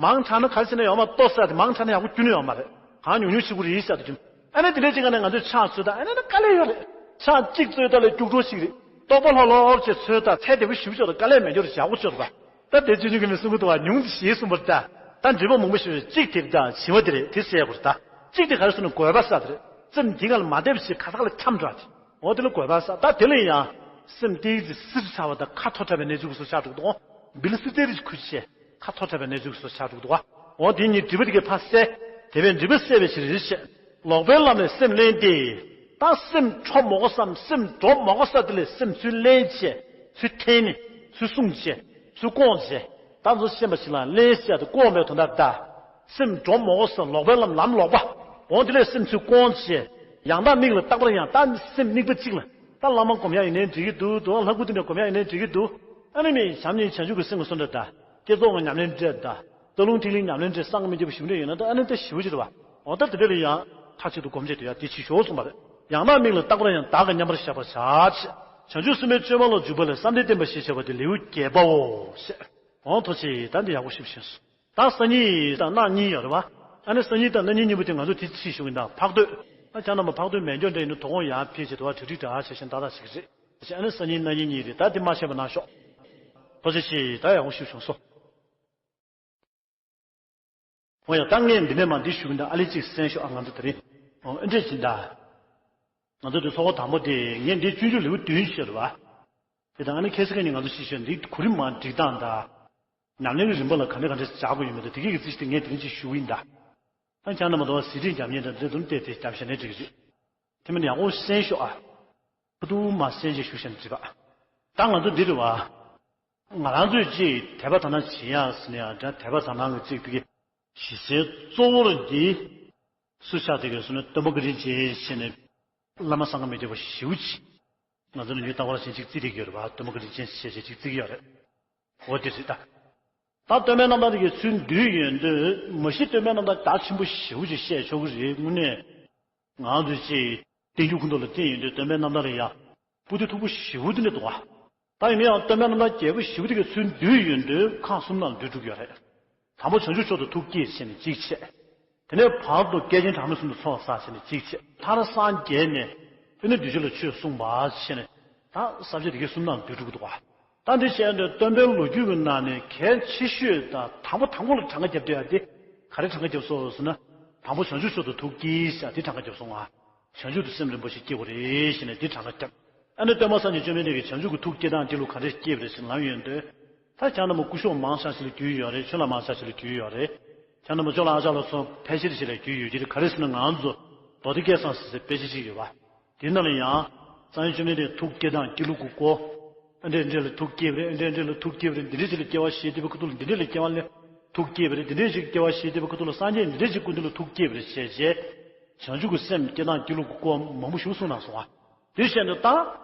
མང་དྲགས་ན་ག་རེ་བྱས་ན་ཡོང་མ་ལྟོ་ཟ་དེ་མང་དྲགས་ན་ཡག་པོ་རྒྱུན་ནས་ཡོང་མ་རེད། གང་ཉུང་ཉུང་ཞིག་པོ་རེད་ཟ་དེ་རྒྱུན། ཨ་ནི་དེ་འདྲའི་ཅིག་ག་ནས་ང་ཚོས་ཕྱག་འཚོལ་ད་ཨ་ནི་ན་དཀའ་ལས་ཡོད་རེད། ཕྱག་གཅིག་འཚོལ་ད་ལས་སྐྱུག་བྲོ་ཞིག་རེད། རྟོག་པ་ལྷོག་ལྷོག་བྱས་འཚོལ་ད་ཚད་བདེ་པོ་ཞིབ་ཆོག་ད་དཀའ་ལས་མེད་འགྱུར་ཡག་པོ་ཆོག་པ། ད་དེ་ཆུ་ཆུ་གི་མི་གསུང་གི་འདུག་བ་ཉུང་ཞེས་གསུངས་པར་ད། ད་འདྲི་པ་མང་པོ་ཞིག་གཅིག་དེ་ད་བྱིང་བ་དེ་རེད་དེ་ཟེར་དགོས་རེད་ད། གཅིག་དེ་ག་རེ་ཟེར་ན་དགོས་པ་ས་དེ་རེད། སེམས་འདི་ག་ལ་མ་བདེ་བ་ཞིག་ཁ་ཐག་ལ་འཁྱམས་འགྲོ་དེ། འོ་དེ་ལ་དགོས་པ་ས་ད་དེ་ལ་ཡང་། སེམས་ཏིག་ཙི་སིར་ཚ་བ་དང་ཁ་མཐོ་དྲགས་པའི་གནས་ཚུལ་གྱི་བཟོ་ཆགས་འགྲོ་གི་འདུག་འོ། བིལ་སི་ཏེ་རིས་ཁུ་ཆེ། ཁ་མཐོ་དྲགས་པའི་གནས་ཚུལ་གྱི་བཟོ་ཆགས་འགྲོ་གི་འདུག་བ། འོ་དེ་ཉིད་སྒྲིབ་པ་དེ་གའི་ཕ་སེ། དེ་བས་སྒྲིབ་པ་སེལ་བའི་ཕྱིར་རེ་ཆེ། ལོག་པའི་ལམ་ནས་སེམས་བསླན་ཏེ། ད་སེམས་འཕྲོ་མོ་གོ་བསམ་སེམས་འགྲོ་མོ་གོ་ས་དེ་ལས་སེམས་ཚུར་བསླན་བྱས། ཚུར་འཐེན་ནས། ཚུར་བསྲུང་བྱས། ཚུར་སྐོང་བྱས། ད་ཚོ་ཤེས་པ་ཞིག་ལ་བསླན་བྱས་ཏེ་སྐོང་བའི་དོན་དག་ད། སེམས་འགྲོ་མོ་གོ་ས་ལོག་པའི་ལམ་ལམ་ལོག་པ། འོ་དེ་ལས་སེམས་ཚུར་སྐོང་བྱས། ཡང་དག་དམིགས་ལ་རྟག་པར་ཡང་དག་སེམས་དམིགས་པ་གཅིག་ལ། ད་བླ་མ་སྒོམ་ཡ་ཡིན་ནའི་འགྲིག་གི་འདུག་དོ་ལྷ་སྐུ་དེ་འདྲ་སྒོམ་ཡ་ཡིན་ནའི་འགྲིག་གི་འདུག་ཨ་ནི་མི་བྱམས་སྙིང་བྱང་ཆུབ་ཀྱི་སེམས་ཀྱི་སོ་འདྲ་ད། བསྐྱེད་རྫོགས་ཀྱི་ཉམས་ལེན་འདྲ་ད། རྩ་རླུང་ཐིག་ལེའི་ཉམས་ལེན་འདྲ་སངས་མི་རྒྱས་པ་ཞིག་འདྲ་ཡོད་ན་ད་ཨ་ནི་ད་ཞི་བ་ཅིག་རེད་བ། འོ་ད་དེ་འདྲ་ལ་ཡང་མཐའ་གཅིག་ཏུ་སྒོམ་བྱས་དུ་ཡ་དེ་ཕྱི་ཞོག་གསུངས་པ་རེད། ཡང་དག་དམིགས་ལ་རྟག་པར་ཡང་བདག་གིས་མཉམ་པར་བཞག་པར་བྱ། བྱང་ཆུབ་སེམས་དཔའི་སྤྱོད་པ་ལ་འཇུག་པ་ལས་བསམ་གཏན་བསྟན་པ་ཞེས་བྱ་བ་སྟེ་ལེའུ་བརྒྱད་པའོ། ཞེས། འོང་ཐུགས་རྗེ་ཆེ། ད་འདི་ཡག་པོ་ཞིབ་ཤེས་སོང་། ད་སང་ཉིན་དང་གནངས་ཉིན་ཡོད་རེད་བ། ཨ་ནི་སང་ཉིན་དང་གནངས་ཉིན་གཉིས་པོ་དེ་ང་ཚོ་དེ་ཕྱིས་ཞུ་གི་འདུག་ཕག་སྟོད། ཨ་ཁྱེད་རྣམ་པ་ཕག་སྟོད་མེད་འཇོག་འདྲ་ཡིན་ན་དོ་དགོང་ཡར་ཕེབས་བྱས་དུ་བ་དྲིལ་དྲིལ་དྲ་བྱས་ཤིང་ཏག་ཏག་ཞིག་རེད། ཨ་ནི་སང་ཉིན་གནངས་ཉིན་གཉིས་རེད། ད་དེ་མ་ཤེས་པ་གནང་ཤོག་ཐུགས་རྗེ་ཆེ། ད་ཡག་པོ་ཞིབ་བྱུང་སོང་། འོ་ཡ་ད་ངས་འདི་ནས་མ་འདི་ཞུ་གི་འདུག་ཨ་ལེ་གཅིག་གསན་ཤོག་ཨ་ང་ཚོ་དེ་རིང་། འོ་ཨེ་འདྲས་ཀྱིན་ད། ང་ཚོ་དེ་ཚོགས་པ་དང་པོ་དེ་ངས་འདི་སྤྱོད་འཇུག་ལེའུ་བདུན་བཤད་རེད་བ། དེ་དང་ཨ་ནི་ཁ་སང་ཁ་ཉིན་ང་ཚོ་ཞིག་བཤད་འདི་གོ་རིམ་མར་སྒྲིག་སྟངས་དང་། ཉམས་ལེན་གྱི་རིམ་པ་ལ་ག་འདྲ་ག་འདྲ་སྦྱར་དགོས་ཡོད་མེད་དང་དེ་གས་ཀྱི་རྩིས་གཞི་དེ་ངས་དེ་རིང་ཅིག་ཞུ་གི་ཡིན་ད། ཨ་ནི་ཁྱེད་རྣམ་པ་དང་གཟི་བརྗིད་རྒྱབ་མཁན་དང་དེ་འདྲ་དུ་བལྟས་ཏེ་རྒྱབ་བཤད་ནས་འགྲིག་གི་རེད། དེ་མིན་ཡག་པོ་གསན་ཤོག་ཨ། ཁ་ཐུག་མ་གསན་ཅིག་ཞུ་བཤད་ནས་འགྲིག་པ། ད་ང་ཚོ་འདི་རེད་བ། ང་རང་ཚོས་ཅིག་དད་པ་དག་སྣང་བྱེད་ཡག་ཟེར་ནས་ཡང་དད་པ་དག་སྣང་གི་རྩིས་དེ་གི་གཞི་རྩའི་གཙོ་བོ་ལ་འདི། སུ་ཆགས་དེ་གས་སུ་ན་སྟོན་པ་བཀའ་དྲིན་ཅན་ཞེས་ནས་བླ་མ་སངས་རྒྱས་མི་འདུས་པ་ཞེ་པོ་ཅིག་ང་ཚོ་ནི་ཉུང་མཐའ་བར་ཞིག་ཅིག་བརྩི་བསྡད་ཀྱི་ཡོད་རེད་བ། སྟོན་པ་བཀའ་དྲིན་ཅན་ཞེས་བྱས་ཅིག་བརྩི་གི་ཡོད་རེད། འོ་དེ་རེད་ད། ད་སྟོན་པའི་རྣམ་ཐར་དེ་གའི་ཚུལ་འདུས་ཡོད་འདུག་མ་གཞི་སྟོན་པའི་རྣམ་ཐར་རྒྱ་ཆེན་པོ་ཞེ་པོ་ཅིག་བཤད་ཆོག་གི་རེད། དངོས་གནས་ང་ཚོས་ཅིག་བསྟན་འགྱུར་ཁུངས་གཏོགས་ལ་བལྟས་ཡོང་དུས་སྟོན་པའི་རྣམ་ཐར་ལ་ཡང་སྤུ་དེ་མཐུག་པོ་ཞེ་པོ་དེ་འདྲ་འདུག་བ། ད་ཡིན་ན་ཡང་སྟོན་པའི་རྣམ་ཐར་རྒྱས་པོ་ཞེ་པོ་དེ་གའི་ཚུལ་འདུས་ཡོད་འདུག་ཁག་གསུམ་ནང་བསྡུས་འགྲོ་གི་ཡོད་རེད། དང་པོ་བྱང་ཆུབ་མཆོག་ཏུ་ཐུགས་བསྐྱེད་ཟེར་ནས་གཅིག་བྱས། དེ་ནས་བར་དུ་བསྐལ་ཆེན་གྲངས་མེད་གསུམ་དུ་ཚོགས་བསགས་ཟེར་ནས་གཅིག་བྱས། མཐར་སངས་རྒྱས་ནས་དེ་ནས་གདུལ་བྱ་ལ་ཆོས་གསུངས་པ་ཟེར་ནས་ད་ས་བཅད་དེ་གའི་གསུམ་ནང་བསྡུས་འགྲོ་གི་འདུག་བ། ད་འདི་བྱས་ནས་སྟོན་པའི་ལོ་རྒྱུས་ཀྱི་ནང་ནས་གལ་ཆེ་ཤོས་དང་དང་པོ་དང་པོ་ལ་གྲངས་ཀ་བརྒྱབ་བསྡད་ཡ་དེ་ག་རེ་གྲངས་ཀ་བརྒྱབ་སོང་ཟེར་ན། དང་པོ་བྱང་ཆུབ་མཆོག་ཏུ་ཐུགས་བསྐྱེད་ཟེར་ཡ་དེ་གྲངས་ཀ་བརྒྱབ་སོང་ང་། བྱང་ཆུབ་ཏུ་སེམས་རིན་པོ་ཆེ་བསྐྱེད་དགོས་རེད་ཟེར་ནས་དེ་གྲངས་ཀ་བརྒྱབ། ཨ་ནི་སྟོན་པ་སངས་རྒྱས་བཅོམ་ལྡན་འདས་ཀྱིས་བྱང་ཆུབ་ཀྱི་ཐུགས་བསྐྱེད་སྟངས་དེ་ལུགས་ག་འདྲས་བསྐྱེད་པ་རེད་ཟེར་ལབ་ཡོང་དུས། ད་ཁྱེད་རྣམ་པ་སྐུ་ཞབས་མང་ཆེ་ཞིག་ལ་རྒྱུས་ཡོད་རེད། ཁྱོད་ལ་མང་ཆེ་ཞིག་ལ་རྒྱུས་ཡོད་རེད། ཁྱེད་རྣམ་པ་ཅོག་ལ་ཨ་ཅག་ལ་སོགས་ཕལ་ཆེར་ཞིག་ལ་རྒྱུས་ཡོད་ཀྱི་རེད། ག་རེ་ཟེར་ན་ང་ཚོ་མདོ་སྡེ་སྐད་གསང་ཟེར་སའི་དཔེ་ཆ་ཞིག་ཡོད་པ། དེ་ནང་ལ་ཡང་། སངས་རྒྱས་བཅོམ་ལྡན་འདས་ཐུགས་བསྐྱེད་སྟངས་སྐྱེ་ལུགས་ཀྱི་སྐོར། ཨ་འདྲས་འདྲས་ལ་ཐུགས་བསྐྱེད་པ་རེད། ཨ་འདྲས་འདྲས་ལ་ཐུགས་བསྐྱེད་པ་རེད། འདི་འདྲས་ཞིག་ལ་སྐྱེ་བ་བཞེས་བསྡད་པའི་ཁ་ཐུག་ལ་འདི་འདྲས་ལ་སྐྱེ་བ་ལ་ཐུགས་བསྐྱེད་པ་རེད། འདི་འདྲས་ཞིག་སྐྱེ་བ་བཞེས་བསྡད་པའི་ཁ་ཐུག་ལ་སངས་རྒྱས་འདི་འདྲས་ཞིག་སྐུ་མདུན་ལ་ཐུགས་བསྐྱེད་པ་རེད་ཞེས་བྱས། བྱང་ཆུབ་ཀྱི་སེམས་བསྐྱེད་སྟངས་སྐྱེ་ལུགས་ཀྱི་སྐོར་མང་པོ་ཞིག་གསུངས་གནང་སོང་བ། དེ་བྱས་ནས་ད། ད་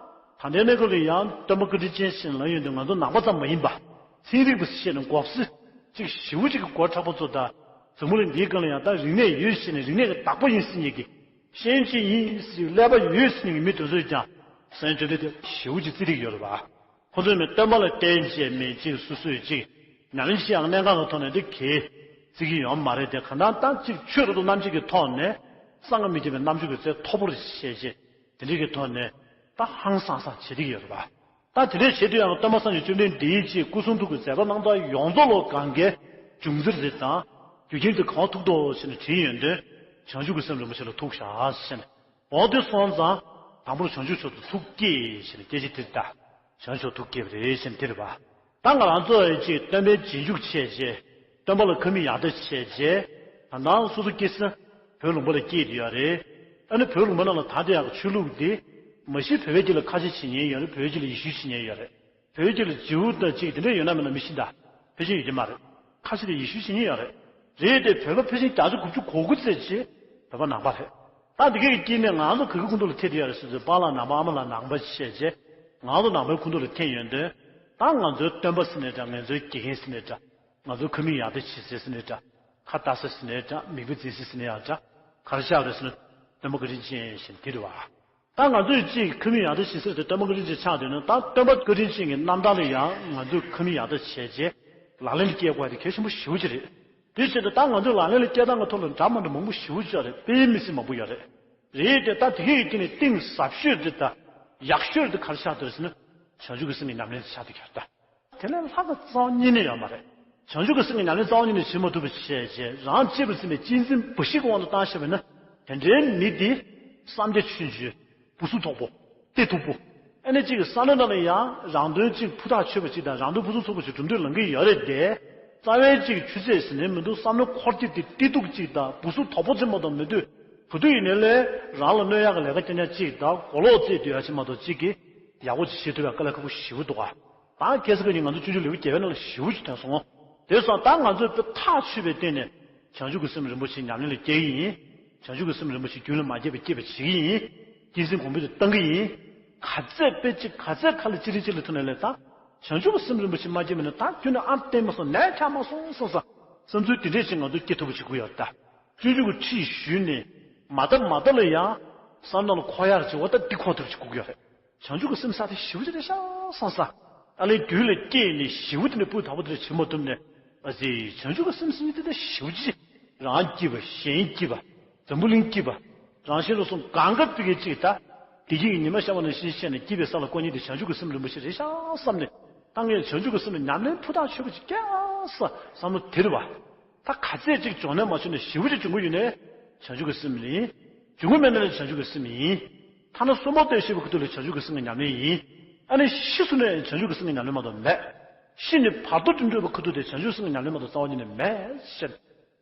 ལྟའི་གནས་སྐབས་ལ་ཡང་སྟོན་པ་བཀའ་དྲིན་ཅན་ཞེས་ལབ་ཡོང་དུས་ང་ཚོ་ནང་པ་ཙམ་མ་ཡིན་པ། ཚན་རིག་པ་ཞེས་ནས་མགོ་སེ། གཅིག་ཞེ་པོ་གཅིག་གི་སྒོ་ཁྲག་པོ་ཚོ་དང་། འཛམ་བུ་གླིང་འདིའི་སྒང་ལ་ཡང་ད་རིག་གནས་ཡོད་ཞེས་ནས་རིག་གནས་ཀྱི་བདག་པོ་ཡིན་ཟེར་མཁན་གྱི། ཤེས་བྱ་ཡིན་ཟེར་ཀླད་པ་ཡོད་ཟེར་མཁན་གྱི་མི་དེ་ཚོས་ཀྱང་། སངས་རྒྱས་བཅོམ་ལྡན་འདས་ཞེ་པོ་གཅིག་བརྩི་བསྡད་ཀྱི་ཡོད་རེད་པ། ཁོ་ཚོས་མི་སྟོན་པ་ལ་བརྟེན་བྱས་མི་གཅིག་སོ་སོས་གཅིག་ཉམས་ལེན་བྱེད་ཡག་གནད་འགག་གི་ཐོག་ནས་འདི་གས་བརྩི་གི་ཡོད་མ་རེད་དེ། གང་ལྟར་ད་གཅིག་ཆོས་རབ་ཏུ་རྣམ་འབྱེད་ཀྱི་ཐོག་ནས་བསམ་གྱིས་མི་ཁྱབ་པའི་རྣམ་འཇོག་གི་རྩལ་མཐོ་པོ་རེད་བཤད་རྗེས་དེ་འདྲའི་གི་ཐོག་ནས་ད་ཧང་སང་སང་བྱེད་བསྡད་ཀྱི་ཡོད་རེད་པ། ད་དེ་འདྲའི་བྱེད་དུས་ཡང་སྟོན་པ་སངས་རྒྱས་བཅོམ་ལྡན་འདས་ཀྱིས་སྐུ་གསུང་ཐུགས་ཀྱི་མཛད་པ་རྣམ་དག་ཡོངས་རྫོགས་ལ་གང་གའི་འབྱུང་རྩིས་རེད་དང་། རྒྱུ་རྐྱེན་དེ་གང་ཐུག་ཐོག་ཟེར་ནས་དྲིས་ཡོང་དུས། བྱང་ཆུབ་ཀྱི་སེམས་རིན་པོ་ཆེ་ལ་ཐུག་བཞག་ཟེར་ནས། འོ་དེ་སོང་ཙང་། དང་པོར་བྱང་ཆུབ་མཆོག་ཏུ་ཐུགས་བསྐྱེད་ཟེར་ནས་སྐད་ཆ་དེ་ལྟ། བྱང་ཆུབ་ཐུགས་བསྐྱེད་པ་རེད་ཟེར་ནས་དེ་རེད་པ། ད་ང་རང་ཚོ་ཡི་ཅིག་སྟོན་པའི་རྗེས་འཇུག་བྱས་རྗེས། སྟོན་པ་ལ་ཁ་མིག་ཡར་ལྟ་བྱས་རྗེས། ད་ལྟ་སོ་སོ་སྐྱེ་ས་བོད་ལུང་པ་ལ་སྐྱེས་བསྡད་ཡོད་རེད། ཨ་ནི་བོད་ལུང་པ་ནང་ལ་ད་ལྟ་ཡག་གི་ཆོས་ལུགས་འདི། མ་གཞི་བོད་པའི་རྒྱུད་ལ་ཁ་ཆེ་བྱེད་མཁན་ཡོད་རེད། བོད་རྒྱུད་ལ་ཡེ་ཤུ་བྱེད་མཁན་ཡོད་རེད། བོད་རྒྱུད་ལ་ཇིའུ་དང་གཅིག་དེ་འདྲ་ཡོད་ན་མེད་ན་མི་ཤེས་ད། ཕལ་ཆེར་ཡོད་ཀྱི་མ་རེད། ཁ་ཤས་དེ་ཡེ་ཤུ་བྱེད་མཁན་ཡོད་རེད། རེད་དེ་བོད་པ་ཕལ་ཆེར་བརྒྱ་ཆ་དགུ་བཅུ་གོ་དགུ་ཙམ་ཅིག་བོད་པ་ནང་པ་རེད། ད་འདི་གའི་སྐྱེས་ནས་ང་ཚོ་ག་གི་ཁུངས་གཏུགས་ལ་ཐེབས་བསྡད་ཡོད་རེད་ཟེར་དུས་པཱ་ལགས་ནང་པ་ཨ་མ་ལགས་ནང་པ་བྱས་རྗེས། ང་ཚོ་ནང་པའི་ཁུངས་གཏུགས་ལ་ཐེབས་ཡོང་དུས། ད་ང་ཚོའི་སྟོན་པ་ཟེར་ནའི་འདྲ། ང་ཚོའི་དགེ་རྒན་ཟེར་ནའི་འདྲ། ང་ཚོའི་ཁ་མིག་ཡར་ལྟ་བྱེད་སའི་ཟེར་ནའི་འདྲ། ཁ་ལྟ་ས་ཟེར་ནའི་འདྲ། མིག་དཔེ་འཛིན་ས་ཟེར་ནའི་ཡང་འདྲ། ག་རེ་ཆགས་རེད་ཟེར་ན། སྟོན་པ་བཀའ་དྲིན་ཅན་ཞེས་དེ་རེད་བ། ད་ང་ཚོས་ཅིག་ཁ་མིག་ཡར་ལྟ་བྱེད་ས་དེ་སྟོན་པ་བཀའ་དྲིན་ཅན་ཆགས་འདུག་ན། ད་སྟོན་པ་བཀའ་དྲིན་ཅན་གྱི་རྣམ་ཐར་ལ་ཡང་ང་ཚོས་ཁ་མིག་ཡར་ལྟ་བྱས་རྗེས་ལག་ལེན་ལ་བསྐྱལ་དགོས་པ་དེ་གལ་ཆེན་པོ་ཞེ་པོ་ཅིག་རེད། དེ་བྱས་ཏེ་ད་ང་ཚོས་ལག་ལེན་ལ་བསྐྱལ་སྟངས་ཀྱི་ཐོག་ལ་འདྲ་མི་འདྲ་མང་པོ་ཞེ་པོ་ཅིག་ཡོད་རེད། དཔེ་མི་སྲིད་མང་པོ་ཡོད་རེད། རེད་དེ་ད་དེ་གས་ཀྱི་སྟེང་ནས་གཏིང་ཟབ་ཤོས་དེ་དང་ཡག་ཤོས་དེ་ག་རེ་ཆགས་འདུག་ཟེར་ན། བྱང་ཆུབ་ཀྱི་སེམས་ཀྱི་ཉམས་ལེན་དེ་ཆགས་འདུག་ཡོད་ད། དེ་ལས་ལྷག་ག་རྩ་བ་ཉིད་ནས་ཡོད་མ་རེད། བྱང་ཆུབ་ཀྱི་སེམས་ཀྱི་ཉམས་ལེན་རྩ་བ་ཉིད་ནས་བྱེད་མ་ཐུབ་པ་བྱས་རྗེས་རང་གཅེས་པར་འཛིན་པའི་གཅེས་འཛིན་འབའ་ཞིག་གི་དབང་དུ་བཏང་བཞག་པ་ཡིན་ན། དེ་འདྲའི་མི་དེ་སངས་རྒྱས་ཆོས་འབྱོར། བུ་གཟུགས་མཐོ་པོ། གཏེ་མཐུག་པོ། ཨ་ནི་གཅིག་གི་བསམ་བློ་ནང་ལ་ཡང་རང་དོན་གཅིག་ཕུ་ཐག་ཆོད་པ་གཅིག་དང་། རང་དོན་ཕུན་སུམ་ཚོགས་པ་གཅིག་སྒྲུབ་འདོད་ལངས་ཀྱི་ཡོད་རེད་དེ། རྩ་བའི་གཅིག་ཆུ་ཚད་ཟེར་ནས་མི་འདུག་བསམ་བློ་འཁོར་སྐྱེ་དེ་གཏེ་མཐུག་གཅིག་དང་བུ་གཟུགས་མཐོ་པོ་ཙམ་མ་གཏོགས་མི་འདུག་ག་དུས་ཡིན་ནའི་ལས་རང་ལ་གནོད་ཡག་གི་ལས་ཀ་རྐྱང་རྐྱང་གཅིག་དང་། གོ་ལོག་རྩེད་སྡོད་ཡག་ཅིག་མ་གཏོགས་གཅིག་གིས་ཡག་པོ་ཅིག་བྱེད་ཐུབ་ཡག་དཀའ་ལས་ཁག་པོ་ཞེ་པོ་འདུག་ག་ད་ཁ་སང་ཁ་ཉིན་ང་ཚོ་སྤྱོད་འཇུག་ལེའུ་བརྒྱད་པའི་ནང་ལ་ཞེ་པོ་ཅིག་ཐོན་སོང་། དེ་སོང་ད་ང་ཚོས་དཔེ་ཐག་ཆོད་པའི་སྟེང་ནས་བྱང་ཆུབ་ཀྱི་སེམས་རིན་པོ་ཆེ་ཉམས་ལེན་ལ་བསྐྱལ་གྱི་ཡིན། བྱང་ཆུབ་ཀྱི་སེམས་རིན་པོ་ཆེ་རྒྱུན་ལ་མ་སྐྱེས་པ་སྐྱེས་པ་བྱེད་ཀྱི་ཡིན། གཅེས་འཛིན་གོང་འཕེལ་དུ་གཏང་གི་ཡིན། ག་ཚད་དཔེ་གཅིག་ག་ཚད་ཁ་ལ་ཅི་རིགས་ཅིག་ལ་ཐུག་ནའི་ལས་ད། བྱང་ཆུབ་ཀྱི་སེམས་རིན་པོ་ཆེ་མ་སྐྱེས་པ་ཡིན་ན་ད་ཁྱོན་ནས་ཨ་བསྟན་མ་སོང་ནས་ཆགས་མ་སོང་བསམ་ས། བསམ་ཚུལ་དེ་འདྲས་ཅིག་ང་ཚོས་སྐྱེ་ཐུབ་པ་བྱེད་དགོས་ཡོད་ད། སྤྱོད་འཇུག་གི་ཁྲིད་ཞུས་ནས་མ་མཐའ་མ་མཐའ་ལ་ཡང་བསམ་བློ་ལ་འཁོར་ཡག་ཅིག་འོ་ད་འདི་འཁོར་ཐུབ་ཅིག་དགོས་ཀྱི་ཡོད་རེད། བྱང་ཆུབ་ཀྱི་སེམས་ས་དེ་ཞེ་པོ་ཅིག་རེད་ཤག་བསམ་ས། ཨ་ལས་རྒྱུད་ལ་སྐྱེས་ནས་ཞེ་པོ་དེ་འདྲ་སྤུས་དག་པོ་དེ་འདྲ་བྱེད་མ་ཐུབ་ནས། ཨ་ཙི། བྱང་ཆུབ་ཀྱི་སེམས་ཟེར་མཁན་དེ་ད་ཞེ་པོ་ཅིག་རང་སྐྱིད་པ། གཞན་སྐྱིད་པ། འཛམ་བུ་གླིང་སྐྱིད་པ། རང་གཞན་ལ་སོགས་གང་ག་ཙིག་གེ་ཅིག་ད། བདེ་སྐྱིད་ཀྱི་ཉི་མ་ཤར་བ་ནང་བཞིན་བཤད་ནས་སྐྱིད་པའི་ས་ལ་བཀོད་མཁན་དེ་བྱང་ཆུབ་ཀྱི་སེམས་རིན་པོ་ཆེ་རེད་ཤག་བསམ་ནས། ད་ངས་བྱང་ཆུབ་ཀྱི་སེམས་ལ་ཉམས་ལེན་ཕུ་ཐག་ཆོད་པོ་ཅིག་བསྐྱལ་ས་བསམ་བློ་དེ་རེད་བ། ད་ག་ཚད་ཅིག་འབྱུང་ནས་མ་བྱུང་ནས་ཞེ་པོ་ཅིག་འབྱུང་གི་ཡོད་ནའི། བྱང་ཆུབ་ཀྱི་སེམས་ཡིན། འབྱུང་གི་མེད་ན་ལས་བྱང་ཆུབ་ཀྱི་སེམས་ཡིན། ཐ་ན་སོར་མོ་བཏོན་ཤེས་པའི་ཁུ་ཐུག་ལས་བྱང་ཆུབ་ཀྱི་སེམས་ཀྱི་ཉམས་ལེན་ཡིན། ཨ་ནི་ཤི་སོང་ནས་བྱང་ཆུབ་ཀྱི་སེམས་ཀྱི་ཉམས་ལེན་མ་གཏོགས་མེད། ཤི་ནས་བར་དོ་བསྒྲིམས་འགྲོ་བའི་ཁུ་ཐུག་དེ་བྱང་ཆུབ་སེམས་ཀྱི་ཉམས་ལེན་མ་གཏོགས་རྩ་བ་ཉིད་ནས་མེད་ཟེར།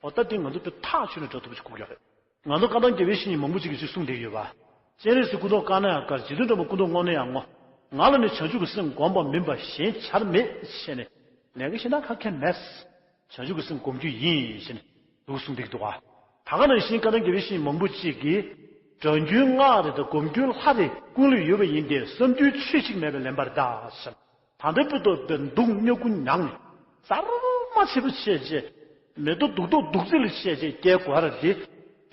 འོ་ད་དེ་ང་ཚོ་དཔེ་ཐག་ཆོད་ནས་འགྲོ་ཐུབ་པ་ཞིག་དགོས་ཀྱི་རེད། ང་ཚོ་བཀའ་གདམས་དགེ་བའི་བཤེས་གཉེན་མང་པོ་ཅིག་གིས་ཅིག་གསུངས་བསྡད་ཡོད་པ། སྤྱན་རས་གཟིགས་སྐུ་མདོག་དཀར་ན་ཡང་དཀར། རྗེ་བཙུན་སྒྲོལ་མ་སྐུ་མདོག་སྔོ་ན་ཡང་སྔོ། ང་ལ་ནི་བྱང་ཆུབ་ཀྱི་སེམས་བསྒོམ་པ་མིན་པ་གཞན་བྱར་མེད་ཟེར་ནས། ལས་ཀ་གཞན་དག་ག་གེ་མེད། བྱང་ཆུབ་ཀྱི་སེམས་སྒོམ་རྒྱུ་ཡིན་ཟེར་ནས་འདུག་གསུངས་བསྡད་ཀྱི་འདུག་ག་ད་ག་ནང་བཞིན་བཀའ་གདམས་དགེ་བའི་བཤེས་གཉེན་མང་པོ་ཅིག་གིས། སྒྲ་རྒྱུན་སྔགས་རེད་དང་སྒོམ་རྒྱུན་ལྷ་རེད། ཀུན་ལ་ཡོད་པ་ཡིན་ཏེ། བསམ་རྒྱུན་ཆོས་གཅིག་མེད་པས་ལན་པར་གདའ་ཟེར། ད་ལྟ་བུ་ཏོ་པའི་འདུག་སྨྱོ་རྐུ་ཉག་ནས། རྩར་མ་ཆེ་བོ་བྱས་རྗེས། མེ་ཏོག་གདུགས་ཏོག་གདུགས་རྩི་ལ་བྱས་རྗེས་སྐྱེ་དགོས་ར་དེ། བྱང་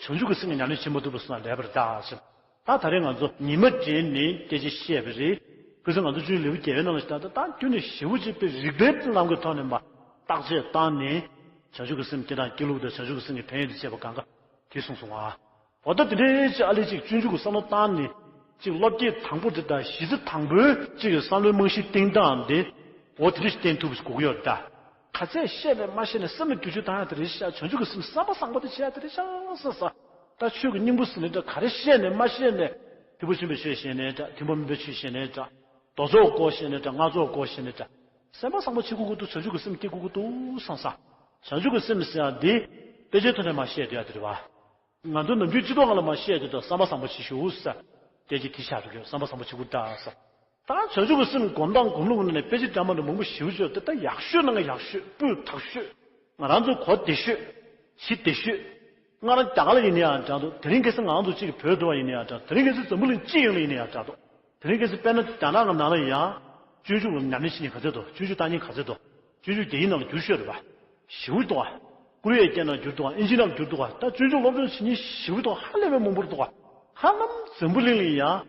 ཆུབ་ཀྱི་སེམས་ཀྱི་ཉམས་ལེན་བྱེད་མ་ཐུབ་པ་སོང་ན་ལས་པར་གདའ་ཟེར། ད་ད་རེས་ང་ཚོ་ཉི་མ་དྲན་ནས་སྐད་ཆ་བཤད་པ་རེད། ཁོས་ང་ཚོ་ཆུའི་ལེའུ་བརྒྱད་པའི་ནང་ལ་ཞིག་ད་ད་ད་ཁྱོད་ནི་ཞེ་པོ་ཅིག་པའི་རིགས་པའི་ལམ་གྱི་ཐོག་ནས་མ་བརྟག་དཔྱད་བཏང་ནས། བྱང་ཆུབ་ཀྱི་སེམས་སྐྱེ་སྟངས་སྐྱེ་ལུགས་དང་བྱང་ཆུབ་ཀྱི་སེམས་ཀྱི་ཕན་ཡོན་དེ་བཤད་པ་གང་ག་དེ་གསུངས་སོང་ཨ། འོ་ད་དེ་འདྲའི་ཅིག་ཨ་ལས་ཅིག་སྤྱོད་འཇུག་གི་བསམ་བློ་བཏང་ནས་ཅིག་བློ་སྐྱེད་དང་པོ་དེ་དང་གཞི་རྩ་དང་པོའི་ཅིག་གི་བསམ་བློའི་རྨང་གཞི་བཏིང་སྟངས་དེ། འོ་དེ་འདྲ་ཞིག་བསྟེན་ཐུབ་པ་ཞིག་དགོས་ཀྱི་ཡོད་རེད་ད། ག་ཚད་བཤད་ནས་མ་བཤད་ནས་སེམས་ལ་འགྱུར་བཅོས་བཏང་ཡ་དེ་རེད་ཤག་བྱང་ཆུབ་ཀྱི་སེམས་བསམ་པ་བཟང་པོ་དེ་བྱེད་ཡ་དེ་རེད་ཤག་ཟེར་ས། ད་ཆོས་ཀྱི་སྙིང་པོ་ཟེར་ནའི་འདྲ། ག་རེ་བཤད་ནས་མ་བཤད་ནས། ཐེག་པ་ཆེན་པོའི་ཆོས་བཤད་ནའི་འདྲ། ཐེག་པ་དམན་པའི་ཆོས་བཤད་ནའི་འདྲ། མདོ་ཚོགས་སྐོར་བཤད་ནའི་འདྲ། སྔགས་ཚོགས་སྐོར་བཤད་ནའི་འདྲ། སེམས་པ་བཟང་པོ་བྱེད་དགོས་ཀྱི་འདུག་བྱང་ཆུབ་ཀྱི་སེམས་སྐྱེ་དགོས་ཀྱི་འདུག་བསམ་ས། བྱང་ཆུབ་ཀྱི་སེམས་ཟེར་ཡ་འདི། དཔེ་ཆའི་ཐོག་ནས་མ་བཤད་བསྡད་ཡ་དེ་རེད་བ། ང་ཚོ་ནམ་རྒྱུན་སྤྱི་ཚོགས་ནང་ལ་མ་བཤད་དེ་དང་བསམ་པ་བཟང་པོ་བྱེད་ཤོག་ཟེར། དེ་ཅི་དེ་ཤ་རུ་གྱོན་བསམ་པ་བཟང་པོ་བྱེད་དགོས་ད་ཟེར། ད་བྱང་ཆུབ་ཀྱི་སེམས་སྒོམ་སྟངས་སྒོམ་ལུགས་ནང་ནས་དཔེ་ཆ་འདྲ་མི་འདྲ་མང་པོ་ཞེ་པོ་ཅིག་ཡོད་དེ། ད་ཡག་ཤོས་ནང་གི་ཡག་ཤོས། སྤུས་དག་ཤོས། ང་རང་ཚོ་གོ་བདེ་ཤོས། གཞི་བདེ་ཤོས། སྔར་རྒྱ་གར་ལ་ཡིན་ན་ཡང་འདྲ་འདུག་དེ་རིང་ཁ་སང་ང་རང་ཚོ་གཅིག་གི་བོད་དུ་བ་ཡིན་ན་ཡང་འདྲ། དེ་རིང་ཁ་སང་འཛམ་བུ་གླིང་སྤྱི་ཡོངས་ལ་ཡིན་ན་ཡང་འདྲ་འདུག་དེ་རིང་ཁ་སང་དཔེར་ན་རྒྱ་ནག་གི་ནང་ལ་ཡང་སྤྱོད་འཇུག་ལ་ཉམས་ལེན་བྱེད་མཁན་ག་ཚོད་འདུག་སྤྱོད་འཇུག་ལྟ་མཁན་ག་ཚོད་འདུག་སྤྱོད་འཇུག་རྒྱ་ཡིག་ནང་ལ་བསྒྱུར་ཤོས་རེད་པ། ཞེ་པོ་འདུག་ག་ཀོ་རི་ཡའི་སྐད་ནང་བསྒྱུར་འདུག་ག་ཨིན་ཇི་ནང་བསྒྱུར་འདུག་ག་ད་སྤྱོད་འཇུག་སློབ་སྦྱོང་བྱེད་མཁན་ཞེ་པོ་འདུག་ག་ཧ་ལས་པའི་མང་པོ་འདུག་ག་ཧ་ལམ་འཛམ་བུ་གླིང་ལ་ཡང་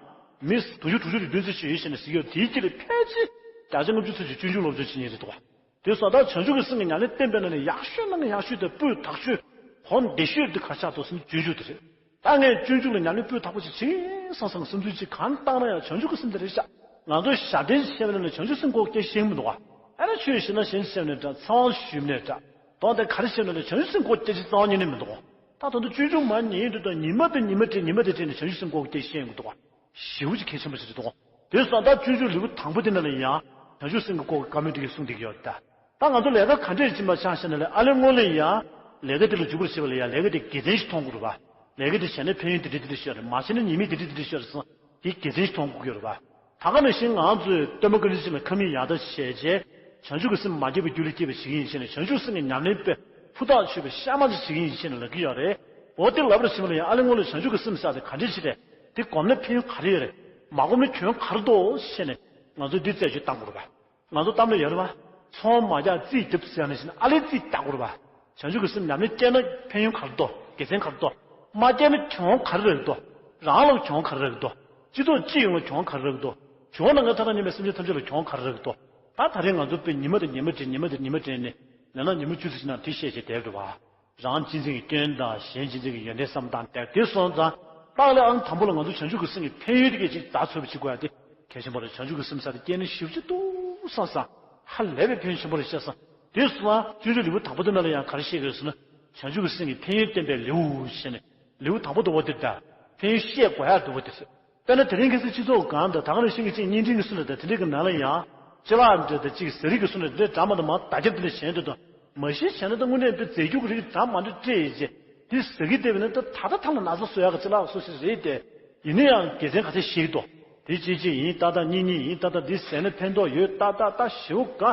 མི་དུང་ཕྱུར་དྲུག་ཅུ་རེ་བདུན་ཙམ་ཞིག་ཡོད་ཟེར་ནས་ཟེར་གྱི་ཡོད། དེའི་དཀྱིལ་ལ་ཕལ་ཆེར་བརྒྱ་ཆ་ལྔ་བཅུ་ཙམ་ཞིག་སྤྱོད་འཇུག་སློབ་སྦྱོང་བྱེད་མཁན་རེད་འདུག་ག་དེ་སོང་ཙང་བྱང་ཆུབ་ཀྱི་སེམས་ཀྱི་ཉམས་ལེན་བསྟན་པའི་ནང་ནས་ཡག་ཤོས་ནང་གི་ཡག་ཤོས་དང་སྤུས་དག་ཤོས། གོ་བདེ་ཤོས་དེ་ག་ཆགས་འདུག་ཟེར་ན་སྤྱོད་འཇུག་དེ་རེད། ད་ངས་སྤྱོད་འཇུག་ལ་ཉམས་ལེན་སྤུས་དག་པོ་ཅིག་བྱེད་ཀྱི་ཡིན་བསམ་བསམ་བསམ་ཚུལ་ཅིག་གང་བཏང་ན་ཡང་བྱང་ཆུབ་ཀྱི་སེམས་དེ་རེད་ཤག་ང་ཚོས་ཞབས་བརྟན་བྱས་པ་ནང་ནས་བྱང་ཆུབ་སེམས་སྐོར་སྐད་ཆ་བཤད་ཀྱི་མི་འདུག་ག་ཨ་ནི་ཆོས་ཞུས་ན་ཞལ་བཞེས་ནས་འདྲ། ཚེ་དབང་ཞུས་ནས་འདྲ། དོན་དེ་ག་རེ་བཤད་ན་ལས་བྱང་ཆུབ་སེམས་སྐོར་སྐད་ཆ་རྩ་བ་ཉིད་ནས་མི་འདུག་ད་དོན་དུ་སྤྱོད་འཇུག་མ་ཉན་དུས་དང་ཉི་མ་དང་ཉི་མ་སྤྲད་ཉི་མ་དང་སྤྲད་ནས་བྱང་ཆུབ་སེམས་སྐོར་སྐད་ཆ་བཤད་ཀྱི་འདུག་ག་ཞེ་པོ་ཅིག་གལ་ཆེན་པོ་ཞིག་རེད་འདུག་དེ་སོང་ཙང་ད་སྤྱོད་འཇུག་ལེའུ་དང་པོ་དེ་ནང་ལ་ཡང་བྱང་ཆུབ་སེམས་ཀྱི་སྐོར་གྱི་བཀའ་མོལ་དེ་གས་གསུངས་བསྡད་ཀྱི་ཡོད་ད། ད་ང་ཚོ་ལས་ཀ་ག་འདྲས་ཕྱིན་པ་ཆ་བཞག་ན་ལས་ཨ་ལས་སྔོན་ལ་ཡང་ལས་ཀ་དེ་ལ་འཇུག་པར་བྱེད་པ་ལ་ཡང་ལས་ཀ་དེ་དགེ་མཚན་ཞིག་མཐོང་དགོས་རེད་པ། ལས་ཀ་དེ་བྱས་ན་ཕན་ཡོན་དེ་འདྲས་དེ་འདྲས་ཤོར་རེད། མ་བྱས་ན་ཉེས་དམིགས་དེ་འདྲས་དེ་འདྲས་ཤོར་རེད་ཟེར་ན་དེ་དགེ་མཚན་ཞིག་མཐོང་དགོས་ཀྱི་ཡོད་རེད་པ། ད་ག་ནང་བཞིན་ང་ཚོས་སྟོན་པ་བཀའ་དྲིན་ཅན་ལ་ཁ་མིག་ཡར་ལྟ་བྱས་རྗེས་བྱང་ཆུབ་ཀྱི་སེམས་མ་སྐྱེས་པ་རྒྱུད་ལ་སྐྱེས་པ་བྱེད་ཀྱི་ཡིན་ཞེས་ནས་བྱང་ཆུབ་སེམས་ཀྱི་ཉམས་ལེན་དཔེ་ཕུ་ཐག་ཆོད་པའི་གཤའ་མ་ཅིག་བྱེད་ཀྱི་ཡིན་ཞེས་ནས་ལབ་ཀྱི་ཡོད་རེད། འོ་དེ་ལབ་རེ་བྱེད་པ་ལ་ཡང་ཨ་ལས་སྔོན་ལ་བྱང་ཆུབ་ཀྱི་སེམས་ཟེར་དེ་ག་འདྲས་ཞིག་རེད། དེ་སྒོམ་ན་ཕན་ཡོན་ག་རེ་ཡོད་རེད། མ་སྒོམ་ན་གྱོང་ག་རེ་འདུག་ཞེས་ནས་ང་ཚོས་འདི་རྩད་གཅོད་བཏང་དགོས་རེད་པ། ང་ཚོ་གཏམ་ལ་ཡོད་རེད་པ། ཚོང་མ་རྒྱག་རྩིས་རྒྱབ་ཟེར་ནས་བྱས་ན་ཨ་ལས་རྩིས་རྒྱག་དགོས་རེད་པ། བྱང་ཆུབ་ཀྱི་སེམས་ཉམས་ལེན་སྐྱེས་ན་ཕན་ཡོན་ག་རེ་འདུག་དགེ་མཚན་ག་རེ་འདུག་མ་སྐྱེས་ན་གྱོང་ག་རེ་རག་གི་འདུག་རང་ལ་གྱོང་ག་རེ་རག་གི་འདུག་སྤྱི་ཚོགས་སྤྱི་ཡོངས་ལ་གྱོང་ག་རེ་རག་གི་འདུག་བྱུང་ན་ང་ཐ་ན་ཉི་མའི་སེམས་ཅན་ཐམས་ཅད་ལ་གྱོང་ག་རེ་རག་གི་འདུག་ད་ད་རེས་ང་ཚོ་དཔེ་ཉི་མ་དང་ཉི་མ་སྤྲད་ཉི་མ་དང་ཉི་མ་སྤྲད་ནས་ལས་ན་ཉི་མ་བཅུ་ཙམ་ཞིག་ནང་དེ་བཤད་བྱས་བསྡད་འགྲོ་བ། རང་གཅེས་འཛིན་གྱི་སྐྱོན་དང་གཞན་གཅེས་འཛིན་གྱི་ཡོན་ཏན་བསམ་སྟངས་དེ་དེ་སོང་ཙང་ཏག་ལས་ཨང་དང་པོ་ལ་ང་ཚོ་བྱང་ཆུབ་ཀྱི་སེམས་ཀྱི་ཕན་ཡོན་དེ་གས་ཅིག་བརྡ་ཚོད་པ་བྱེད་དགོས་ཡ་དེ་གལ་ཆེན་པོ་རེད། བྱང་ཆུབ་ཀྱི་སེམས་ཟེར་དེ་སྐྱེས་ན་ཞེ་པོ་ཅིག་སྡུག་བསྔལ་ས་ཧ་ལས་པའི་ཕན་ཡོན་ཆེན་པོ་རེད་བཤད་སོང་། དེ་སོང་ཙང་སྤྱོད་འཇུག་ལེའུ་དང་པོ་དེ་ནང་ལ་ཡང་ག་རེ་བཤད་ཀྱི་ཡོད་ཟེར་ན་བྱང་ཆུབ་ཀྱི་སེམས་ཀྱི་ཕན་ཡོན་བསྟན་པའི་ལེའུ་ཞེས་ནས་ལེའུ་དང་པོ་དེ་འོ་དེ་ད་ཕན་ཡོན་བཤད་དགོས་ཡ་དེ་འོ་དེ་རེད། དཔེར་ན་དེ་རིང་ཁ་སང་སྤྱི་ཚོགས་སྒང་དང་ད་ག་ནང་བཞིན་གྱི་ཅིག་བརྙན་འཕྲིན་གྱི་སོ་ལ་དང་དེ་འདྲ་གི་ནང་ལ་ཡང་ཅ་ལག་འདྲ་དང་ཅིག་ཟ་རིགས་ཀྱི་སོ་ལ་དེ་འདྲ་འདྲ་མ་འདྲ་མ་བརྡ་ཁྱབ་དེ་འདྲ་གཞན་དུ་དང་མ་གཞི་བྱས་ན་ད་དངོས་གནས་དཔེ་རྫས་འགྱུར་གྱི་རིགས་འདྲ་མ་འདྲ་སྤྲད་ཡིན་ཅེ་དེ་ཟ་གི་བསྡད་པ་ན་ད་ད་ལྟ་ཐང་ལ་ན་ཚ་བཟོ་ཡག་གི་ཅ་ལག་སོ་ཞིག་རེད་དེ། ཡིན་ན་ཡང་དགེ་མཚན་ག་ཚད་ཤེས་ཀྱི་འདུག་དེ་གཅིག་གཅིག་ཡིན་ཏག་ཏག་གཉིས་གཉིས་ཡིན་ཏག་ཏག་འདི་ཟས་ན་ཕན་ཐོགས་ཡོད་ཏག་ཏག་ཏག་ཞེ་པོ་ག་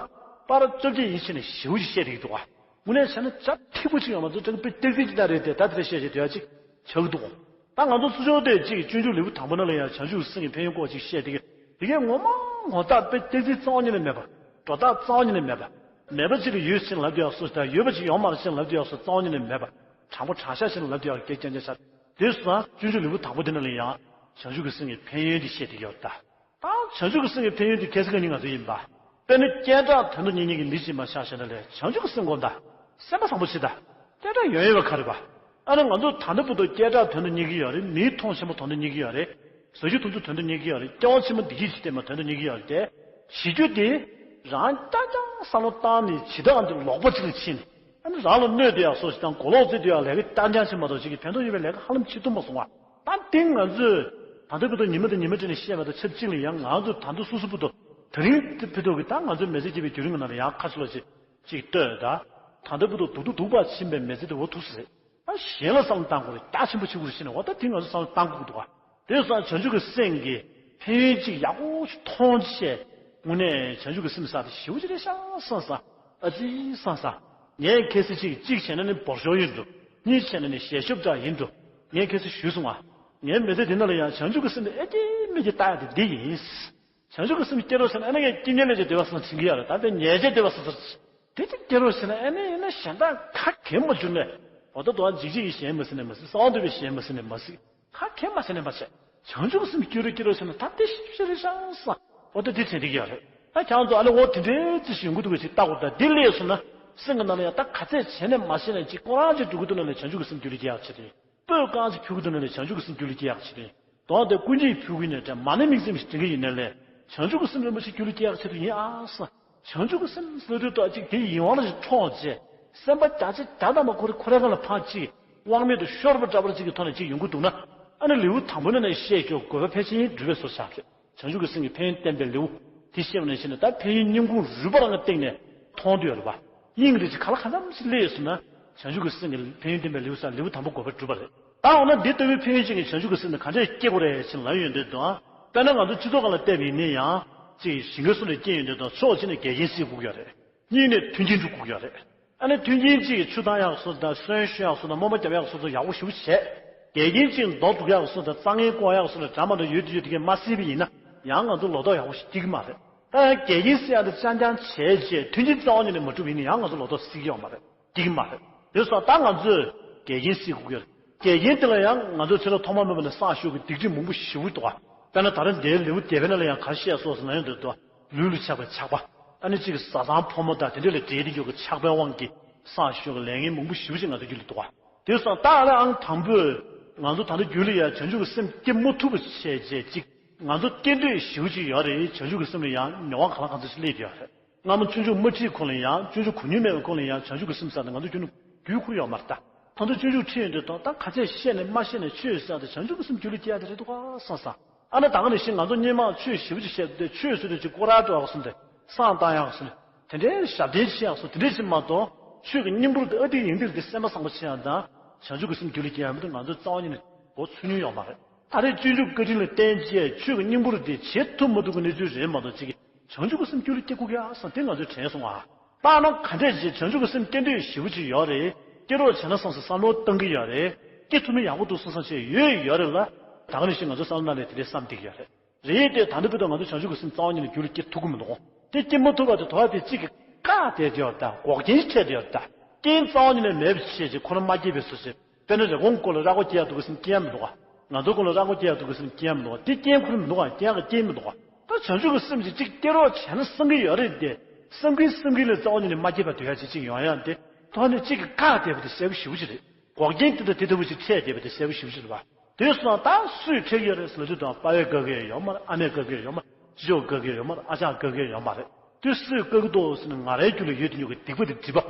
པར་བཅོ་བརྒྱད་ཡིན་ཕྱིན་ནས་ཞེ་པོ་ཅིག་བཤད་བསྡད་ཀྱི་འདུག་ག་དངོས་གནས་བྱས་ན་ཇ་ཐིག་པོ་ཅིག་ཡོང་མ་གཏོགས་ཅང་དཔེ་སྟག་རྩེ་ཅིག་ན་རེད་དེ་ད་དེ་འདྲ་བཤད་བྱས་སྡོད་ཡ་ཅིག་ཆགས་ཀྱི་འདུག་ད་ང་ཚོ་ཚུར་ཕྱོགས་དེ་གཅིག་སྤྱོད་འཇུག་ལེའུ་དང་པོ་ནང་ལ་ཡང་བྱང་ཆུབ་སེམས་ཀྱི་ཕན་ཡོན་སྐོར་ཅིག་བཤད་དེ་གི་དེ་གའི་ངོ་མ་ངོ་རྟགས་དཔེ་སྟག་རྩེ་རྩ་བ་ཉིད་ནས་མེད་པ། སྒྲོ་བཏགས་རྩ་བ་ཉིད་ནས་མེད་པ། མེད་པ་ཅིག་ལ་ཡོད་ཕྱིན་ལབ་དུས་ཡག་སོ་ཞིག་དང་ཡོད་པ་ཅིག་ཡོང་མ་རེད་ཕྱིན་ལབ་དུས་ཡག་སོ་རྩ་བ་ཉིད་ནས་མེད་པ། དྲང་པོ་དྲང་བཞག་ཕྱིན་ལབ་དུས་ཡག་སྐད་རྐྱང་རྐྱང་ཆགས། དེ་སོང་ཙང་སྤྱོད་འཇུག་ལེའུ་དང་པོ་དེ་ནང་ལ་ཡང་བྱང་ཆུབ་ཀྱི་སེམས་ཀྱི་ཕན་ཡོན་དེ་བཤད་བསྡད་ཡོད་ད། ད་བྱང་ཆུབ་ཀྱི་སེམས་ཀྱི་ཕན་ཡོན་དེ་ཁ་སང་ཁ་ཉིན་ང་ཚོ་ཡིན་པ། དཔེར་ན་སྐད་གྲགས་དོན་དུ་གཉེར་མཁན་གྱི་མི་ཞིག་མ་ཆགས་ཞེ་ན་ལས་བྱང་ཆུབ་ཀྱི་སེམས་སྒོམ་ད། སེམས་པ་བཟང་པོ་བྱེད་ད། སྐད་གྲགས་ཡོང་ཡོད་པ་ག་རེ་བ། ཨ་ནི་ང་ཚོ་ད་ལྟ་བར་དུ་སྐད་གྲགས་དོན་དུ་གཉེར་གྱི་ཡོད་རེད། མིའི་མཐོང་ཆེན་པོ་དོན་དུ་གཉེར་གྱི་ཡོད་རེད། ཟ་རྒྱུ་འཐུང་རྒྱུ་དོན་དུ་གཉེར་གྱི་ཡོད་རེད། སྐྱེ་བ་ཕྱི་མ་བདེ་སྐྱིད་ཅིག་སྟེར་བ་དོན་དུ་གཉེར་གྱི་ཡོད་རེད་དེ། བྱེད་རྒྱུ་དེ་རང་རྐྱང་རྐྱང་བསམ་བློ་བཏང་ནས་བྱེད་སྟངས་དེ་ལོག་པ་ཅིག་ལ་ཕྱིན་ནས། ཨ་ནི་རང་ལ་གནོད་བསྡད་ཡག་སོ་ཞིག་དང་མགོ་ལོག་རྩེ་བསྡད་ཡག་ལས་ཀ་རྐྱང་རྐྱང་ཅིག་མ་གཏོགས་ཅིག་གི་ཕན་ཐོགས་ཡོད་པའི་ལས་ཀ་ཧ་ལམ་བྱེད་ཐུབ་མ་སོང་བ། ད་དེང་ང་ཚོས་ ད་ལྟ་བར་དུ་ཉི་མ་དང་ཉི་མ་སྤྲད་ནས་བཤད་པ་དང་ཆབས་ཅིག་ལ་ཡང་ང་ཚོ་ད་ལྟ་སོ་སོ་བར་དུ་དེ་རིང་དེ་བར་དུ་གི་ད་ང་ཚོའི་མི་ཚེ་སྐྱེལ་བའི་བརྒྱུད་རིམ་གྱི་ནང་ལ་ཡང་ཁ་ཆེ་ལོ་ཅིག་ཅིག་ལྟོས་ད། ད་ལྟ་བར་དུ་སྡུག་ཏུ་སྡུག་པར་ཕྱིན་པའི་མི་ཚེ་དེ་འོ་ཐུག་ས་རེད། ཨ་གཞན་ལ་བསམ་བློ་བཏང་དགོས་རེད། རྒྱ་ཆེན་པོ་བྱེད་དགོས་རེད་ཟེར་ནས་འོ་ད་དེ་ང་ཚོ་བསམ་བློ་བཏང་དགོས་ཀྱི་འདུག་ག་དེ་སོང་བྱང་ཆུབ་ཀྱི་སེམས་ཀྱི་ཕན་ཡོན་ཅིག་ཡག་པོ་ཞིག་མཐོང་བྱས། དངོས་གནས་བྱང་ཆུབ་ཀྱི་སེམས་ཟེར་དེ་ཞེ་པོ་ཅིག་རེད་ཤག་བསམ་ས། ཨ་ཙི་བསམ་ས། ངས་གལ་སྲིད་ཅིག་གཅིག་བྱས་ན་ནི་འབོར་ཤོག་ཡིན་འགྲོ། གཉིས་བྱས་ན་ནི་ཞལ་ཤོབ་འདྲ་ཡིན་འགྲོ། ངས་གལ་སྲིད་ཞུས་སོང་ང་། ངའི་མི་ཚེ་འདི་ནང་ལ་ཡང་བྱང་ཆུབ་ཀྱི་སེམས་དེ་ཨེ་སྐྱེ་མི་སྐྱེ་ལྟ་ཡ་དེ་འདི་ཡིན། བྱང་ཆུབ་ཀྱི་སེམས་སྐྱེ་རོགས་བྱས་ན་ཨ་ནི་ངས་སྐྱེ་ཉེན་ལས་ཀྱི་བདེ་བ་སོང་བྱིན་གྱི་ཡོད་རེད། ད་ལྟ་ཉེས་ཆད་བདེ་བ་སོང་ཟེར། དེ་ཅིག་སྐྱེ་རོགས་བྱས་ན་ཨ་ནི་ཡིན་ན་གཞན་དག་ཁ་གེ་མ་གྱུར་ནས། འོ་ད་དོ་འཇིགས་བྱེད་ཀྱི་གཞན་མ་ཟིན་ནས་མ་ཟིན། གསང་བ་འདུས་པའི་གཞན་མ་ཟིན་ནས་མ་ཟིན། ཁ་གེ་མ་ཟིན་ནས་མ་བྱས། བྱང་ཆུབ་ཀྱི་སེམས་སྐྱེ་རོགས་སྐྱེ་རོགས་བྱས་ན་ད་དེ་ཤི་ཤི་རེད་ཤག་བསམ། འོ་ད་དེ་བྱེད་འདི་ཡོད་རེད། ད་ཁྱེད་ཚོ་ཨ་ནི་འོ་དེ་འདྲའི་ཅི་ཞིག་ཡོང་གི་འདུག་གི་ཅིག་ལྟ་དགོས། ད་འདི་སླེབས་སོང་ན་སེམས་ཀྱི་ནང་ལ་ཡང་ད་ག་ཚད་བྱས་ནས་མ་བྱས་ནས་ཅིག་ཁོ་རང་ཅིག་འགྲོ་གི་འདུག་ན་ནས་བྱང་ཆུབ་ཀྱི་སེམས་སྐྱེ་རོགས་སྐྱེ་ཡག་བྱེད་དེ། སྤོས་རྐང་གཅིག་ཕུལ་གྱི་འདུག་ན་ནི་བྱང་ཆུབ་ཀྱི་སེམས་སྐྱེ་རོགས་སྐྱེ་ཡག་བྱེད་དེ། དོན་དེ་ཀུན་གྱིས་ཕུལ་གྱི་ནས་དྲན་མ་ཎི་དམིགས་བརྩེ་ཞིག་དྲན་གྱི་ཡིན་ནའི་ལས། བྱང་ཆུབ་ཀྱི་སེམས་རིན་པོ་ཆེ་སྐྱེ་རོགས་སྐྱེ་ཡག་ཆེད་དུ་ཡིན་ཨ་བསམ། བྱང་ཆུབ་ཀྱི་སེམས་ཟེར་དུས་ད་ཅིག་དེ་ཡིད་དབང་ལ་ཞིག་འཕྲོག་བྱས། སེམས་པ་བརྒྱ་ཆ་བརྒྱ་ཐམ་པ་ཁོ་རེ་ཁོ་རེ་སྒང་ལ་ཕར་ཅིག་དབང་མེད་དུ་ཤོར་བ་འདྲ་པོ་ཅིག་གི་ཐོག་ནས་ཅིག་ཡོང་གི་འདུག་ན། ཨ་ནི་ལེའུ་དང་པོ་ནས་ནས་བཤད་རྒྱུ་དགོས་པ་ཕལ་ཆེར་འགྲུབ་པའི་བཟོ་ཆགས་རེད། བྱང་ཆུབ་ཀྱི་སེམས་ཀྱི་ཕན་ཡོན་བསྟན་པའི་ལེའུ་དེ་བཤད་པ་ནང་བཞིན་ད་ཕན་ཡོན་སྙིང་ཁུང་རུས་པ་རང་གི་སྟེང་ནས་མཐོང་དུ་ཡོད་རེད་པ། སྙིང་རེ་ཅིག་ག་ལ་གང་འཚམ་ཞིག་སླེབས་སོང་ན། བྱང་ཆུབ་ཀྱི་སེམས་ཀྱི་ཕན་ཡོན་བསྟན་པའི་ལེའུ་ས་ལེའུ་དང་པོ་དགོས་པ་གྲུབ་པ་རེད། ད་འོ་ན་འདི་ལྟ་བུའི་ཕན་ཡོན་ཅན་གྱི་བྱང་ཆུབ་ཀྱི་སེམས་དེ་ག་འདྲས་སྐྱེ་དགོས་རེད་ཅེས་ལབ་ཡོང་དུས་དང་། དཔེར་ན་ང་ཚོ་སྤྱི་ཚོགས་སྒང་ལ་བལྟས་པ་ཡིན་ན་ཡང་། ཅིག་ཞིང་ཁའི་སོ་ནས་སྐྱེས་ཡོང་དུས་དང་ཕྱོགས་གཅིག་ནས་འགལ་རྐྱེན་སེལ་དགོས་ཀྱི་ཡོད་རེད། གཉིས་ནས་མཐུན་རྐྱེན་སྒྲུབ་དགོས་ཀྱི་ཡོད་རེད། ཨ་ནི་མཐུན་རྐྱེན་གཅིག་གིས་ཆུ་བཏང་ཡག་སོ་དང་སོན་གཤོལ་ཡག་སོ་དང་རྨོ་མོ་རྒྱབ་ཡག་སོ་ཚོ་ཡག་པོ་ཞེ་པོ་བྱས། འགལ་རྐྱེན་གཅིག་མདོ་སྡུག་ཡག་སོ་དང་རྩྭ་ངན་བཀོག་ཡག་སོ་ལ་འདྲ་མ་འདྲ་ཡོད་དུས་ཡོད་དུས་མ་སེལ་བ་ཡིན་ན་ཡང་ང་ཚོ་ལོ་ཏོག་ཡག་པོ་ཞིག་སྐྱེ་གི་མ་རེད། ད་ཡང་འགལ་རྐྱེན་སེལ་ཡག་དེ་རྐྱང་རྐྱང་བྱས་རྗེས་མཐུན་རྐྱེན་རྩ་བ་ཉིད་ནས་མ་གྲུབ་ཡིན་ན་ཡང་ང་ཚོ་ལོ་ཏོག་སེལ་གི་ཡོད་མ་རེད། སྐྱེ་གི་མ་རེད། དེ་སོང་ད་ང་ཚོས་འགལ་རྐྱེན་སེལ་དགོས་ཀྱི་རེད། འགལ་རྐྱེན་དེ་ལ་ཡང་ང་ཚོས་ཚེ་རབས་ཐོག་མ་མེད་པ་ནས་བསགས་ཞུགས་ཀྱི་སྡིག་སྒྲིབ་མང་པོ་ཞེ་པོ་འདུག་ག་དཔེར་ན་ད་རེས་འདིའི་ལེའུ་བརྒྱད་པའི་ནང་ལ་ཡང་ག་རེ་བཤད་སོང་ཟེར་ན་ཡང་འདོད་དོ། ལུས་ལ་ཆགས་པའི་ཆགས་པ། ཨ་ནི་གཅིག་གི་བཟའ་ཚང་ཕོ་མོ་དང་དེ་འདྲ་ལ་འབྲེལ་ཏེ་ཡོད་ཀྱི་ཆགས་པའི་དབང་གིས་བསགས་ཞུགས་ཀྱི་ལས་ངན་མང་པོ་ཞེ་པོ་ཅིག་ང་ཚོ་རྒྱུད་ལ་འདུག་ག་དེ་སོང་ད་ཨ་ལས་ཨང་དང་པོས་ང་ཚོ་ད་ལྟ་རྒྱུད་ལ་ཡང་བྱང་ཆུབ་ཀྱི་སེམས་སྐྱེ་མ་ཐུབ་པ་བྱས་རྗེས་གཅིག་ང་ཚོ་སྐྱེ་འདོད་ཞེ་པོ་ཅིག་ཡོད་རེད། བྱང་ཆུབ་ཀྱི་སེམས་ལ་ཡང་མྱོང་བ་གང་ལ་གང་འཚམ་ཞིག་སླེབས་ཀྱི་ཡོད་རེད། སྔ་མོ་སྤྱོད་འཇུག་མ་ཁྲིད་གོང་ལ་ཡང་སྤྱོད་འཇུག་གོ་མྱོང་མེད་པའི་གོང་ལ་ཡང་བྱང་ཆུབ་ཀྱི་སེམས་ཟེར་དེ་ང་ཚོ་རྒྱུད་ནས་རྒྱུད་ཁུར་ཡོད་མ་རེད་ད། ད་དུང་སྤྱོད་འཇུག་ཁྲིད་ཡོང་དུས་དང་ད་ག་ཚད་བཤད་ནས་མ་བཤད་ནས་ཆོས་ཟེར་དེ་བྱང་ཆུབ་ཀྱི་སེམས་རྒྱུད་ལ་སྐྱེ་ཡག་དེ་རེད་འདུག་ག་བསམ་བསམ། ཨ་ནི་ད་ག་ནང་བཞིན་ང་ཚོ་སྔོན་མ་ཆོས་ཞེ་པོ་ཅིག་བཤད་དེ་ཆོས་ཟེར་དུས་ཅིག་སྐོར་ར་འགྲོ་ཡག་སོང་དེ་བསང་བཏང་ཡག་སོང་དེ་དེ་འདྲའི་ཞབས་བརྟན་བྱེད་ཡག་སོང་དེ་འདྲའི་ཅིག་མ་གཏོགས་ཆོས་ཀྱི་སྙིང་པོ་དེ་ཨ་ཏི་ཡིན་དེ་དེ་སེམས་པ་བཟང་པོ་བྱེད་ཡག་དང་བྱང་ཆུབ་ཀྱི་སེམས་རྒྱུད་ལ་སྐྱེ་ཡག་མི་འདུག་ང་ཚོ་རྩ་བ་ཉིད་ནས་གོ་ཚོད་མྱོང་ཡོད་མ་རེད། ད་རེས་སྤྱོད་འཇུག་བཀའ་དྲིན་ལ་བརྟེན་བྱས་ཆོས་ཀྱི་སྙིང་པོ་རེད་དེ་བྱེད་ཐུབ་མ་ཐུབ་ཀྱི་གནས་ཚུལ་རེད་མ་གཏོགས་ཅིག་གི་བྱང་ཆུབ་ཀྱི་སེམས་རྒྱུད་ལ་སྐྱེ་དགོས་ཀྱི་ཨ་བསམ་དེ་ང་ཚོས་དྲན་སོང་ཨ། ད་ནང་ག་འདྲས་བྱས་བྱང་ཆུབ་ཀྱི་སེམས་སྐྱེ་འདོད་ཞེ་པོ་ཅིག་ཡོད་རེད། སྐྱེ་རོགས་བྱས་ན་བསམ་སོང་བསམ་བློ་གཏང་གི་ཡོད་རེད། སྐྱེ་ཐུབ་ན་ཡག་པོ་འདུག་བསམ་བསམ་བྱས་ཡོད་ཡོད་རེད་ལ། ད་ག་ནང་བཞིན་ང་ཚོ་བསམ་བློ་ནང་ལ་དེ་འདྲས་བསམ་བསྡད་ཀྱི་ཡོད་རེད། རེད་དེ་ད་འདི་བུ་དང་ང་ཚོ་བྱང་ཆུབ་ཀྱི་སེམས་རྩ་བ་ཉིད་ནས་རྒྱུད་ལ་སྐྱེ་ཐུབ་ཀྱི་མི་འདུག་དེ་སྐྱེ་མ་ཐུབ་པ་དེ་དོ་བ་དེ་གཅིག་གིས་བཀག་བསྡད་དེ་ཡོད་ད་འགོག་རྐྱེན་འཕྲད་དེ་ཡོད་ད། རྐྱེན་རྩ་བ་ཉིད་ནས་མེད་པ་བྱས་ཀྱི་ཁོ་རང་མ་སྐྱེས་པའི་བཟོ་བྱས། དཔེར་ན་རེབ་གོང་སྐོར་ལ་ར་སྒོ་སྐྱེ་ཡག་འདུག་གི་སེམས་སྐྱེ་ཡག་མི་འདུག་ག་ང་ཚོ་སྐོར་ལ་ར་སྒོ་སྐྱེ་ཡག་འདུག་གི་སེམས་སྐྱེ་ཡག་མི་འདུག་ག་དེ་སྐྱེ་ཁུར་མི་འདུག་ག་སྐྱེ་ཡག་གི་རྐྱེན་མི་འདུག་ག་ད་བྱང་ཆུབ་ཀྱི་སེམས་ཀྱི་གཅིག་སྐྱེ་རོགས་བྱས་ན་བསམ་གྱི་ཡོད་རེད་དེ། བསམ་གྱིན་བསམ་གྱིན་ལས་རྩ་བ་ཉིད་ནས་མ་སྐྱེས་པ་སྡོད་ཡག་ཅིག་ཅིག་ཡོང་ཡག་དེ་ཐོག་ནས་གཅིག་གིས་བཀག་བསྡད་པ་དེ་གསལ་པོ་ཞེ་པོ་ཅིག་རེད། འགོག་རྐྱེན་དེ་དང་དེ་ལྟ་བུ་ཞིག་འཕྲད་བསྡད་པ་དེ་གསལ་པོ་ཞེ་པོ་ཅིག་རེད་པ། དེ་སོང་ད་སུས་འཕྲད་ཀྱི་ཡོད་རེད་ཟེར་ལབ་དུས་དང་པ་ཕས་བཀག་གི་ཡོད་མ་རེད། ཨ་མས་བཀག་གི་ཡོད་མ་རེད། ཅི་ཅོག་བཀག་གི་ཡོད་མ་རེད། ཨ་ཅག་བཀག་གི་ཡོད་མ་རེད། དེ་སུས་བཀག་གི་འདུག་ཟེར་ན་ང་རའི་རྒྱུད་ལ་ཡོད་དུ་ཡོད་ཀྱི་སྡིག་པ་དེ་སྒྲིབ་པ།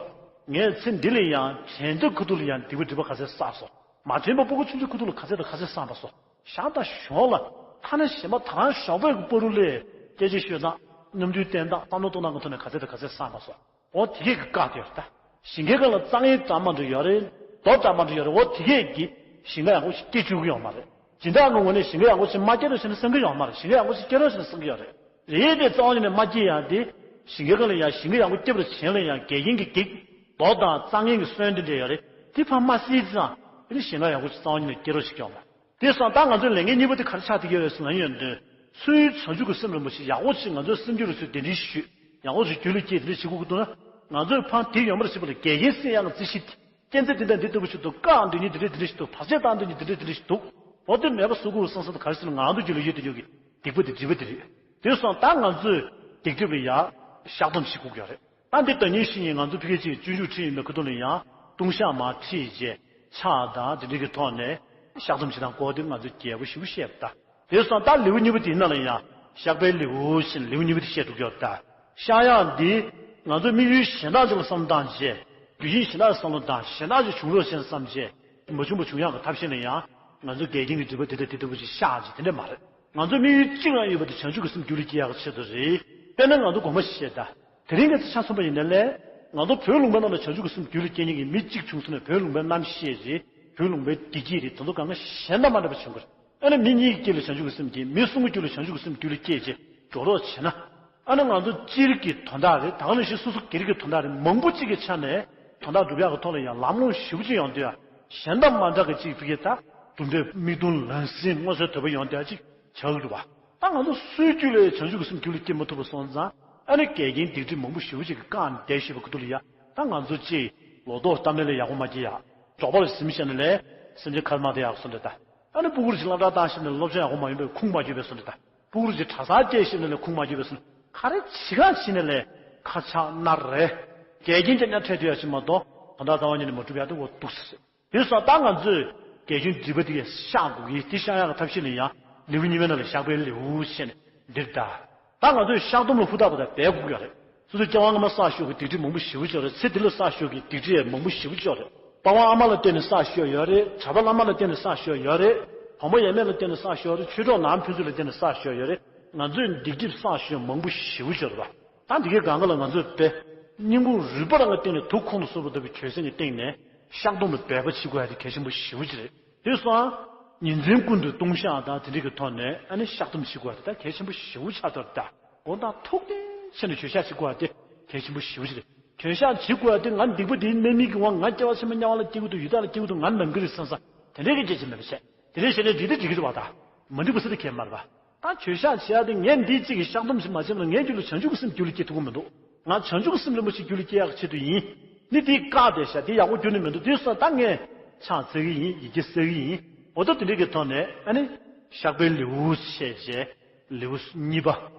ངས་ཚེ་འདི་ལ་ཡང་དྲན་རྟགས་ཁ་ཐུག་ལ་ཡང་སྡིག་པ་སྒྲིབ་པ་ག་ཚད་བསགས་སོང་། མ་དྲན་པ་ཕྲུ་གུ་ཆུང་ཆུང་ཁ་ཐུག་ལ་ག་ཚད་དང་ག་ཚད་བསགས་པ་སོང་། ཞག་དང་ཞོགས་ལ་ཐ་ན་གཞན་པ་ད་རང་ཞོགས་པའི་གི་བར་དུ་ལ་སྐད་ཆ་ཤོད་སྟངས་རྣམ་འགྱུར་བསྟན་སྟངས་བསམ་བློ་གཏོང་སྟངས་ཀྱི་ཐོག་ནས་ག་ཚད་དང་ག་ཚད་བསགས་པ་སོང་། འོ་དེ་གས་ཀྱི་བཀག་དེ་ཡོད་ད། ཞིང་ཁའི་སྒང་ལ་རྩྭ་ངན་འདྲ་མ་འདྲ་ཡོད་རེད། རྡོ་འདྲ་མ་འདྲ་ཡོད་རེད། འོ་དེ་གས་ཀྱིས་ཞིང་ཁ་ཡག་པོ་ཞིག་སྐྱེ་བཅུག་གི་ཡོད་མ་རེད། སྦྱིན་བདག་གི་ངོས་ནས་ཞིང་ཁ་ཡག་པོ་ཞིག་མ་སྐྱེ་རོགས་བྱས་ན་བསམ་གྱི་ཡོད་མ་རེད། ཞིང་ཁ་ཡག་པོ་ཞིག་སྐྱེ་རོགས་བྱས་ན་བསམ་གྱི་ཡོད་རེད། རེད་དེ་རྩ་བ་ཉིད་ནས་མ་སྐྱེ་ཡག་དེ། ཞིང་ཁའི་སྒང་ལ་ཡང་ཞིང་ཁ་ཡག་པོ་སྐྱེ་བར་བྱས་ན་ཡང་འགལ་རྐྱེན་གྱི་གེགས། རྡོ་དང་རྩྭ་ངན་གྱི་སོན་དེ་འདྲ་ཡོད་རེད། དེ་ཕར་མ་སེལ་ཙང་དེ་ནི་ཞིང་ཁ་ཡག་པོ་ཞིག་རྩ་བ་ཉིད་ནས་སྐྱེ་རོགས་ཞིག་ཡོད་མ་རེད། དེ་སོང་ད་ང་ཚོའི་ལས་འགན་གཉིས་པ་དེ་ག་རེ་ཆགས་བསྡད་ཀྱི་ཡོད་རེད་ཟེར་ན་ཡོད་དུས། ཚུར་བྱང་ཆུབ་ཀྱི་སེམས་རིན་པོ་ཆེ་ཡག་པོ་ཅིག་ང་ཚོའི་སེམས་རྒྱུད་ལ་ཚུར་གདན་འདྲེན་ཞུས། ཡག་པོ་ཅིག་རྒྱུད་ལ་སྐྱེས་དེ་འདྲ་བྱེད་དགོས་ཀྱི་འདུག་ན། ང་ཚོས་ཕར་དེ་ཡོང་བར་བྱེད་པ་ལ་འགལ་རྐྱེན་སེལ་ཡག་གི་རྩིས་གཞི་དེ། རྐྱེན་རྩ་འདི་འདྲ་འདི་ལྟ་བུ་ཞིག་འདུག་བཀག་འདོད་མཁན་འདི་འདྲ་འདི་འདྲ་ཞིག་འདུག་བར་ཆད་བཏང་འདོད་མཁན་འདི་འདྲ་འདི་འདྲ་ཞིག་འདུག་འོ་དེ་མེད་པ་བཟོ་དགོས་བསམ་བསམ་དུ་ག་རེ་ཟེར་ན་ང་ཚོ་རྒྱུད་ལ་ཡོད་དུ་ཡོད་ཀྱི་སྡིག་པ་དེ་སྒྲིབ་པ་དེ་རེད། དེ་སོང་ད་ང་ཚོས་སྡིག་སྒྲིབ་ལ་ཡ་བཤགས་སྡོམ་བྱེད་དགོས་ཀྱི་ཡོད་རེད། ད་འདི་ལྟ་ཉིན་ཤིག་ཉིན་ང་ཚོ་ཕ་གི་ཅིག་སྤྱོད་འཇུག་ཁྲིད་ཡོང་བའི་ཁ་ཐུག་ལ་ཡང་ལྟུང་བཤགས་མར་ཁྲིད་བྱས་ཕྱག་དང་དེ་འདྲ་གི་ཐོག་ནས་བཤགས་སྡོམ་བྱེད་སྟངས་སྐོར་དེ་ང་ཚོས་རྒྱས་པོ་ཞིག་བཤད་པ་ད། དེ་སོང་ད་ལེའུ་གཉིས་པ་དེའི་ནང་ལ་ཡང་བཤགས་པའི་ལེའུ་ཞེས་ལེའུ་གཉིས་པ་དེ་བཤད་འགྲོ་གི་ཡོད་ད། བཤགས་ཡག་འདི་ང་ཚོ་དམིགས་ཡུལ་གཞན་དག་ཅིག་ལ་བསམ་བློ་བཏང་བྱས། རྒྱུ་རྐྱེན་གཞན་དག་ལ་བསམ་བློ་བཏང་གཞན་དག་ཅིག་བྱུང་རོགས་ཞེས་བསམ་བྱས། མ་བྱུང་བ་བྱུང་ཡག་གི་ཐབས་ཤེས་ལ་ཡང་། ང་ཚོ་འགལ་རྐྱེན་གྱི་སྒྲིབ་པ་དེ་དང་དེ་ལྟ་བུ་ཞིག་བཤགས་ཅིག་དེ་འདྲ་མ་རེད། ང་ཚོ་དམིགས་ཡུལ་གཅིག་ལ་ཡོད་པ་དེ་བྱང་ཆུབ་ཀྱི་སེམས་རྒྱུད་ལ་སྐྱེ་ཡག་ཆེད་དུ་རེད། དཔེར་ན་ང་ཚོ་དགོངས་པ་བཞེས་ད། དེ་རིང་གི་ཆ་མཚོན་པ་ཡིན་ན་ལས། ང་ཚོ་བོད་ལུང་པའི་ནང་ལ་བྱང་ཆུབ་ཀྱི་སེམས་རྒྱུད་ལ་སྐྱེ་མཁན་གྱི་མི་གཅིག་བྱུང་སོང་ན་བོད་ལུང་པའི་རྣམ་ཤེས་རེད། བོད་ལུང་པའི་བདེ་སྐྱིད་རེད། དེ་ཚོ་གང་ག་གཞན་དང་མ་འདྲ་བ་བྱུང་གི་རེད། ཨ་ནི་མི་གཉིས་ཀྱི་རྒྱུད་ལ་བྱང་ཆུབ་ཀྱི་སེམས་སྐྱེ། མི་གསུམ་གྱི་རྒྱུད་ལ་བྱང་ཆུབ་ཀྱི་སེམས་རྒྱུད་ལ་སྐྱེས་རྗེས་འགྲོ་རོགས་བྱེད་ན། ཨ་ནི་ང་ཚོ་སྤྱིར་གྱི་དོན་དག་རེད། ད་ག་ནང་བཞིན་སོ་སོ་སྒེར་གྱི་དོན་དག་རེད། མང་པོ་གཅིག་གི་ཆ་ནས་དོན་དག་སྒྲུབ་ཡག་གི་ཐོག་ལ་ཡང་ལམ་ལྷོང་ཞེ་པོ་ཅིག་ཡོང་དུས་ཡ། གཞན་དང་མ་འདྲ་གི་གཅིག་ཕ་གི་ད་གྲུབ་འབྲས་མིག་མཐོང་ལག་ཟིན་མངོན་གསལ་དོད་པོ་ཡོང་བསྡད་ཅིག་བྱ་གི་འདུག་བ། ད་ང་ཚོ་སུའི་རྒྱུད་ལ་བྱང་ཆུབ་ཀྱི་སེམས་རྒྱུད་ལ་སྐྱེ་མ་ཐུབ་པ་སོང་ཙང་། ཨ་ནི་འགལ་རྐྱེན་སྡིག་སྒྲིབ་མང་པོ་ཞེ་པོ་ཅིག་གིས་བཀག་ནས་བསྡད་བཞིན་པའི་ཁུ་ཐུག་ལ་ཡ། ད་ང་ཚོ་ཅིག་ལོ་ཏོག་བཏབ་ནས་ལས་ཡག་པོ་མ་སྐྱེས་ཡ། འབྲོག་པ་ལ་གཟིམ་བཞག་ནས་ལས་སེམས་ཅན་ཁ་མ་བདེ་ཡག་སོང་འདྲ་ད། ཨ་ནི་སྤུ་གུར་ཅིག་སློབ་གྲྭ་བཏང་ཞིག་ནས་སློབ་སྦྱོང་ཡག་པོ་མ་ཡོང་པས་ཁུངས་མ་འཁྱོལ་བས་སོང་འདྲ་ད། སྤུ་གུར་ཅིག་གྲྭ་སར་སྐྱེལ་ཞིག་ནས་ལས་ཁུངས་མ་འཁྱོལ་བས་སོང་། ག་རེ་བྱེད་ག་བྱེད་ནས་ལས་ཁ་ཆག་ན་རེ། འགལ་རྐྱེན་ཀྱང་ཉར་འཕྲད་དུ་ཡ་ཞིག་མ་གཏོགས་དོན་དག་རྩ་བ་ཉིད་ནས་མ་གྲུབ་ཡ་དེ་འོ་འདུག་ཟེར། དེ་སོང་ད་ང་ཚོས་འགལ་རྐྱེན་སྒྲིབ་པ་དེ་གས་བཤགས་དགོས་ཀྱི། དེ་བཤགས་ཡག་གི་ཐབས་ཤེས་ལ་ཡང་ལེའུ་གཉིས་པའི་ནང་ལ་བཤགས་པའི་ལེའུ་བཤད་ནས་འདིར་གདའ། ད་ང་ཚོས་བཤགས་སྡོམ་ལ་ཧུར་ཐག་པ་དང་འབད་དགོས་ཀྱི་རེད། སོ་སོའི་སྐྱེ་བ་སྔ་མ་བསགས་ཞོག་གི་སྡིག་སྒྲིབ་མང་པོ་ཞེ་པོ་ཅིག་ཡོད་རེད། ཚེ་འདི་ལ་བསགས་ཞོག་གི་སྡིག་སྒྲིབ་མང་པོ་ཞེ་པོ་ཅིག་ཡོད་རེད། པ་ཕ་ཨ་མ་ལ་བརྟེན་ནས་བསགས་ཞོག་ཡོད་རེད། གྲྭ་པ་བླ་མ་ལ་བརྟེན་ནས་བསགས་ཞོག་ཡོད་རེད། བུ་མོ་ཡས་མས་ལ་བརྟེན་ནས་བསགས་ཞོག་རེད། ཆོས་གྲོགས་ནང་ཕན་ཚུན་ལ་བརྟེན་ནས་བསགས་ཞོག་ཡོད་རེད། ང་ཚོས་སྡིག་སྒྲིབ་བསགས་ཞོག་མང་པོ་ཞེ་པོ་ཅིག་ཡོད་རེད་པ། ད་འདི་གའི་སྒང་ག་ལ་ང་ཚོས་དཔེ། སྙིང་ཁུང་རུས་པ་རང་གི་སྟེང་ནས་དུག་ཁོང་དུ་སོར་བ་ལྟ་བུའི་ཆོད་སེམས་ཀྱི་སྟེང་ནས་བཤགས་སྡོམ་ལ་འབད་པ་བྱེད་དགོས་ཡ་དེ་གལ་ཆེན་པོ་ཞེ་པོ་ཅིག་རེད། དེ་སོང་། ཉིན་མཚན་ཀུན་ཏུ་ལྟུང་བཤགས་དང་དེ་འདྲ་གི་ཐོག་ནས་ཨ་ནི་བཤགས་སྡོམ་བྱེད་དགོས་ཡ་དེ་ད་གལ་ཆེན་པོ་ཞེ་པོ་ཆགས་ཚར་ད། དགོངས་དག་ཐུགས་བདེ་བྱས་ནས་གྱོད་བཤགས་བྱེད་དགོས་ཡ་དེ་གལ་ཆེན་པོ་ཞེ་པོ་ཅིག་རེད། གྱོད་བཤགས་བྱེད་དགོས་ཡ་དེ་ང་སྡིག་པ་དེའི་རྣམ་སྨིན་གྱི་དབང་ང་སྐྱེ་བ་ཕྱི་མ་དམྱལ་བ་ལ་སྐྱེ་གི་འདུག་ཡི་དྭགས་ལ་སྐྱེ་གི་འདུག་ང་ནང་གི་རེད་བསམ་བསམ་དེ་འདྲ་གི་སྐད་ཆ་མེད་པ་བྱས། དེ་འདྲ་བྱས་ནས་འགྲིག་དེ་འགྲིག་གི་རེད་བ་ད། མ་འགྲིག་པ་ཟེར་ཏེ་གལ་མ་རེད་པ། ད་གྱོད་བཤགས་བྱེད་ཡ་དེ་ངས་འདི་གཅིག་གི་བཤགས་སྡོམ་ཞིག་མ་བྱས་ན་ངའི་རྒྱུད་ལ་བྱང་ཆུབ་ཀྱི་སེམས་རྒྱུད་ལ་སྐྱེ་ཐུབ་ཀྱི་མི་འདུག་ང་བྱང་ཆུབ་ཀྱི་སེམས་རིན་པོ་ཆེ་རྒྱུད་ལ་སྐྱེ་ཡག་ཆེད་དུ་ཡིན། ནི་དེ་བཀག་བསྡད་ཤག་དེ་ཡག་པོ་རྒྱུན་ནས་མི་འདུག་དེ་སོང་ད་ངས་ཕྱག་འཚལ་གྱི་ཡིན། ཡི་གེ་བསགས་ཀྱི་ཡིན། འོ་ད་དེ་འདྲ་གི་ཐོག་ནས་ཨ་ནི་བཤགས་པའི་ལེའུ་བཤད་བྱས། ལེའུ་གཉིས་པ།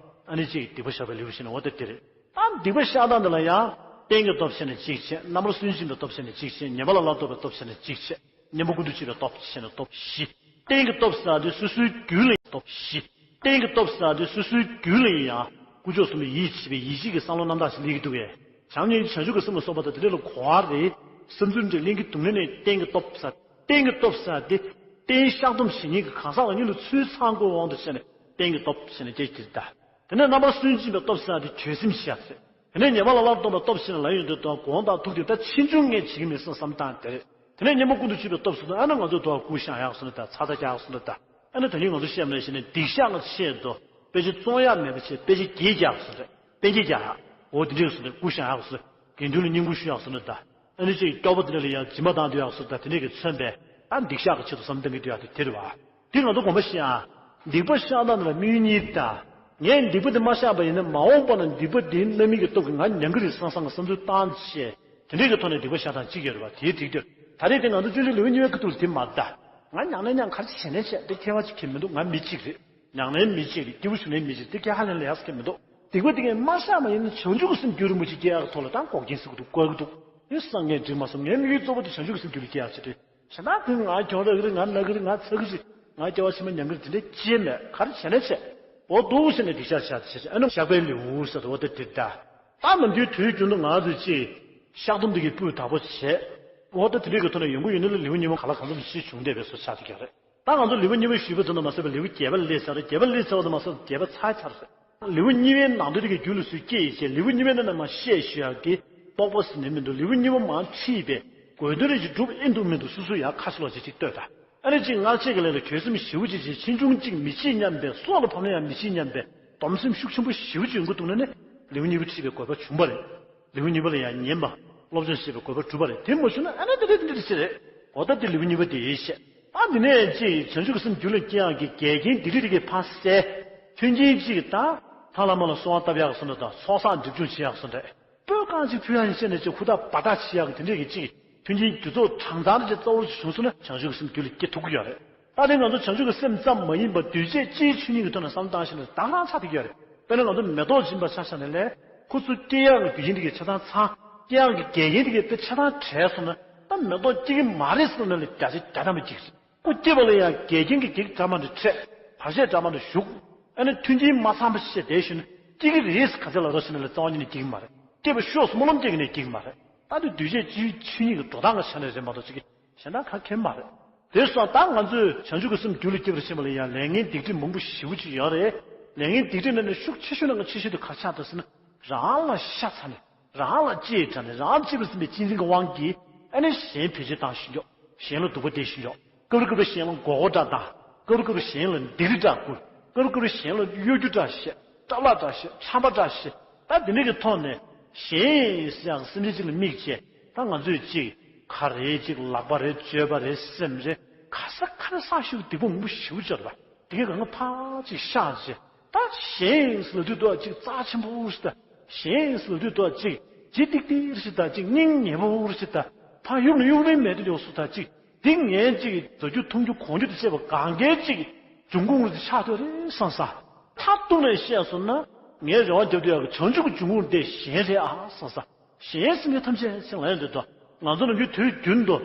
ཨ་ནི་གཅིག་སྡིག་པ་བཤགས་པའི་ལེའུ་བཤད་ནས་འོ་ད་དེ་རེད། ད་སྡིག་པ་བཤགས་སྟངས་འདི་ལ་ཡང་རྟེན་གྱི་སྟོབས་བཤད་ནས་གཅིག་བྱས། རྣམ་པར་སུན་འབྱིན་པའི་སྟོབས་བཤད་ནས་གཅིག་བྱས། ཉེས་པ་ལ་བླང་དོར་བའི་སྟོབས་བཤད་ནས་གཅིག་བྱས། གཉེན་པོ་ཀུན་ཏུ་སྤྱོད་པའི་སྟོབས་བཤད་ནས་སྟོབས་བཞི། རྟེན་གྱི་སྟོབས་ཟེར་དེ་སོ་སོའི་རྒྱུད་ལ་སྟོབས་བཞི། རྟེན་གྱི་སྟོབས་ཟེར་དེ་སོ་སོའི་རྒྱུད་ལ་ཡང་དཀོན་མཆོག་གསུམ་ལ་ཡིད་ཆེས་པའི་ཡིད་ཆེས་ཀྱི་བསམ་བློ་རྣམ་དག་ཞིག་སླེབས་ཀྱི་འདུག་གས། བྱམས་སྙིང་རྗེ་བྱང་ཆུབ་ཀྱི་སེམས་ལ་སོགས་པ་དང་དེ་འདྲ་ལ་གོ་བ་རེ། བསམ་ཚུལ་འདྲ་ལེན་གྱི་འདུག་ན་ནས་རྟེན་གྱི་སྟོབས་ཟེར། རྟེན་གྱི་སྟོབས་ཟེར་དེ། རྟེན་བཤགས་སྡོམ་བྱེད་མཁན་གྱི་གང་ཟག་ལ་གཉིས་ལ་ཚུལ་ཚང་དགོས་དབང་དུ་བྱས་ནས་རྟེན་གྱི་སྟོབས་ཟེར་ནས་སྐྱེ་གྱིར་གདའ། དེ་ནས་རྣམ་པར་སུན་འབྱིན་པའི་སྟོབས་ཟེར་དེ་གྱོད་སེམས་ཤར་ཟེར། དེ་ནས་ཉེས་པ་ལ་བླང་དོར་བའི་སྟོབས་ཟེར་ལ་ཡོད་དུས་དང་གོང་དང་ཐུག་དེ་ད་ཕྱིས་འབྱུང་ངས་བྱེད་ཀྱི་མེད་བསམ་བསམ་སྟངས་དེ་རེད། དེ་ནས་གཉེན་པོ་ཀུན་ཏུ་སྤྱོད་པའི་སྟོབས་ཟེར་དུས་ཨ་ན་ང་ཚོ་དུ་བ་ཀུ་ཤ་ཡག་སོང་ད། ཚ་ཚ་རྒྱག་སོང་ད། ཨ་ན་ད་ནི་ང་ཚོ་བཤད་མ་ལས་ཤེས་ནས་སྡིག་བཤགས་ལ་ཆེད་དུ་དཔེ་ཆ་བཙོང་ཡག་མེད་པ་བྱས་དཔེ་ཆ་བརྒྱད་རྒྱག་སོང་རེད། དཔེ་བརྒྱད་རྒྱག་ཡག་འོ་དེ་འདྲས་སོང་ད། ཀུ་ཤ་ཡག་སོང་། དགེ་འདུན་ལ་བསྙེན་བཀུར་ཞུ་ཡག་སོང་ད། ཨ་ནི་ཅིག་སྐྱོ་པོ་དེ་འདྲ་ལ་ཡང་སྦྱིན་པ་བཏང་དུ་ཡག་སོང་ད། དེ་འདྲས་ཀྱི་མཚོན་པས་ད་སྡིག་བཤགས་ཀྱི་ཆེད་དུ་བསམ་གཏོང་གི་འདུག་ཡག་དེ་དེ་རེད་བ། དེ་ང་ཚོ་དགོངས་པ་བཞེས་ཨ། སྡིག་པ་བཤགས་སྟངས་ལ་དམིགས་ཡུལ་གཉིས་ད། ངས་སྡིག་པ་འདི་མ་བཤགས་པ་ཡིན་ན་མ་འོངས་པ་ན་སྡིག་པ་འདིའི་རྣམ་སྨིན་གྱི་སྟོབས་ཀྱིས་ང་མྱང་གི་རེད་བསམ་བསམ་གྱི་བསམ་ཚུལ་བཏང་བྱས། དེ་འདྲས་ཀྱི་ཐོག་ནས་སྡིག་པ་བཤགས་སྟངས་གཅིག་ཡོད་རེད་བ། དེའི་འགྲིག་དེར་ད་རེས་དེ་ང་ཚོ་སྤྱོད་འཇུག་ལེའུ་གཉིས་པའི་ཁ་ཐུག་ལ་དེ་མ་ད། ང་མྱང་ནས་མྱང་ག་རེ་བྱས་ནས་བྱས་དེ་ཁྱད་པར་ཅིག་གི་མི་འདུག་ང་མི་གཅིག་རེད། མྱང་ནས་མི་གཅིག་རེད། སྐྱིད་པོ་བྱུང་ནས་མི་གཅིག་དེ་ཁྱད་ཧ་ལས་ལས་ཡག་ཟེར་གྱི་མི་འདུག་སྡིག་པ་དེ་ངས་མ་བཤགས་པ་ཡིན་ན་བྱང་ཆུབ་ཀྱི་སེམས་རྒྱུད་རིན་པོ་ཆེ་སྐྱེ་ཡག་གི་ཐོག་ལ་ད་འགོག་རྐྱེན་ཟེར་གྱི་འདུག་བཀོད་ཀྱི་འདུག་དེ་བསམ་ངས་འགྲིག་མ་བསམ། ངའི་དམིགས་ཡུལ་གཙོ་བོ་དེ་བྱང་ཆུབ་ཀྱི་སེམས་རྒྱུད་ལ་སྐྱེ་ཡག་ཆེད་དུ། གཞན་དག་དེ་ང་གྱོང་རག་གི་རེད། ང་ན་གི་རེད། ང་ཚ་གི་རེད། ང་སྐྱེ་བ་ཕྱི་མ་མྱང་གི་རེད། དེ་འདྲ་ཅིག་མེད། ག་རེ་བྱས་ན་བྱས། འོ་འདུག་ཟེར་ནས་སྡིག་བཤགས་བྱས་བྱས་བྱས། ཨ་ནི་བཤགས་པའི་ལེའུ་ཟེར་དུས་འོ་དེ་དེ་ད། ད་ནམ་རྒྱུན་དུས་རྒྱུན་དུ་ང་ཚོས་ཅིག་བཤགས་སྡོམ་འདི་གི་སྤུས་དག་པོ་བྱས། འོ་ད་དེ་འདྲའི་གི་ཐོག་ནས་ཡོང་གི་ཡོད་ན་ལ་ལེའུ་གཉིས་པ་ག་ལ་གང་འཚམ་ཞིག་བྱུང་བསྡད་པའི་བཟོ་ཆགས་ཀྱི་ཡོད་རེད། ད་ང་ཚོ་ལེའུ་གཉིས་པ་ཞུས་པ་དེ་ནང་མ་ཟད་པའི་ལེའུ་བརྒྱད་པ་སླེབས་ཚར་རེད། བརྒྱད་པ་སླེབས་ཚར་བ་དང་མ་ཟད་བརྒྱད་པ་ཚར་ཚར་རེད། ལེའུ་གཉིས་པའི་ནང་དོན་དེ་གི་རྒྱུད་ལ་སུས་སྐྱེས་ཡིན་ཞེས་ལེའུ་གཉིས་པའི་ནང་ནས་མ་བཤད་ཞུ་ཡག་གི་རྟོགས་པ་ཟེར་ནས་མི་འདུག་ལེའུ་གཉིས་པ་མ་ཁྲིད་པའི་དགོས་དོན་རེ་ཞིག་སྒྲུབ་ཨེ་འདུག་མི་འདུག་སོ་སོ་ཡག་ཁ་ཤས་ལོག་ཅིག་ཅིག་ལྟོས་ད། ཨ་ནི་ཅིག་སྔར་ཆད་ཀྱི་ལས་ལ་གྱོད་སེམས་ཞེ་པོ་ཅིག་བྱས། ཕྱིས་འབྱུང་ཅིག་མི་བྱེད་སྙམ་པའི་སྲོག་ལ་ཕངས་ན་ཡང་མི་བྱེད་སྙམ་པའི་སྡོམ་སེམས་ཤུགས་ཆེན་པོ་ཞེ་པོ་ཅིག་ཡོང་གི་འདུག་ན་ནི་ལེའུ་གཉིས་པ་ཁྲིད་པའི་དགོས་པ་བྱུང་བ་རེད། ལེའུ་གཉིས་པ་ལ་ཡང་ཉན་པ། སློབ་སྦྱོང་བྱེད་པའི་དགོས་པ་གྲུབ་པ་རེད། དེ་མ་བྱུང་ན་ཨ་ནི་དེ་འདྲ་དེ་འདྲ་ཞིག་རེད། འོ་ད་དེ་ལེའུ་གཉིས་པ་དེ་ཡིན་ཞེས། ད་འདི་ནས་ཅིག་བྱང་ཆུབ་ཀྱི་སེམས་རྒྱུད་ལ་སྐྱེ་ཡག་གི་འགལ་རྐྱེན་འདི་འདྲ་དེ་གའི་ཕར་བསལ། མཐུན་རྐྱེན་གཅིག་གི་ད། ཐང་བླ་མ་ལ་གསོལ་བ་བཏབ་ཡག་སོང་འདྲ་དང་ཚོགས་བསགས་སྒྲིབ་སྦྱོང་བྱེད་ཡག་སོང་འདྲ། སྤོས་རྐང་གཅིག་ཕུལ་ཡག་ཡིན་ཟེར་ནས་ཅིག་ཧུར་ཐག་འབད་ཐག་བྱེད་ཡག་གི་དེ་འདྲས་ཀྱི་ཅིག་མཐུན་རྐྱེན་རྒྱུ་ཚོགས་གྲངས་ཚང་རེ་ཅིག་གཙོ་བོར་བྱུང་སོང་ན་བྱང་ཆུབ་ཀྱི་སེམས་རྒྱུད་ལ་སྐྱེ་ཐུབ་ཀྱི་ཡོད་རེད། ད་དེ་ང་ཚོ་བྱང་ཆུབ་ཀྱི་སེམས་ཙམ་མ་ཡིན་པར་འདུས་བྱས་སྤྱིའི་ཆོས་ཉིད་ཀྱི་ཐོག་ནས་བསམ་བློ་བཏང་ཞིག་ན་ད་ག་རང་ཆགས་བསྡད་ཀྱི་ཡོད་རེད། དཔེར་ན་ང་ཚོ་མེ་ཏོག་སྦྱིན་པ་ཆ་བཞག་ན་ལས་ཁོ་ཚོ་སྐྱེ་ཡག་གི་རྒྱུ་རྐྱེན་དེ་གའི་ཆ་ཚང་ཚང་། སྐྱེ་ཡག་གི་འགལ་རྐྱེན་དེ་གའི་དཔེ་ཆ་ཚང་བྲལ་སོང་ན་ད་མེ་ཏོག་སྐྱེ་གི་མ་རེད་ཟེར་ན་ལས་བརྒྱ་ཆ་བརྒྱ་ཐམ་པ་གཅིག་རེད། ཁོ་སྐྱེས་པ་ལ་ཡང་འགལ་རྐྱེན་གྱི་གེགས་འདྲ་མ་འདྲ་འཕྲད། བར་ཆད་འདྲ་མ་འདྲ་ཞུགས། ཨ་ནི་མཐུན་རྐྱེན་མ་ཚང་བ་ཞིག་བསྡད་ཞུ་ན་སྐྱེ་གི་རེད། ག་ཚད་ལ་རོ་ཞུ་ན་ལ་རྩ་བ་ཉིད་ནས་སྐྱེ་གི་མ་རེད། སྐྱེས་པ་ཤོག་སྨོན་ལམ་སྐྱེ་གི་ནས་སྐྱེ་གི་མ་རེད། ད་དུང་འདུས་བྱས་སྤྱིའི་ཆོས་ཉིད་ཀྱི་འགྲོ་སྟངས་ཀྱི་ཆ་ནས་རེད་མ་གཏོགས་ཅིག་གི་གཞན་དག་ག་གེ་མ་རེད། དེ་སོང་ད་ང་ཚོས་བྱང་ཆུབ་ཀྱི་སེམས་རྒྱུད་ལ་སྐྱེ་བར་ཕྱིན་པ་ལ་ཡང་ལས་ངན་སྡིག་སྒྲིབ་མང་པོ་ཞེ་པོ་ཅིག་ཡོད་རེད། ལས་ངན་སྡིག་སྒྲིབ་ནང་ནས་ཤུགས་ཆེ་ཤོས་ནང་གི་ཆེ་ཤོས་དེ་ག་ཆགས་འདུག་ཟེར་ན། རང་ལ་ཤ་ཚ་ནས། རང་ལ་གཅེས་དྲགས་ནས། རང་གཅེས་པར་འཛིན་པའི་གཅེས་འཛིན་གྱི་དབང་གིས་ཨ་ནི་གཞན་བེད་སྤྱོད་བཏང་ཤེས་ཀྱོག་གཞན་ལ་སྡུག་པ་སྟེར་ཤེས་ཀྱོག་སྐབས་རེ་སྐབས་རེ་གཞན་ལ་མགོ་སྐོར་འདྲ་བཏང་། སྐབས་རེ་སྐབས་རེ་གཞན་ལ་སྡིགས་ར་འདྲ་བསྐུལ། སྐབས་རེ་སྐབས་རེ་གཞན་ལ་གཡོ་སྒྱུ་འདྲ་བཤད། སྐྲ་ལག་འདྲ་བཤད། ཆམ་པ་འདྲ་བཤད། ད་འདི་འདྲ་གི་ཐོག་ནས་གཞན་ཟེར་ཡག་སེམས་ཅན་གཅིག་ལ་དམིགས་བྱས། ད་ང་ཚོས་གཅིག་ཁ་རེད། གཅིག་ལག་པ་རེད། སྤྱོད་པ་རེད། སེམས་རེད། ག་ས་ག་ནས་བསགས་ཤིག་སྡིག་པ་མང་པོ་ཞེ་པོ་ཅིག་ཡོད་རེད་པ། དེ་གའི་སྒང་ལ་ཕར་ཅིག་བཤགས་བྱས། ད་གཞན་ཟེར་ལབ་དུས་ད་ཅིག་རྩ་ཆེན་པོ་ཞིག་དང་། གཞན་ཟེར་ལབ་དུས་ད་ཅིག་ལྗིད་ཏིག་ཏིག་ཞིག་དང་། ཅིག་སྙིང་ཉེ་པོ་ཞིག་དང་། ཕར་གཡུག་ནས་གཡུག་རིན་མེད་དུ་ཡོང་སུ་དང་། ཅིག་འདི་ངས་ཅིག་བཟའ་རྒྱུ་འཐུང་རྒྱུ་གོན་རྒྱུ་དང་བཅས་པ་གང་གའི་ཅིག་འབྱུང་ཁུངས་ཅིག་ཆགས་སྡོད་རེད་བསམ་བསམ། མཐར་གཏུགས་ནས་བཤད་སོང་ན། ངས་རེ་བ་རྒྱབ་དུས་ཡག་གི་བྱང་ཆུབ་ཀྱི་འབྱུང་ཁུངས་དེ་གཞན་རེད་ཨ་བསམ་བསམ། གཞན་སེམས་ཅན་ཐམས་ཅད་ཟེར་ལབ་ཡོང་དུས་ད། ང་ཚོ་ནམ་རྒྱུན་དུས་རྒྱུན་དུ་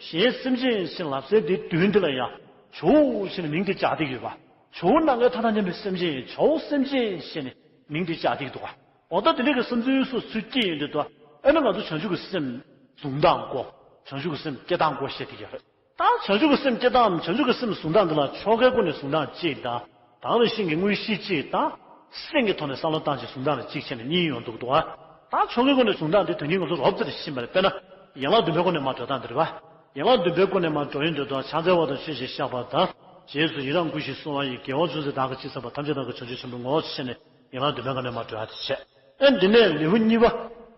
གཞན་སེམས་ཅན་ཟེར་ལབ་སའི་དེ་མདུན་དེ་ལ་ཡང་ཇོ་བོ་ཞེས་ནས་མིང་དེ་སྦྱར་བསྡད་ཡོད་པ། ཇོ་བོ་ནམ་མཁའི་མཐའ་དང་མཉམ་པའི་སེམས་ཅན། ཇོ་བོ་སེམས་ཅན་ཞེས་ནས་མིང་དེ་སྦྱར་བསྡད་འདུག་ག་འོ་ད་དེ་འདྲ་གི་བསམ་ཚུལ་སོ་སོས་སྐྱེས་ཡོང་དུས་ད། ཨ་ནི་ང་ཚོ་བྱང་ཆུབ་ཀྱི་སེམས་བཟུང་སྟངས་དགོས། བྱང་ཆུབ་ཀྱི་སེམས་སྐྱེ་སྟངས་དགོས་བཤད་བསྡད་ཡོད་རེད། ད་བྱང་ཆུབ་ཀྱི་སེམས་སྐྱེ་སྟངས། བྱང་ཆུབ་ཀྱི་སེམས་བཟུང་སྟངས་འདི་ལ་ཆོ་གའི་སྒོ་ནས་བཟུང་སྟངས་གཅིག་དང་། དེང་རབས་ཤིང་གི་དངོས་གཞི་གཅིག་དང་། སེམས་ཀྱི་ཐོག་ནས་བསམ་བློ་བཏང་བྱས་བཟུང་སྟངས་ལ་གཅིག་བྱས་ནས་གཉིས་ཡོང་འདུག་འདུག་ཨ། ད་ཆོ་གའི་སྒོ་ནས་བཟུང་སྟངས་འདི་དོན་རྐྱེན་ང་ཚོ་རོབ་ཙམ་རེ་ཤེས་པ་རེད། དཔེར་ན། ཡན་ལག་བདུན་པའི་སྒོ་ནས་མར་འགྲོ་སྟངས་འདི་རེད་པ། ཡན་ལག་བདུན་པའི་སྒོ་ནས་མར་འགྲོ་ཡོང་དུས་ད། ཕྱག་འཚལ་བ་དང་མཆོད་ཅིང་བཤགས་པ་དང་། རྗེས་སུ་ཡི་རང་བསྐུལ་ཞིང་གསོལ་བ་ཡི། དགེ་བ་ཅུང་ཟད་བདག་གིས་ཅི་བསགས་པ། ཐམས་ཅད་བདག་གིས་བྱང་ཆུབ་ཆེན་པོར་བསྔོ། ཞེས་ནས་ཡན་ལག་བདུན་པའི་སྒོ་ནས་མར་འགྲོ་ཡག་དེ་བྱས། ཨ་འདི་ནས་ལེའུ་གཉིས་པ།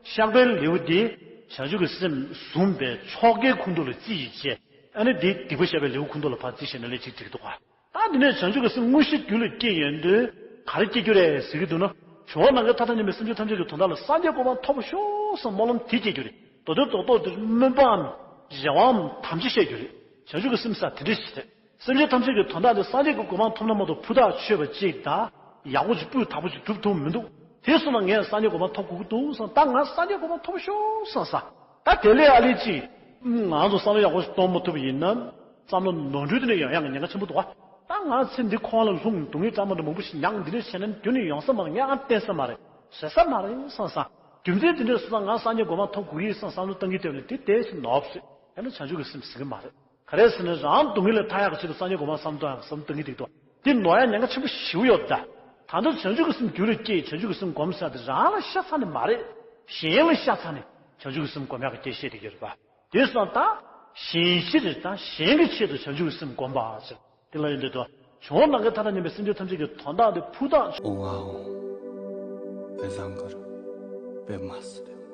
བཤགས་པའི་ལེའུ་འདི་བྱང་ཆུབ་ཀྱི་སེམས་བཟུང་བའི་ཆོ་གའི་ཁུངས་གཏུགས་ལ་རྩིས་ཡིན་བྱས། ཨ་ནི་འདི་སྡིག་པ་བཤགས་པའི་ལེའུ་ཁུངས་གཏུགས་ལ་ཕར་རྩིས་བྱས་ན་ལས་ཅིག་འགྲིག་འདུག་ག་ད་འདི་ནས་བྱང་ཆུབ་ཀྱི་སེམས་དངོས་གཞི་རྒྱུད་ལ་སྐྱེས་ཡོང་དུས་ག་རེ་སྐྱེ་རྒྱུ་རེད་ཟེར་གྱི་འདུག་ན། ཇོ་བོ་ནམ་མཁའི་མཐའ་དང་མཉམ་པའི་སེམས་ཅན་ཐམས་ཅད་ཀྱི་དོན་དག་ལ་སངས་རྒྱས་གོ་འཕང་ཐོབ་ཤོག་བསམ་སྨོན་ལམ་དེ་སྐྱེ་རྒྱུ་རེད། མདོ་དོན་རྡོག་རྡོག་དེར་སྨོན་པའམ་རེ་བའམ་དམ་བཅའ་བཤད་རྒྱུ་རེད། བྱང་ཆུབ་ཀྱི་སེམས་ཟེར་དེ་འདྲ་ཞིག་རེད། སེམས་ཅན་ཐམས་ཅད་ཀྱི་དོན་དག་དེ་སངས་རྒྱས་ཀྱི་གོ་འཕང་ཐོབ་ན་མ་གཏོགས་ཕུ་ཐག་ཆོད་པ་ཅིག་དང་། ཡག་པོ་ཅིག་སྤུས་དག་པོ་ཅིག་སྒྲུབ་ཐུབ་མི་འདུག་དེ་སོང་ན་ངས་སངས་རྒྱས་གོ་འཕང་ཐོབ་དགོས་ཀྱི་འདུག་བསམ། ད་ང་སངས་རྒྱས་གོ་འཕང་ཐོབ་ཤོག་བསམ་བསམ། ད་དེ་ལས་ཨ་ལས་ཅིག་ང་ཚོ་བསམ་བློ་ཡག་པོ་ཞིག་གཏོང་མ་ཐུབ་པ་ཡིན་ན། བསམ་བློ་ནོར་འཁྲུལ་དེ་འདྲ་ཡོང་ཡག་གི་ཉེན་ཁ་ཆེན་པོ་འདུག་ག་ད་ང་ཚེ་འདི་ཁོ་བ་ལ་ལྷུང་། སྡུག་བསྔལ་སྐྲག་མ་འདྲ་མང་པོ་ཞིག་མྱངས། འདི་འདྲ་བྱས་ན་རྒྱུན་ནས་ཡོང་ས་མ་རེད། ངས་ཨ་བསྟན་ས་མ་རེད། བཟོད་ས་མ་རེད་བསམ་བསམ། རྒྱུ་མཚན་དེ་འདྲ་སོང་ཙང་ང་སངས་རྒྱས་གོ་འཕང་ཐོབ་དགོས་ཀྱི་བསམ་བསམ་བློ་གཏང་གི་བསྡད་ནས་དེ་དེ་ཞིག་ནོར་བ་ཟེར། ཡང་ན་བྱང་ཆུབ་ཀྱི་སེམས་ཟེར་གི་མ་རེད། ག་རེ་ཟེར་ན་རང་སྡུག་བསྔལ་ལས་ཐར་ཡག་གི་ཆེད་དུ་སངས་རྒྱས་གོ་འཕང་བསམ་བློ་གཏོང་ཡག་བསམ་བློ་གཏང་གི་འདུག་དེ་ནོར་ཡག་ཉེན་ཁ་ཆེན་པོ་ཞེ་པོ་ཡོད་ད། ད་ལྟ་བྱང་ཆུབ་ཀྱི་སེམས་རྒྱུད་ལ་སྐྱེས། བྱང་ཆུབ་ཀྱི་སེམས་སྒོམ་ཟེར་དེ་རང་ལ་ཤ་ཚ་ནས་མ་རེད། གཞན་ལ་ཤ་ཚ་ནས་བྱང་ཆུབ་ཀྱི་སེམས་སྒོམ་ཡག་གི་སྐད་བཤད་དེ་ཡོད་རེད་པ། དེ་སོང་ད། གཞན་ཕྱིར་ད་གཞན་གྱི་ཆེད་དུ་བྱང་ཆུབ་ཀྱི་སེམས་སྒོམ་པ་ཟེར། དེ་ལ་ཡོད་འདོད་དོ། ཇོ་བོ་ནམ་མཁའི་མཐའ་དང་མཉམ་པའི་སེམས་ཅན་ཐམས་ཅད་ཀྱི་དོན་དག་དེ་ཕུ་ཐག་ཆོད། ཨོ་ཨའོ། དཔེ་བཟང་གི་རེད། དཔེ་མ་སྲིད་པའི་